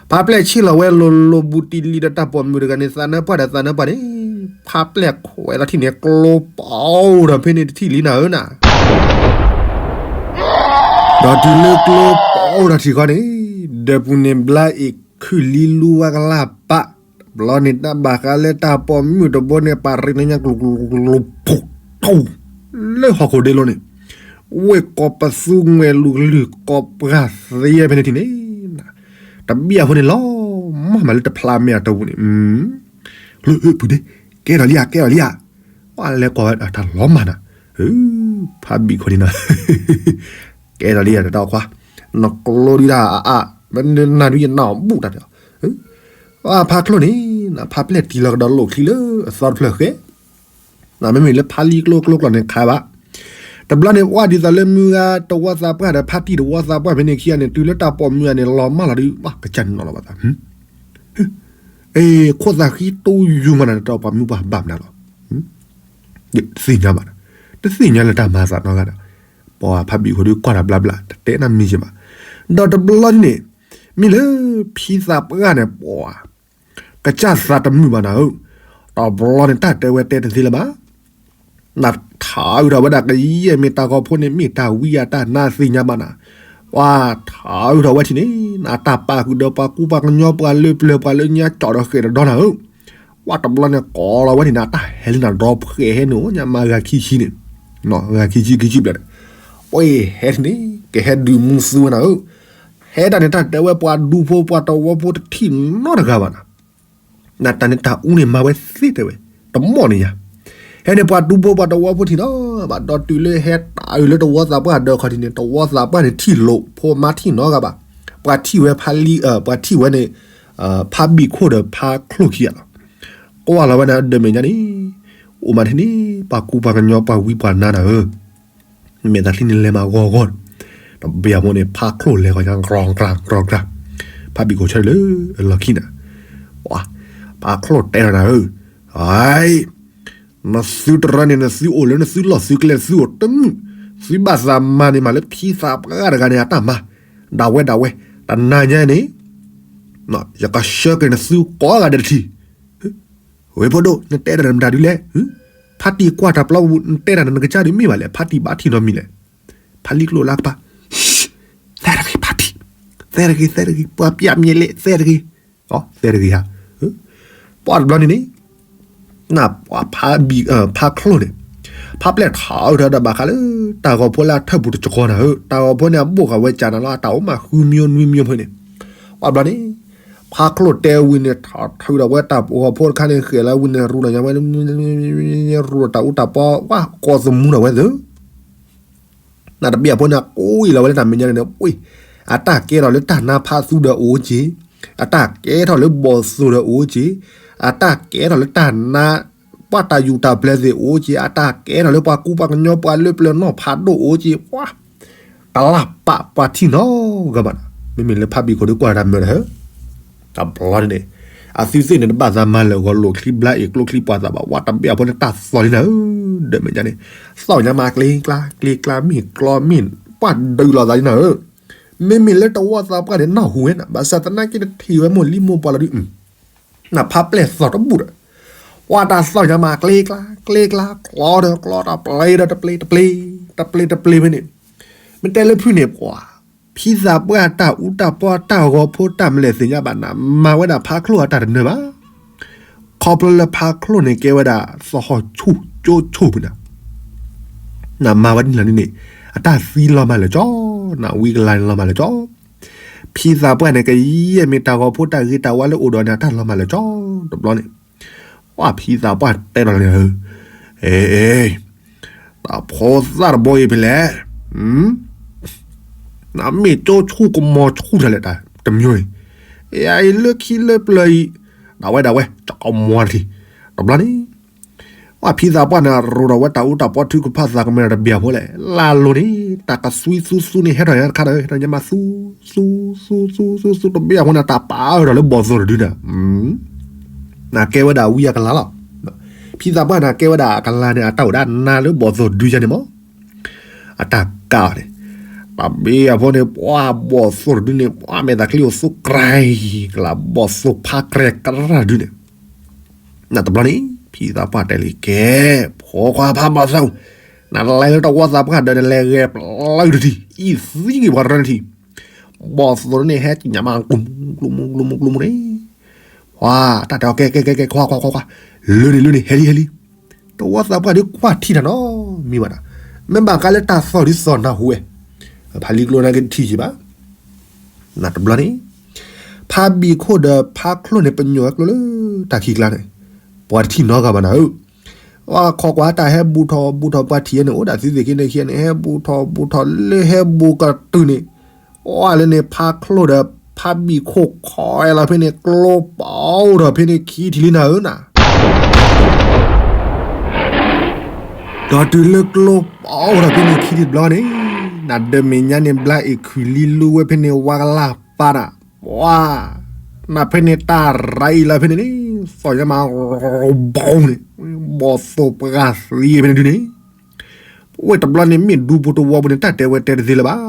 ဖါပျဲၢ်ဆ့ၣ်လီၤဝဲလိၤလိၤဘူးတံၢ်လံဒီးတၢ်ပိာ်မုၣ်တဂၤန့ၣ် သးနၢပှၢ်ဒီးသးနၢပှၢ်န့ၣ်, ဖါပျဲၢ်ခွဲးလီၤထံၣ်န့ၣ် ကျိပအိၣ်ဒီးဖဲန့ၣ်တထံၣ်လံနၤဧၢနၤ ဒီးတုၤလၢကျိပအိၣ်ဒီးထံၣ်ဃီန့ၣ်, ဒီးပူၤန့ၣ်ဘျါအံၤခုၣ်လံလူဝါကလၢ်ပာ်, ဘျီန့ၣ်တၢ်ဘၣ်ဃးလၢတၢ်ပိာ်မုၣ်တဘိန့ၣ် ပာ်ရ့န့ၣ်ညါကျိၤကျိၤကျိၤဖူးထူ, လၢဟီၣ်ခိၣ်ဒ့လိၤန့ၣ်, ဝ့ၢ်ကိးပသူငွဲၢ်လူၤကလုၢ်ကိးပှၢ်သ့ဖဲန့ၣ်ထံၣ်န့ၣ်, တဘံၣ်အဃိန့ၣ်လီၤ, မၤမးလၢတဖျါမဲာ်အတီပူၤန့ၣ်, လၢပူၤဒ့, ကဲထီၣ်လံဧါ ကဲထီၣ်လံဧါ, ပှၤလဲၤကိးဝဲတၢ်လီၤမၢ်နၤ, ဖါဘံၣ်ခိၣ်န့ၣ်နၤ, ကဲထီၣ်လံဧါ တၢ်ခွါ, နကျိဒုးဒၣ်အါအါ, မ့ၢ်နၤဒုးယနၢ်အီၣ်ဘူၣ်တၢ်တဲ, ဖါချိၣ်န့ၣ်, ဖါပျဲၢ်တံၢ်လီၤကဒီးလိၣ်ချံလၢအသီတဖျၢၣ်ဃဲ, မ့မ့ၢ်လၢဖါလံကျိကျိကျိန့ၣ်ခါဘၣ်, တဘျီန့ၣ် ဝဲဒ်သိးလၢမုၢ်ဂၤတဝီသးပှၢ်ဒီးဖါတံၢ်တဝီသးပှၢ်ဖဲန့ၣ်ခံဂၤန့ၣ် တုၤလၢတၢ်ပိာ်မုၣ်ဂၤန့ၣ် လီၤမၢ်လီၤဒုး ကစၢ်န့ၣ်နီၤလီၤဘၣ်သး အ့ ခိၣ်သးဃံတိယုၢ်မးနၤ တၢ်ပိာ်မုၣ်ပှၤဘၣ်မနုၤလီၤ, တသ့ၣ်ညါဘၣ်, တသ့ၣ်ညါလၢတၢ်မၤသးနီတဂၤဒီး, ပှၤဖါဘံၣ်ခိၣ်ဒုးကွၢ်တၢ်ဘျါဘျါ တတဲနၤမံၤက့ဘၣ်, ဒီးတဘျီန့ၣ်, မ့ၢ်လၢဖံသးပှၢ်န့ၣ်ပှၤ ကစၢ်သးတမုာ်ဘၣ်နၤဧၢ, တဘျီန့ၣ်တၢ်တဲဝဲတဲတသ့လၢၤဘၣ် နထါအုးထီၣ်ဝဲဒၣ်ကယဲၢ်မ့ၢ်တၢ်ဂီၤဖိန့ၣ် မ့ၢ်တၢ်ဝံယၤတၢ်နါသ့ၣ်ညါဘၣ်နၤ, ပှၤထါအုးထီၣ်ဝဲထံၣ်န့ၣ် နတၢ်ပာ်ဃုာ်ဒီးပှၤကူပှၤကညီပှၤလၢပျၢၤပှၤလၢညါကၠီၣ်ဒီးဃဲၣ်ဒီးဒီနၤဧၢ, ပှၤတဘျီန့ၣ်ကိးလီၤဝဲန့ၣ် နတၢ်ဟဲလၢနဒီဖှဲးဟဲန့ၣ်အိၣ်ညါမးဂၤခံဆံန့ၣ်, ဂၤခံဆံခံဆံဘျဲၣ်န့ၣ်, ပှၤဟဲထံၣ်န့ၣ် ကဟဲဒုးမူသူဝဲနၤဧၢ, ဟဲ ဟဲဒၣ်န့ၣ် တၢ်တဲဝဲပှၤဒူဖိပှၤတဝီဖိတထံၣ်နီတဂၤဘၣ်နီၤ. နတၢ်န့ၣ်တၢ်အူန့ၣ်မၤဝဲသ့တဲဝဲ, တမီၢ်န့ၣ်ယါ. ဟဲန့ၣ်ပှၤဒူဖိပှၤတဝီဖိထံၣ်နီဘၣ်, ဒီးတုၤလၢဟဲတၢ်အုးလၢတဝီသးပှၢ်ဒၢးခီၣ်ထံးန့ၣ် တဝီသးပှၢ်န့ၣ်ထံၣ်လိာ်ဖိမါထံၣ်နီဂၤဘၣ်. ပှၤထံၣ်ဝဲဖါလံ, ပှၤထံၣ်ဝဲန့ၣ် ဖါဘံၣ်ခိၣ်ဒီးဖါချိၣ်ခံဂၤလီၤ. ကွၢ်လီၤဝဲန့ၣ် ဒၢးမဲာ်ညါန့ၣ်, အိၣ်မးထဲန့ၣ် ပှၤကူပှၤကညီပှၤဝံပှၤနါနၤဧၢ မဲာ်သးချံန့ၣ်လဲၤမးဂီၤဂီၤ, တဘ့ၣ်အဖိန့ၣ် ဖါချိၣ်လဲၤဃီၤညါ ကြီၤကြီၤကြီၤကြီၤ, ဖါဘံၣ်ခိၣ်ဆၢလၢအလီၢ်ခံန့ၣ်, ပှၤ, ဖါချိၣ်တဲလီၤနၤဧၢ, နသုတရၢန့ၣ် နသုအိၣ်လၢနသုလီၢ်သုကျဲ သုအိၣ်တမုာ်, သုဘၣ်သးမၤန့ၣ် မၤလၢဖံသးပှၢ်တဂၤန့ၣ် အတၢ်မၤ, ဒၣ်ဝဲဒၣ်ဝဲ, တနၤညါန့ၣ် ယကဆှၢက့ၤနသုကိးဂၤဒဲးတထံၣ်, ဝ့ၢ်ဖိဒိၣ် နတဲတၢ်န့ၣ်မတၤဒုလဲၣ်, ဖါတံၢ်ကွၢ်တၢ်ပျီပူၤ နတဲတၢ်န့ၣ် နကစၢ်ဒုးမ့ၢ်ဘၣ်လဲၣ်, ဖါတံၢ်ဘၣ်ထံၣ်နီတမံၤလဲၣ်, ဖါလံကျိလၢကပၤ, သဲတဂ့ၤ ဖါတံၢ်, သဲတဂ့ၤ သဲတဂ့ၤ ပှၤပျၢ်မ့ၢ်လဲၣ် သဲတဂ့ၤ, သဲတဂ့ၤဧါ, ပှၤတဘျီန့ၣ်န့ၣ် နပှၤဖါဘံၣ်, ဖါချိၣ်န့ၣ်, ဖါပျဲၢ်ထီၣ်ထီၣ်ဒီးဘၣ်ဃးလၢ တၢ်ဂီၤဖိလၢအထၢၣ်ပူၤတကီနၤဧၢ, တၢ်ဂီၤဖိန့ၣ် အဘိၣ်ဃာ်ဝဲကၢ်နၤလီၤ, အတၢ်အိၣ်မးဃုမံၤနွံမံၤဖိန့ၣ်, ပှၤဘျီန့ၣ်, ဖါချိၣ်တဲဝံၤန့ၣ် ထီၣ်ထုးဒီးဝဲတၢ်ဂီၤဖိတခါန့ၣ် ဃဲၤလီၤဝံၤန့ၣ် ရူလီၤညါဝဲ, ရူလီၤတၢ်အူတၢ်ပီ, ဝဲကိးသမူဒီးဝဲသၢ နတဘ့ၣ်အဖိန့ၣ် ကိးအံၤလီၤဝဲလၢတၢ်မဲာ်ညါန့ၣ်, အတၢ်ကဲထီၣ်လၢတၢ်နါဖါသူဒီးအိၣ်က့ၤ, အတၢ်ကဲထီၣ်လၢဘီၣ်သိၣ်ဒီးအိၣ်က့ၤ, အတၢ်ကဲထီၣ်လၢတၢ်နါ ပှၤတၢ်ယူၢ်တၢ်ပျဲသ့ၣ်အိၣ်က့ၤ, အတၢ်ကဲထီၣ်လၢပှၤကူပှၤကညီပှၤလၢပျၢၤနီၢ်ဖးဒိၣ်အိၣ်က့ၤ, ပှၤ ကလၢ်ပာ်ပှၤထံၣ်နီဂၤဘၣ်နီၤ, မ့မ့ၢ်လၢဖါဘံၣ်ခိၣ်ဒီးကွၢ်တၢ်မၢဒီး တဘျီန့ၣ်, အသုသ့ၣ်န့ၣ် တဘၣ်သးမၤလၢာ်ဂီၤလိာ်ချံဘျါအ့ၣ်ကျိချံပှၤသးဘၣ်, ဝဲတဘ့ၣ်အဖိန့ၣ် တၢ်သီၣ်လံနၤဧၢ, ဒၢးမဲာ်ညါန့ၣ်, သီၣ်ညါမးကျ့ကျါ ကျ့ကျါမ့ၢ်ကျီမ့ၢ်, ပှၤဒုးလိာ်သးလံနၤဧၢ, မ့မ့ၢ်လၢတဝီသးပှၢ်န့ၣ် နၢ်ဟူဝဲန့ၣ်, ဘၣ်ဆၣ်သနာ်က့တထံၣ်ဝဲမိၢ်လံမိၢ်ပှၢ်လီၤဒုး နဖါပျဲၢ်သီၣ်တဘူၣ်ဒီး, ပှၤတၢ်သီၣ်ညါမးကျ့ကျါ ကျ့ကျါ ကျီဒီးကျီ တပျ့ၤဒီးတပျ့ၤ တပျ့ၤ, တပျ့ၤတပျ့ၤဖဲန့ၣ်, မ့ၢ်တဲလၢဖုၣ်န့ၣ်ပှၤ, ဖံသးပှၢ်တၢ်အူတၢ်ပီတၢ်ဂီၤဖိတၢ်မလဲၣ်သ့ၣ်ညါဘၣ်နၤ, မၤဝဲဒၣ်ဖါချိၣ်အတၢ်တနၢၤဘၣ်, ခီဖျိလၢဖါချိၣ်န့ၣ်ကဲဝဲဒၣ် သဟီၣ်ဆူၣ်ကၠိဆိၣ်ဖုၣ်နၤ နမၤဝဲဒ်န့ၣ်လီၤန့ၣ်, အတၢ်သံလီၤမၢ်လၢာ်ကၠီ, နဝံကလၤန့ၣ်လီၤမၢ်လၢာ်ကၠီ, ဖံသးပှၢ်န့ၣ် ကယဲၢ်မ့ၢ်တၢ်ဂီၤဖိတၢ်ဂ့ၤတၢ်ဝါလၢအိၣ်ဒီးန့ၣ် အတၢ်လီၤမၢ်လၢာ်ကၠီ, တဘျီန့ၣ်, ပှၤဖံသးပှၢ်တဲလီၤန့ၣ်, အ့, တၢ်ဖိသၣ်တဘိအံၤဖဲလဲၣ်, နမ့ၢ်ကၠိဆိၣ်ကမီၤဆိၣ်တၢ်လဲၣ်တၢ်တမံၤအံၤ, ယအံၤလၢခံလၢပျၢၤအံၤ, ဒၣ်ဝဲဒၣ်ဝဲ ကမီၤတထံၣ်, တဘျီန့ၣ် ပှၤဖံသးပှၢ်န့ၣ် ရိၤဒီးဝဲတၢ်အူတၢ်ပီထုကဖၣ်သးကမဲာ်ဒီးတဘ့ၣ်အဖိလဲၣ်, လၢအလိၤန့ၣ် တၢ်ကသွံသူသူန့ၣ် ဟဲထီၣ်ညါတခါဒီး ဟဲထီၣ်ညါမးသူ, သူ, သူ, သူ, သူ, သူတဘ့ၣ်အဖိန့ၣ် တၢ်ပာ်အၢထီၣ်လၢဘီၣ်သိၣ်တဒုန့ၣ်, နကဲဝဲဒၣ်ဝံအကလၤလီၤ, ဖံသးပှၢ်န့ၣ် ကဲဝဲဒၣ်အကလၤန့ၣ် အတၢ်အိၣ်ဒၣ်နါလၢဘီၣ်သိၣ်တဒုယါန့ၣ်မး အတၢ်ကးအီၤန့ၣ်, တဘ့ၣ်အဖိန့ၣ် ပှၤဘီၣ်သိၣ်တဒုန့ၣ် ပှၤမဲာ်သးချံအိၣ်သူကြဲကလၤ ဘီၣ်သိၣ်ဖါကြဲကရၢ်တဒုန့ၣ်, နတဘျီန့ၣ် ဖံသးပှၢ်တဲလံ ကဲ, ဖိခွါဖးဘီၣ်သိၣ်, နလဲၤလၢတဝီသးပှၢ်ဒီး နလဲၤဂဲၤပျီတထံၣ် အံၤသံက့ၤပှၤတရၢတထံၣ်, ဘီၣ်သိၣ်န့ၣ်ဟဲကညးမး ကျူမူကျူမူကျူမူန့ၣ်, ပှၤတၢ်တဲအီၤ ကဲကဲကဲကဲ ခွါခွါခွါခွါ, လၢန့ၣ်လၢန့ၣ် ဟဲလံဟဲလံ, တဝီသးပှၢ်ဒီးကွၢ်ထံၣ်တၢ်နီတမံၤဘၣ်ဒီး, မ့ၢ်ဘၣ်ဃးလၢတၢ်သီၣ်ဒုးသီၣ်နၢ်ဟူဝဲ, ဖးလံကျိန့ၣ်ကထံၣ်က့ၤဘၣ် နတဘျီန့ၣ်, ဖါဘံၣ်ခိၣ်ဒီးဖါချိၣ်န့ၣ် ပညိၣ်ဝဲကျိလၢတၢ်ခံးကျါန့ၣ်, ပှၤတထံၣ်နီတဂၤဘၣ်နၤဧၢ, ပှၤခီကွၢ်တၢ်ဟဲဘူးထီၣ်ဘူးထီၣ်ပှၤထံၣ်န့ၣ် အိၣ်ဒၣ်သုသ့ၣ်ခံန့ၣ်ခံန့ၣ် ဟဲဘူးထီၣ်ဘူးထီၣ်လၢဟဲဘူးကတုၤန့ၣ်, အီၤလၢန့ၣ် ဖါချိၣ်ဒီးဖါဘံၣ်ခိၣ်ခီဝဲလီၤဖဲန့ၣ် ကျိပအိၣ်ထီၣ်ဖဲန့ၣ်ခံထံၣ်လံနၤဧၢနၤ ဒီးတုၤလၢကျိပအိၣ်ထီၣ်ဖဲန့ၣ်ခံထံၣ်တဘျီန့ၣ်, နဒၢးမဲာ်ညါန့ၣ် ဘျါအ့ၣ်ခုၣ်လံလူဝဲဖဲန့ၣ် ဝါကလၢ်ပာ်နၤ, ပှၤ, နဖဲန့ၣ်တၢ်ရၤအံၤလီၤဖဲန့ၣ်န့ၣ်, သီၣ်ညါမး ဘီန့ၣ်, ဘီၣ်သိၣ်ပှၢ်သံဖဲန့ၣ်ဒုန့ၣ်, ပဝဲတဘျီန့ၣ် မ့ၢ်ဒူဖိတဝီဖိန့ၣ် တၢ်တဲဝဲတဲတသ့လၢၤဘၣ်,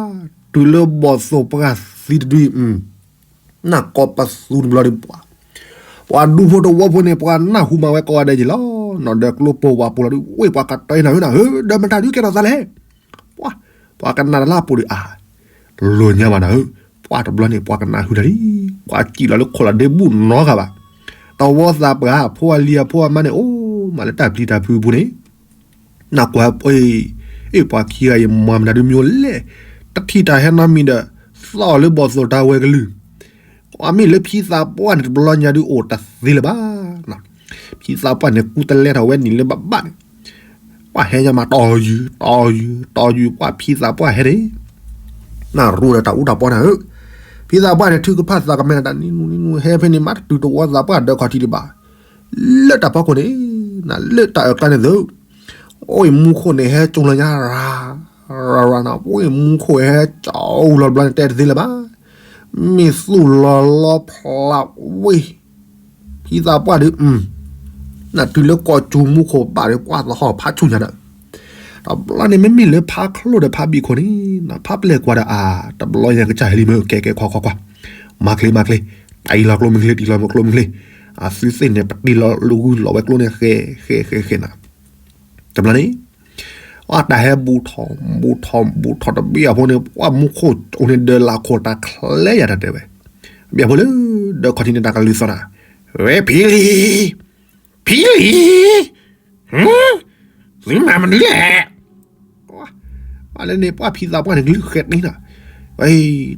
တုၤလၢဘီၣ်သိၣ်ပှၢ်သံတဒုအံၤ နၢ်ကီၢ်ပသူတဘျီဒုးပှၤ, ပှၤဒူဖိတဝီဖိန့ၣ် ပှၤနၢ်ဟူမးဝဲကိးဂၤဒဲးယံၤလီၤ, နီၢ်ဒီးကျိပိာ်ဝဲပူၤလီၤဒုး ဝ့ၢ်ပှၤကတီၤအံၤနၤဧၢနၤဧၢ, ဒီးမတၤဒုးကဲထီၣ်သးလဲၣ်, ပှၤ, ပှၤကနၣ်တၢ်လၢအပူၤဒုးအါ, လိၤညါဘၣ်နၤဧၢ, ပှၤတဘျီန့ၣ် ပှၤကနၣ်ဟုတၢ်လံ, ပှၤစံၣ်လီၤလၢခိၣ်လီၤဒ့ဘူၣ်နီတဂၤဘၣ်, တဝီသးပှၢ် ဖိအလံၤအဖိအမါန့ၣ် အိၣ်မးလၢတၢ်ပျံၤတၢ်ဖုးအပူၤန့ၣ် နကွၢ်, အ့ၣ် ပှၤခံဂၤအံၤ မၤမတၤဒုးမံၤလဲၣ်, တထံၣ်တၢ်ဟဲနီတမံၤဒီး, သီၣ်လၢဘီၣ်သိၣ်တၢ်ဝဲၤကလုၢ်, အမ့ၢ်လၢဖံသးပှၢ်န့ၣ် တဘျီညါဒုးအိၣ်တသ့လၢၤဘၣ်. ဖံသးပှၢ်န့ၣ် ကူတလဲထီၣ်ဝဲနံၤလၢဘၣ်ဘၣ်န့ၣ်, ပှၤဟဲညါမးတီၢ်ယုၢ် တီၢ်ယုၢ် တီၢ်ယုၢ် ပှၤဖံသးပှၢ်ဟဲန့ၣ် နရူဒီးတၢ်အူတၢ်ပီနၤဧၢ, ဖံသးပှၢ်န့ၣ် ထုကဖၣ်သးကမဲာ်တၢ်နံၤနူနံၤနူ ဟဲဖဲန့ၣ် မ့ၢ်တတုၤတဝီသးပှၢ်ဒၢးခီၣ်ထံးဒံးဘၣ်, လၢတၢ်ဖီခိၣ်န့ၣ်, နလၢတၢ်အၢၣ်ကျါန့ၣ်သု, အိၣ်မူခိၣ်န့ၣ်ဟဲကၠိလီၤညါရၤ, ရၤရၤနၤ အိၣ်မူခိၣ်ဟဲကၠိလီၤဘျီန့ၣ်တဲတသ့လၢၤဘၣ်, မ့ၢ်သူၣ်လီၤလီဖျးဝ့ၢ် ဖံသးပှၢ်ဒီး, နတုၤလၢကီၢ်ကၠူမူခိၣ်ဘၣ်ဒီး ပှၤသဟီၣ်ဖးဆူၣ်ညါဒီး, တဘျီန့ၣ်မ့မ့ၢ်လၢဖးချိၣ်ဒီးဖးဘံၣ်ခိၣ်န့ၣ်, ဖးပျဲၢ်ကွၢ်ဒီးအါ, တဘျီညါကစၢ်ဟဲလံမ့ၢ် ကဲကဲခွါခွါခွါ, မၤချ့မၤချ့, တၢ်အံၤလီၤကျိမ့ၢ်ချ့ တံၢ်လီၤမ့ၢ်ကျိမ့ၢ်ချ့, အသုသ့ၣ်န့ၣ် ပတံၢ်လီၤလၢဂုၢ်လီၤဝဲကျိန့ၣ် ဃဲဃဲဃဲဃဲနၤ, တဘျီန့ၣ် အတၢ်ဟဲဘူးထီၣ် ဘူးထီၣ် ဘူးထီၣ်တဘ့ၣ်အဖိန့ၣ် ပှၤမူခိၣ်အိၣ်န့ၣ်ဒၢးလၢခိၣ်တၢ်ချဲယၤတၢ်တဲဝဲ, ဘၣ်ဖိလၢ ဒၢးခီၣ်ထံးန့ၣ် တၢ်ကလုၢ်သီၣ်နၤ, ဝဲဖံလံၤ, ဖံလံၤ, သုမၤမနုၤလဲၣ်, အလၢန့ၣ် ပှၤဖံသးပှၢ်န့ၣ် ကလုၢ်ဃဲတ့ၢ်နၤ, ဝဲ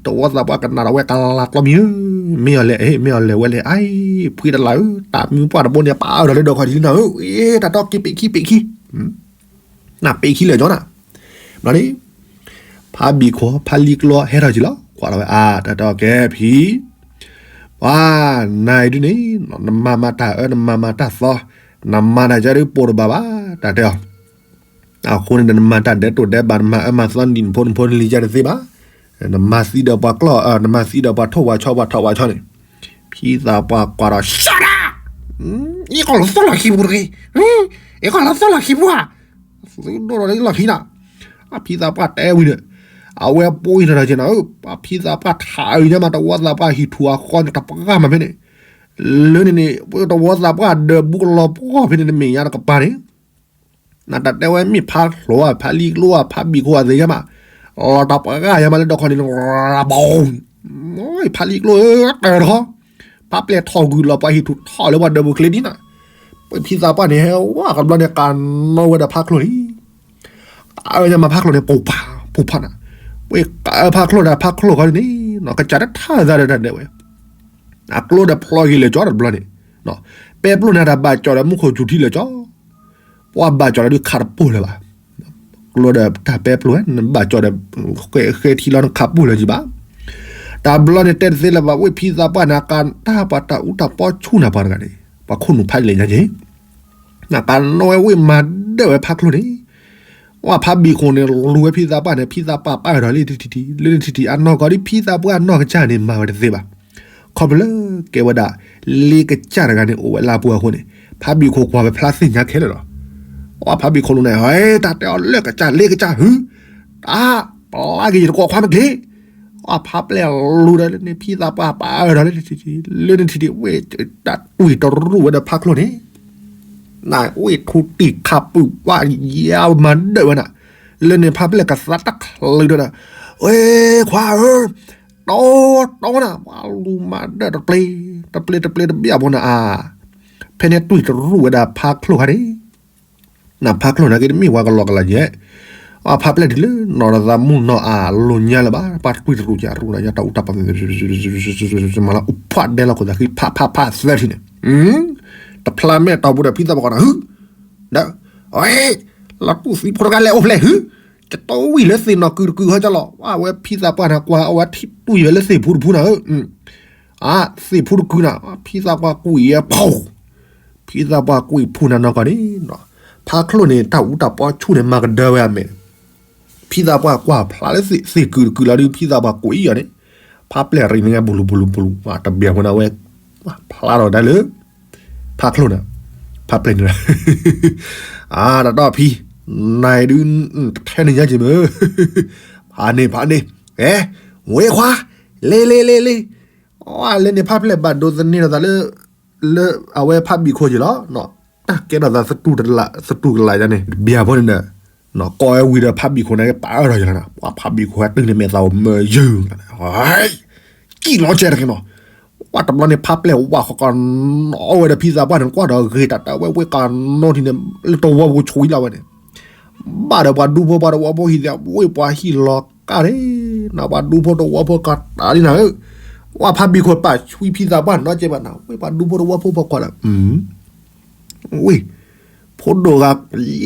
တဝီသးပှၢ်ကနၣ်ဒီးဝဲကလၤကျီမံၤဧၢ, မ့ၢ်အီၤလဲၣ် မ့ၢ်အီၤလဲၣ်ဝဲလဲၣ် အံၤ ဖှံတလးဧၢ, တၢ်မံၤပှၢ်တဘိန့ၣ် ပာ်အၢၣ်ဒီးလၢဒၢးခီၣ်ထံးနၤဧၢ, အ့ တၢ်တီက့ၤပ့းခံပ့းခံ နပ့းခံလၢာ်ကၠီနၤ, ဘျီန့ၣ် ဖးဘံၣ်ခိၣ်ဖးလံၤကျိဟဲထီၣ်က့ၤလီၤ ကွၢ်ထီၣ်ဝဲအါ တၢ်တဲအီၤကဲဖံ, ပှၤ နၤအံၤဒုန့ၣ် နမၤမၤတၢ်အၢ နမၤမၤတၢ်သီ, နမၤတၢ်ကဲဒုးပိာ်တဘၣ်ဘၣ် တၢ်တဲအီၤ, အဃိန့ၣ်ဒီး နမၤတၢ်ဒဲးတိၢ်ဒဲးဘၣ် နမၤအၢမၤသီနံၣ်နဖိနဖိနလံၤကဲတသ့ဘၣ်, နမၤသံဒီးပှၤကျီၢ် နမၤသံဒီးပှၤထိၣ်ပှၤဆီပှၤထိၣ်ပှၤဆီန့ၣ်, ဖံသးပှၢ်ကွၢ်ဒီး ရှဲဒၣ်, အ့ၣ်ကီၢ်လီၤသီလီၢ်ခံပူၤတဂ့ၤ, အ့ၣ်ကီၢ်လီၤသီလီၢ်ခံပူၤဧါ, သုဒိၣ်ထီၣ်လီၢ်ခံနၤ, အဖံသးပှၢ်တဲဝံၤဒီး, အဝဲပှ့ၤထီၣ်တၢ်က့ၤနၤဧၢ, အဖံသးပှၢ်ထးအံၤညါမး တဝီသးပှၢ်ဟံၣ်ထူၣ်အဃီန့ၣ် တပှၢ်မးဖဲန့ၣ်, လၢန့ၣ်န့ၣ် တဝီသးပှၢ်ဒၢးဘူးကလီၤပှီၢ်ဖဲန့ၣ် နမဲာ်ညါတကပၤန့ၣ် နတၢ်တဲဝဲမ့ၢ်ဖးချိၣ်ဧါ ဖးလံၤကျိဧါ ဖးဘံၣ်ခိၣ်ဧါသ့ၣ်ညါမး, လီၤတၢ်ပှၤဂၤယါမးလၢဒၢးခီၣ်န့ၣ် ဘီ, ဖးလံၤကျိဧၢ တၢၢ်ထီ, ဖးပျဲၢ်ထီၣ်ဂုာ်လီၤ ပှၤဟံၣ်ထူၣ်ထီၣ်လၢပှၤဒၢးဘူးချ့ဒ်နၤ, ပှၤဖံသးပှၢ်န့ၣ် ဟဲဝဲကဘျီန့ၣ် ကးနီၣ်ဝဲဒီးဖးချိၣ်လံ အၢညါမးဖးချိၣ်န့ၣ် ပူၤဖး ပူၤဖးနၤ, ပှၤကးအၢဖးချိၣ်ဒီးဖးချိၣ်ခီန့ၣ် ကစၢ်တထါသးဒီးတၢ်ဒဲးဝဲ, အကျိဒီးဖျီက့ၤလၢာ်ကၠီတဘျီန့ၣ်, ပဲပျိၢ်န့ၣ်တၢ်ဘၣ်ကၠီဒီးမူခိၣ်စူၤထံလၢာ်ကၠီ, ပှၤဘၣ်ကၠီဒီးဒုးခးတပိၢ်လၢၤဘၣ်, ကျိဒီးတၢ်ပဲပျိၢ်ဝဲ နဘၣ်ကၠီဒီး ဃဲထံလီၤနခးပိၢ်လၢာ်ကၠီဘၣ်, တၢ်ဘျီန့ၣ်တဲတသ့လၢၤဘၣ် ဝ့ၢ်ဖံသးပှၢ်န့ၣ် အကးတၢ်ပှၤတၢ်အူတၢ်ပီဆူၣ်နၤပှၤတဂၤန့ၣ်, ပှၤခိၣ်နူာ်ဖးလဲၣ်ညါက့ၤ နကးနီၣ်ဝဲဝ့ၢ်မၤဒၢးဝဲဖးချိၣ်န့ၣ်, ဝဲဖးဘံၣ်ခိၣ်န့ၣ် လူၤဝဲဖံသးပှၢ်န့ၣ် ဖံသးပှၢ်ပာ်အၢၣ်ဒီးလၢထံထံး လၢထံထံးအနီၢ်ကီၢ်ဒ်ဖံသးပှၢ်အနီၢ်ကစၢ်န့ၣ် မၤဝဲတသ့ဘၣ်, ခီဖျိလၢကဲဝဲဒၣ် လ့ကစၢ်တဂၤန့ၣ် အိၣ်ဝဲလၢအပူၤအဃိန့ၣ် ဖးဘံၣ်ခိၣ်ကွၢ်ဝဲဖျါသ့ၣ်ညါခဲလၢာ်လီၤ, ဝဲဖးဘံၣ်ခိၣ်လူၤန့ၣ် ဟဲတၢ်တဲအီၤလၢကစၢ်လ့ကစၢ်ဟု, တၢ် ပျါက့ၤယတကိးခွါမ့ၢ်က့ၤ အဖးပျဲၢ်လူၤဒီးလၢန့ၣ် ဖံသးပှၢ်ပာ်အၢၣ်ဒီးလၢထံထံး လၢန့ၣ်ထံထံး ဝ့ၢ်တၢ်တွံၢ်တရူးဝဲဒီးဖးချိၣ်န့ၣ်, နဝ့ၢ်ထူတံၢ်ခးပုၢ်ပှၢ်ယါမၤဒၢးဝဲနၤ, လၢန့ၣ်ဖးပျဲၢ်ကသးတချုးဒီး, ဝဲခွါဧၢ, တီတီနၤ ပှၤလူၤမၤဒၢးတပျ့ၤ တပျ့ၤတပျ့ၤတဘျီဖိနၤဧါ, ဖဲန့ၣ်တွံၢ်တရူးဝဲဒၣ်ဖးချိၣ်ခါန့ၣ် နဖးချိၣ်နာ်က့တမ့ၢ်ဝဲကလီကလီယဲၢ်, အဖးပျဲၢ်ဒ်လၢနီၢ်ရသးမုၢ်နီၢ်အလိၤညါလၢၤဘၣ် ပှၤတွံၢ်တရူးညါရူးနၤညါတၢ်အူတၢ်ပီ မၤလီၤအိၣ်ဖှၣ်ဒဲလီၤခိၣ်သးဃံ ဖးဖးဖးသၢထံၣ်န့ၣ်, တဖျါမဲာ်တီၢ်ပူၤဒီးဖံသးပှၢ်ကီးနၤဟု, ဒီး, လီၤတူၢ်သံဖိတဂၤလဲၤအိၣ်ဖျဲၣ်ဟု, ကတိၤဝံၤလၢသ့ၣ်နီၣ်ကုာ်တကုာ်ဟီကလီၤ ဝဲဖံသးပှၢ်နၤကွၢ်အဝဲထံၣ်တွံၢ်ဝဲလၢသ့ၣ်ဖိတဖုနၤဧၢ အသ့ၣ်ဖိတကုာ်နၤ ဖံသးပှၢ်ကွံာ်ယဲၢ်ဖီ ဖံသးပှၢ်ကွံာ်ဖုနၤနီၢ်ကီၢ်န့ၣ်, ဖးချိၣ်န့ၣ် တၢ်အူတၢ်ပီဆူၣ်န့ၣ် မၤကဒၢဝဲအမဲာ်, ဖံသးပှၢ်ကွၢ်ဖျါလၢသ့ၣ်ကုာ်တကုာ်လီၤဒုး ဖံသးပှၢ်ကွံာ်အီၤန့ၣ်, ဖးပျဲၢ်ရံၣ်န့ၣ် ဘူးလူၤဘူးလူၤဘူးလူၤ တဘၣ်ဖိနၤဝဲ, ဖျါထီၣ်ဒၣ်လၢ ဖးချိၣ်န့ၣ်, ဖးပျဲၢ်န့ၣ်, အါ တၢ်တီၢ်ဖံ, နၤဒုး, တထဲန့ၣ်ညါက့ၤမ့ၢ်, ဖးန့ၣ်ဖးန့ၣ်, အဲ, ဝ့ခွါ, လ့လ့လ့လ့, အလၢန့ၣ်ဖးပျဲၢ်ဘၣ်ဒိသန့ၤဒီးသးလၢ, လၢအဝဲဖးဘံၣ်ခိၣ်က့ၤလီၤ, တၢ်ကဲထီၣ်သးသတူၢ်ကလာ်ယါန့ၣ် တဘၣ်ဖိန့ၣ်ဒီး, ကိးဝဲဝံၤဒီးဖးဘံၣ်ခိၣ်န့ၣ် ပာ်အၢၣ်ထီၣ်ယါလီၤနၤ, ပှၤဖးဘံၣ်ခိၣ်ဟဲတုၤန့ၣ်မဲာ်သးအိၣ်မၢယုၢ်, ကံၣ်လီၤကဲတက့ၢ်နီၤ, ပှၤတဘျီန့ၣ်ဖးပျဲၢ်ဝၣ်ဃီကီး နီၣ်ဝဲဒီးဖံသးပှၢ်န့ၣ် ကွၢ်ဒီးဂ့ၤတၢ်တၢ်ဝဲဝ့ၢ်ကီးနီၣ်ထံန့ၣ် လၢတဝီပူၤဆိးဝံၤလီၤဝဲန့ၣ်, ဘၣ်ဒီးပှၤဒူဖိပှၤတဝီဖိဟံၣ်သးဝ့ၢ်ပှၤဟံၣ်လီၤကါန့ၣ်, နပှၤဒူဖိတဝီဖိကီးတၢ်လံနၤဧၢ, ဝဲဖးဘံၣ်ခိၣ်ပာ်ဆှံဖံသးပှၢ်နီတစဲးဘၣ်နၤ, ဝဲပှၤဒူဖိတဝီဖိဖီခိၣ်ဒီး ဝ့ၢ်, ဖိဒိၣ်ဂၤ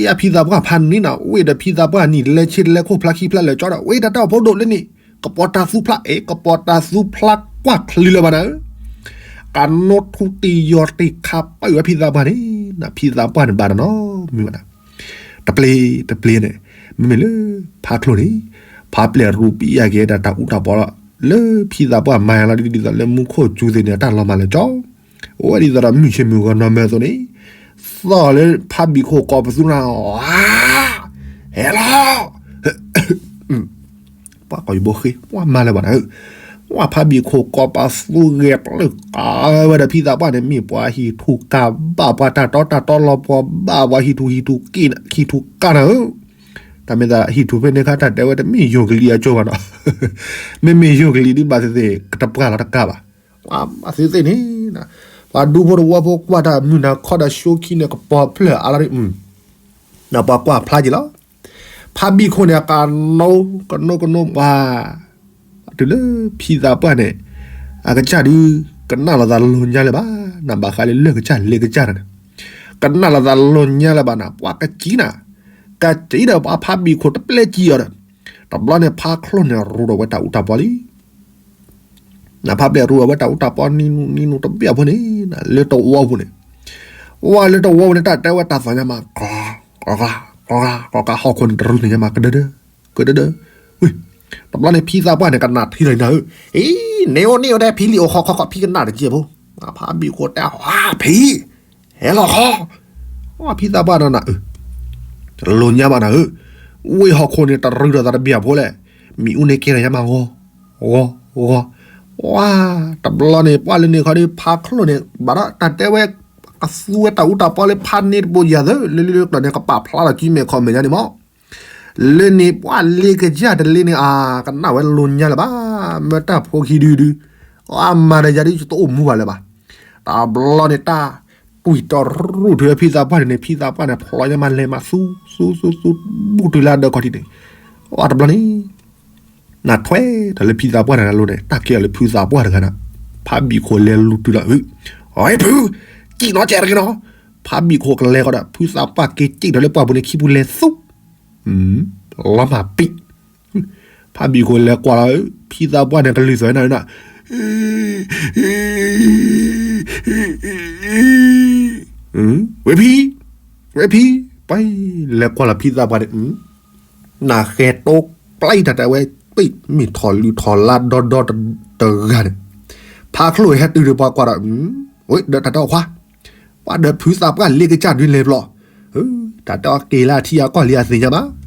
ယဲဖံသးပှၢ်ဖးန့ၣ်နၤ, ဝ့ၢ်ဒီးဖံသးပှၢ်နံၣ်လဲၤဆ့တလဲခိၣ်ဖျါခံဖျါလဲၤကၠီဒီး ဝ့ၢ်တၢ်တၢ်ဖိဒိၣ်လၢန့ၣ် ကပီၤတၢ်သူဖျါအဲၣ် ကပီၤတၢ်သူဖျါကွၢ်ချံလၢၤဘၣ်နၤဧၢ, ကနိထူတ့ၢ်ယီၤတ့ၢ်ခါပၢၢ်ဝဲဖံသးပှၢ်န့ၣ်, ဖံသးပှၢ်န့ၣ်ဘၣ်တနီၤမုၢ်ဘၣ်နၤ, တပျ့ၤတပျ့ၤန့ၣ်, မ့မ့ၢ်လၢ ဖါချိၣ်န့ၣ်, ဖါပျဲၢ်ရူပံယၢ်က့ၤဒီးတၢ်အူတၢ်ပီလီၤ, လၢဖံသးပှၢ်မၤယၤလီၤဒ်သိးလၢမူခိၣ်စူၤသ့ၣ်န့ၣ် အတၢ်လီၤမၢ်လၢကၠီ အိၣ်ဝဲဒ်သိးဒီးမုၢ်ဆ့ၣ်မုၢ်ဂီၤနီၢ်မၢအသိးန့ၣ်, သီၣ်လၢဖးဘံၣ်ခိၣ်ကိးပသူနၤ, ဟဲလီၤ, ပှၤကိးယဘိဃ့ ပှၤမၤလၢၤဘၣ်နၤဧၢ, ပှၤဖးဘံၣ်ခိၣ်ကိးပသူဂဲၤပျုၢ်ကးဝဲဒီးဖံသးပှၢ်န့ၣ် မ့ၢ်ပှၤဟံၣ်ထူၣ်ကးဘၣ် ပှၤတၢ်တီတၢ်တီလီၤပှီၤဘၣ် ပှၤဟံၣ်ထူၣ်ဟံၣ်ထူၣ်က့ၣ် ဟံၣ်ထူၣ်ကးနၤဧၢ, တၢ်မ့ၢ်သးဟံၣ်ထူၣ်ဖဲန့ၣ်ခါ တၢ်တဲဝဲတမ့ၢ်ယိၤကလံၤအကၠိဘၣ်နီၤ, မ့မ့ၢ်ယိၤကလံၤဒ်ဘၣ်သ့ၣ်သ့ၣ် ကတပှၢ်လီၤတကးဘၣ်, ဘၣ်သ့ၣ်သ့ၣ်န့ၣ်, ပှၤဒူဖိတဝီဖိကွၢ်တၢ်မုၢ်နၤခီဒီးဆိခံန့ၣ် ကပီၤဖျၢၣ်အါလီၤဒ် ပှၤကွၢ်ဖျါက့ၤလီၤ, ဖးဘံၣ်ခိၣ်န့ၣ် အကနိကနိကနိပှၤ, တုၤလၢဖံသးပှၢ်န့ၣ်, အကစၢ်ဒုး, ကနၣ်လီၤသးလီၤညါလၢၤဘၣ်, နဘၣ်ဃးလၢလၢၢ်ကစၢ်လ့ကစၢ်န့ၣ်, ကနၣ်လီၤသးလီၤညါလၢၤဘၣ်နၤ ပှၤကစံနၤ, ကစံဒီးပှၤဖးဘံၣ်ခိၣ်တပျဲၢ်ကံအီၤဒီး, တဘျီန့ၣ်ဖါချိၣ်န့ၣ်ရူဒီးဝဲတၢ်အူတၢ်ပီလံ နဖးဘျဲၣ်ရူအဝဲတၢ်အူတၢ်ပီနံၤနူနံၤနူတဘ့ၣ်အဖိန့ၣ်, လၢတဝီပူၤန့ၣ်, ဝဲလၢတဝီပူၤန့ၣ် တၢ်တဲဝဲတၢ်သးညါမး, ကီကီကီကီ ဟီၣ်ခိၣ်န့ၣ်တရူသ့ၣ်ညါမး ကဒၢဒၢ, ကဒၢဒၢ, ဝ့ၢ်, တဘျီန့ၣ်ဖံသးပှၢ်န့ၣ် ကနၣ်ထံလီၤနၤဧၢ, အ့, န့ၣ်အိၣ်န့ၣ်အိၣ်ဒဲး ဖံလံၣ်အိၣ်ခီခီခီ ဖံကနၣ်တက့ၢ်ဖိ, ဖးဘံၣ်ခိၣ်တဲ ဖံ ဟဲလီၤခီ, ဖံသးပှၢ်နၤဧၢ, လိၤညါဘၣ်နၤဧၢ, ဝ့ၢ်ဟီၣ်ခိၣ်န့ၣ်တရူဒီးသးတဘ့ၣ်အဖိလဲၣ်, မ့ၣ်အူန့ၣ်ကဲထီၣ်ညါမးဂီၤ, ဂီၤ, ဂီၤ, ဝါ, တဘျီန့ၣ် ပှၤလၢန့ၣ်ခီဒီး ဖါချိၣ်န့ၣ် ဘၣ်ဒီးတၢ်တဲဝဲ, ကသူဝဲတၢ်အူတၢ်ပီလၢဖးန့ၢ်တဘိယၤသၢ လၢလၢလၢကျီၢ်န့ၣ် ကပာ်ဖျါထီၣ်ကံမဲာ်ခီၣ်မဲာ်ညါန့ၣ်မး လၢန့ၣ်ပှၤလ့ကယၢ်တလ့န့ၣ် အကနၣ်ဝဲလိၤညါလၢၤဘၣ်, မ့ၢ်တၢ်ဖိခံဒုဒု, အမၤဒီးယၤဒုး ယတအိၣ်မူဘၣ်လၢၤဘၣ်, တဘျီန့ၣ်တၢ်, ကွံာ်တရူၢ်ထုးဖံသးပှၢ်န့ၣ်န့ၣ် ဖံသးပှၢ်န့ၣ် ဖျိညါမးလဲၤမးသူ, သူ, သူ, သူ, ဘူၣ်တုၤလၢအဒၢးခီၣ်ထံးန့ၣ်, အတဘျီန့ၣ် နထွဲတၢ်လၢဖံသးပှၢ်န့ၣ်လီၤန့ၣ် တၢ်ကဲအီၤလၢဖုသးပှၢ်တဂၤန့ၣ်, ဖးဘံၣ်ခိၣ်လဲၤလူၤတုၤလီၤ, အ့ဖု, စံၣ်နီၤကဲတဂ့ၤနီၤ, ဖးဘံၣ်ခိၣ်ကလဲၤဃီဒီး ဖုသးပှၢ်က့ၤစံၣ်ထီၣ်လၢပှၢ်ပူၤန့ၣ် ခံပူၤလဲၤသူ, လီၤမၢ်ပံ, ဖးဘံၣ်ခိၣ်လဲၤကွၢ်လီၤ, ဖံသးပှၢ်န့ၣ် ကလုၢ်သီၣ်နၤနၤ ဝဲဖံ, ဝဲဖံ, ပှၤလဲၤကွၢ်လီၤဖံသးပှၢ်န့ၣ်, နဃဲတိပျဲတၢ်တဲဝဲ, ပ့ၢ်မ့ၢ်ထီၣ်လုၢ်ထီၣ်လါဒီဒီတဂၤန့ၣ်, ဖးချိၣ်ဟဲတုၤဒီးပှၤကွၢ်ဒီး, ဝဲဒီးတၢ်တဲအီၤခွါ, ပှၤဒီးဖုသးပှၢ်လ့ကစၢ်ဒုးလဲၤဘျီ, တၢ်တဲအီၤက့ၤလၢအထံအကီၢ်လံအသ့ၣ်ညါဘၣ်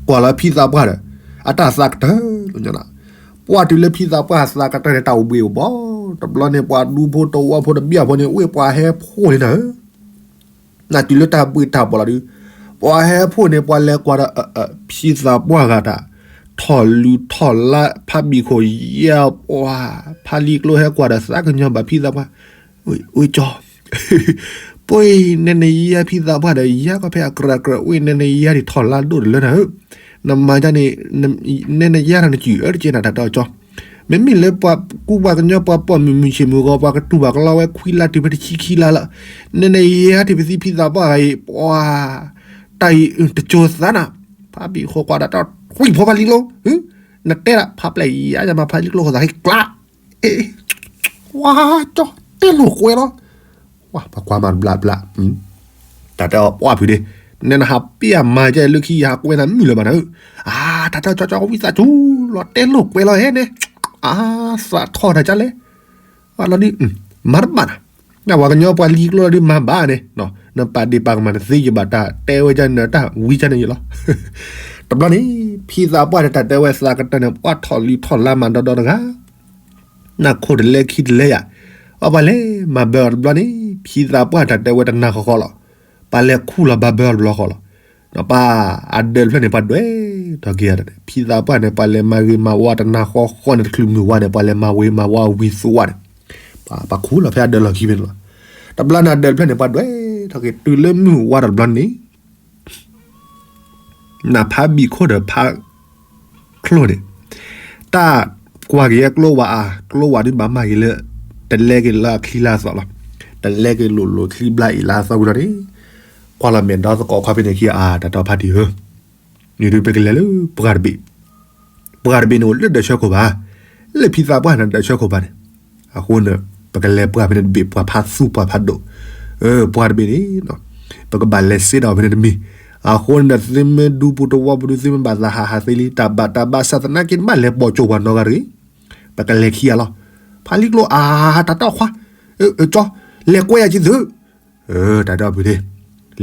ကွၢ်လီၤဖံသးပှၢ်ဒီး, အတၢ်သးကတၢၢ်လီၤညါလီၤ, ပှၤတုၤလၢဖံသးပှၢ်သးကတၢၢ်န့ၣ် တၢ်အိၣ်ဘှံးအိၣ်ဘှီ, တဘျီန့ၣ် ပှၤဒူဖိတဝီဖိတဘ့ၣ်ဖိန့ၣ် ဝ့ၢ်ပှၤဟဲဖှိၣ်လံနၤဧၢ, နတုၤလၢတၢ်ဘှံးတၢ်ဘှီလီၤဒုး, ပှၤဟဲဖှိၣ်န့ၣ် ပှၤလဲၤကွၢ်ဒီး, ဖံသးပှၢ်ဂၤတၢ်, ထီၣ်လုၢ်ထီၣ်လါဖးဘံၣ်ခိၣ်ယဲၢ်ပှၤ, ဖးလံာ်ကျိဟဲကွၢ်ဒီးသးကညီၤဘၣ်ဖံသးပှၢ်, ဝ့ၢ်ကၠီ ပှၤအံၤ နဲနယဲၢ်ဖံသးပှၢ်ဒီး ယဲၢ်ကီၢ်ဖဲအကြၢးကြၢး ဝ့ၢ်နဲနယဲၢ်ဒံးထီၣ်လါဒိၣ်တလၢနၤဧၢ, နမၤဒ်န့ၣ်, နဲနယဲၢ်ထီၣ်နစုၣ်အၢတက့ၢ်နၤတၢ်တဲအီၤကၠီ, မ့မ့ၢ်လၢပှၤကူပှၤကညီပှၤပိာ်မုၣ်မုၢ်ဆ့ၣ်မုၢ်ဂီၤ ပှၤကတူၢ်ဘၣ်ကလီဝဲခွံလါတုၤဖဲတဆံခံလါလီၤ, နဲနယဲၢ်ထီၣ်ပသံဖံသးပှၢ်ဂၤအံၤ ပှၤ တၢ်အံၤတကၠိၤသးနၤ, ဖးဘံၣ်ခိၣ်ကွၢ်ဒီးတၢ်ထွံၣ်ဖိဖးလံာ်ကျိ, နတဲဒၣ်ဖးပျဲၢ်ယါယမၤဖးလံာ်ကျိဃိသးဟ့ၣ်ကျါ အ့, ဝါကၠီတဲလိာ်ကွဲလီၤ, ပှၤကွၢ်မၤတဘျါဘျါ, တၢ်တဲအီၤပှၢ်ဖုးဒ့, နဲနဟးပ့ၢ်အမၤကဲလၢခံယဟးကွဲနၤမုၢ်လၢၤဘၣ်နၤဧၢ, အါ တၢ်တဲအီၤကၠီကၠီဝံသးစူၤလီၤတဲလိာ်ကွဲလီၤဟဲန့ၣ်, အါ သးထီၣ်တၢ်ကၠီလဲၣ်, လီၤဒ်, မၤတဘၣ်နၤ, ညၣ်ပှၤကညီပှၤလံာ်ကျိလီၤဒ်မၤဘၣ်န့ၣ်, နပာ်ဒ့ၣ်ပာ်ကမၣ်နသ့ယဘၣ်တၢ်တဲဝဲကၠီန့ၣ်တၢ်ဝံကၠီန့ၣ်ယလီၤ, တဘျီန့ၣ်, ဖံသးပှၢ်တၢ်တဲဝဲသးကတၢၢ်န့ၣ် ပှၤထီၣ်လံာ်ထီၣ်လါမၤဒီဒီတဂၤ နၢ်ခိၣ်တလဲခံတလဲယၤ, အပှၤလဲၤမၤဘၢအီၤတဘျီန့ၣ် ဖံသးပှၢ်တၢ်တဲဝဲတနၤဃီဃီလီၤ, ပှၤလဲၤခူၣ်လီၤဘၣ်ဘၢအီၤတဘျီဃီလီၤ, ပှၤအဒၢးတဖျၢၣ်န့ၣ် ပှၤဒွဲၣ်ထီၣ်က့ၤယၤ, ဖံသးပှၢ်န့ၣ် ပှၤလဲၤမၤဂ့ၤမၤဝါတနၤဃီဃီန့ၣ် တချုးမုၢ်ဝါန့ၣ် ပှၤလဲၤမၤဝ့ၤမၤဝါဝံၤသူဝါန့ၣ်, ပှၤခူၣ်လီၤဖဲအဒၢးလီၢ်ခံဖဲန့ၣ်လီၤ, တဘျီန့ၣ်အဒၢးတဖျၢၣ်န့ၣ် ပှၤဒွဲၣ်ထီၣ်က့ၤ တုၤလၢမုၢ်ဝါတဘျီန့ၣ် နဖးဘံၣ်ခိၣ်ဒီးဖးချိၣ်န့ၣ်, တၢ်ကွၢ်က့ၤအကျိဝးအါ, ကျိဝးဒုးဘၣ်မၤက့ၤလၢ တလဲက့ၤလၢအချံလၢအသီလီၤ. တလဲက့ၤလိၤလိၤချံဘျါအံၤလၢအသီဝံၤလီၤန့ၣ်, ကွၢ်လီၤမဲာ်ဒီသကိးခွါဖဲန့ၣ်ခံဂၤ အါ တၢ်တီဖါတံၢ်ဧၢ, နဒုးပကလဲၤလၢပှၢ်တဘ့ၣ်, ပှၢ်တဘ့ၣ်န့ၣ်အိၣ်လၢဒၢးဆၢခိၣ်ဘၣ်, လၢဖံသးပှၢ်န့ၣ်ဒၢးဆၢခိၣ်ဘၣ်န့ၣ်, အဃိန့ၣ် ပကလဲၤပှၢ်ဖဲန့ၣ်တဘ့ၣ် ပှၢ်ဖးသူပှၢ်ဖးဒိၣ်, ပှၢ်တဘ့ၣ်န့ၣ် ပကဘၣ်လဲၤစ့ဒီးဖဲန့ၣ်တမံၤ, အဃိန့ၣ်ဒီး သုမ့ၢ်ဒူပူၤတဝီပူၤဒုး သုမ့ၢ်ဘၣ်သးဟးဟးသ့လံ တၢ်ဘၣ်တၢ်ဘၣ်ဆၣ်သနာ်က့ နဘၣ်လဲၤပိာ်ကၠိပှၤနီၢ်ဂၤတဂ့ၤ, ပကလဲၤခံဂၤလီၤ. ဖါလံကျိအါ တၢ်တီခွါ, ကၠီ, လဲၤကွဲယၤက့ၤသု, တၢ်ဒီပုၢ်သ့ၣ်,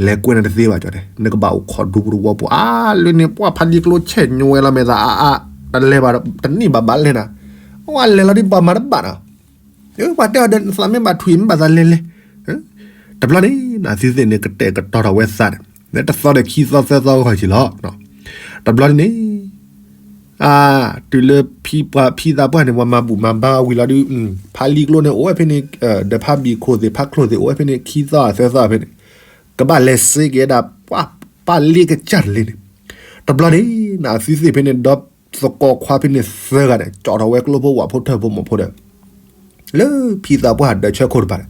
လဲၤကွဲနၤတသ့ဘၣ်ကၠီတဲ, နကဘၣ်အိၣ်ခိးဒူပူၤတဝီပူၤအါလၢန့ၣ် ပှၢ်ဖါလံကျိဆဲးညိဝဲလီၤမဲာ်သးအါအါ, တလဲၤဘၣ်တနံၣ်ဘၣ်ဘၣ်လဲၣ်နၤ, အဝဲလဲၤလီၤဒ်ပှၤမၤတဘၣ်နီၤ ပှၤတဲအီၤဒီးသးမ့ၢ်ဘၣ်ထွံၣ်မ့ၢ်ဘၣ်သးလဲၤလဲၤ, တဘျီန့ၣ် အသုသ့ၣ်န့ၣ် ကတဲာ်ကတီၤထီၣ်ဝဲသးန့ၣ် လၢတသီဒီးခံသီသၢသီဂီၢ်က့ၤလီၤ. တဘျီန့ၣ်န့ၣ် အါ တုၤလၢဖံပှၢ်ဖံသးပှၢ်န့ၣ် ပှၤမၤဘူၣ်မၤဘါဝံၤလီၤဒုး ဖါလံကျိန့ၣ် အိၣ်ဝဲဖဲန့ၣ် ဒီးဖါဘံၣ်ခိၣ်သ့ၣ် ဖါချိၣ်သ့ၣ် အိၣ်ဝဲဖဲန့ၣ် ခံသီသၢသီဖဲန့ၣ် ကဘၣ်လဲၤစ့က့ၤဒၣ် ပှၢ်ပၢ်လ့ကစၢ်တလ့န့ၣ်, တဘျီန့ၣ် အသုသ့ၣ်ဖဲန့ၣ် ဒီသကိးခွါဖဲန့ၣ်သၢဂၤန့ၣ် ကၠီထီၣ်ဝဲကျိဖိဝၣ်ဖိထၢၣ်ဖိမီၢ်ဖိဒီး လၢဖံသးပှၢ်ဒၢးဆၢခိၣ်တဖၣ်န့ၣ်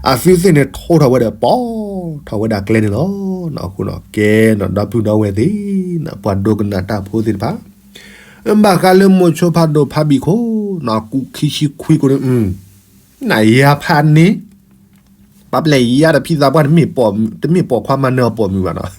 အသုသ့ၣ်န့ၣ်ထိထီၣ်ဝဲဒီး ပိာ်ထီၣ်ဝဲဒၣ်ကျဲန့ၣ်လီၤ. အဃိန့ၣ် ကဲနီၤ ဒီပုၢ်ဒီဝဲၢ်သ့ၣ် ပှၤဒိကနၣ်တၢ်ဖိသ့ၣ်တဖၣ် ဘၣ်ဃးလၢမိၤဆိဖးဒိၣ်ဖါဘံၣ်ခိၣ်နီၤ ကူးခံဆံခွံကိးန့ၣ် နယါဖးန့ၣ် ပှၤပျဲယါဒီးဖံသးပှၢ် တမ့ၢ်ပိာ်ခွါမၤနၢၤအီၤပိာ်မုၣ်ဘၣ်နီၤ.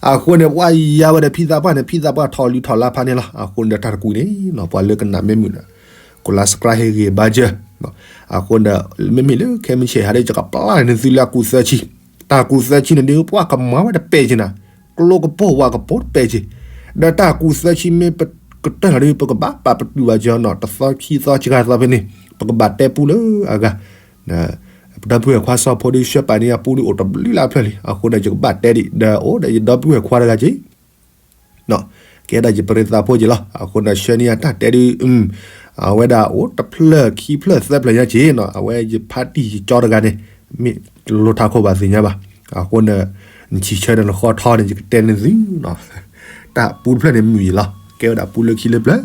အဃိန့ၣ် ပှၤယါဝဲဒီးဖံသးပှၢ်န့ၣ် ဖံသးပှၢ်ထီၣ်လံထီၣ်လါဖးန့ၣ်လီၤ. အဃိန့ၣ်ဒီးတၢ်တကွံန့ၣ် ပှၤလၢကနၣ်မ့ၢ်မုာ်ဒီး ကိးလါ subscribe ဟ့ၣ်ဂံၢ်ဘါစၢၤ. အဃိန့ၣ် မ့မ့ၢ်လၢခဲမုၢ်ဆ့ၣ်ဟါဒီး ယကပျၢ်န့ၢ်သုလၢအကူးသၢဆံ, တၢ်ကူးသၢဆံန့ၣ်ဒုး ပှၤကမၤဝဲတပဲာ်က့ၤနၤ, ကျိကပိာ်ဝးကပိာ်တပဲာ်က့ၤ, ဒီးတၢ်ကူးသၢဆံမ့ၢ်ကတၢၢ်လီၤဒုး ပကဘၣ်ပာ်ပတုာ်ဘၣ်ကၢနီၤ တသီခံသီစှၤသီဖဲန့ၣ် ပကဘၣ်တဲပူလၢအဂၤ ဒီပုၢ်ဝဲၢ်ခွါစီၤဖိဒုး ဆှၢပာ်န့ၢ်အပူဒုးအိၣ်တဘျုးလါဖျၢၣ်လံ. အဃိန့ၣ် ယကဘၣ်တဲဒံး ဒီးအိၣ်ဒီးယဒီပုၢ်ဝဲၢ်ခွါတဂၤက့ၤ ကဲဒၣ်ယပရံးသးဖိက့ၤလီၤ. အဃိန့ၣ် ဆှၢန့ၢ်ယတၢ်တဲဒုး အဝဲဒၣ်အိၣ်တဖျၢၣ်ခံဖျၢၣ်သၢဖျၢၣ်ညါက့ၤနီၤ အဝဲယဖါတံၢ်ယကၠီတဂၤန့ၣ် မ့ၢ်လိၣ်ထးခိၣ်ဘၣ်သ့ၣ်ညါဘၣ်. အဃိန့ၣ် နဆံးဆၢဒီးနဃီထီန့ၣ် ယကတဲန့ၢ်သုနီၤ တၢ်ပူတဖျၢၣ်န့ၣ်မုာ်ယံၤလီၤ. ကဲဝဲဒၣ်ပူလၢခံလၢပျၢၤ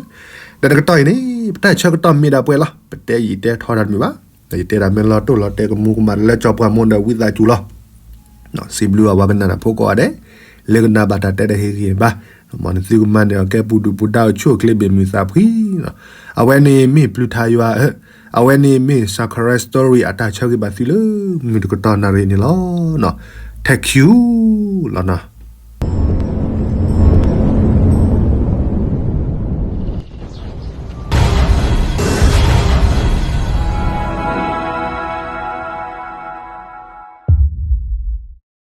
ဒီးတကတီၢ်အံၤန့ၣ် ပတၢ်ဆၢကတီၢ်မ့ၢ်ဒၣ်ပှဲၤလီၤ. ပတဲယံာ်တဲထီတၢ်တမုာ်ဘၣ်. ဒီးယတဲဒၣ်မ့ၢ်လီၤတိၢ်လီၤတဲာ်ကမူကမၣ်လၢကၠီပှၤမိၢ်ဒီးဝံသးစူၤလီၤ. စံးဘျုးဘၣ်ပှၤကနၣ်တၢ်ဖိကိးဂၤဒဲး လၢကနၣ်ဘၣ်တၢ်တဲဒီးဟ့ၣ်ဂံၢ်ဘါ မ်နသုကမၤန့ၢ်အီၤကဲပူၤဒုၣ်ပူၤဒါအိၣ်ဆူၣ်အိၣ်ချ့ဘၣ်မုာ်သးဖှံလီၤ. အဝဲန့ၣ်မ့ၢ်ပျုၤထါယွၤဧၢ, အဝဲန့ၣ်မ့ၢ် Sakura Story အတၢ်ဆၢဂ့ၤဘၣ်သုလၢမုၢ်တကတီၢ်နၣ်ရံၣ်န့ၣ်လီၤ. ထဲးခံလီၤနီၤ.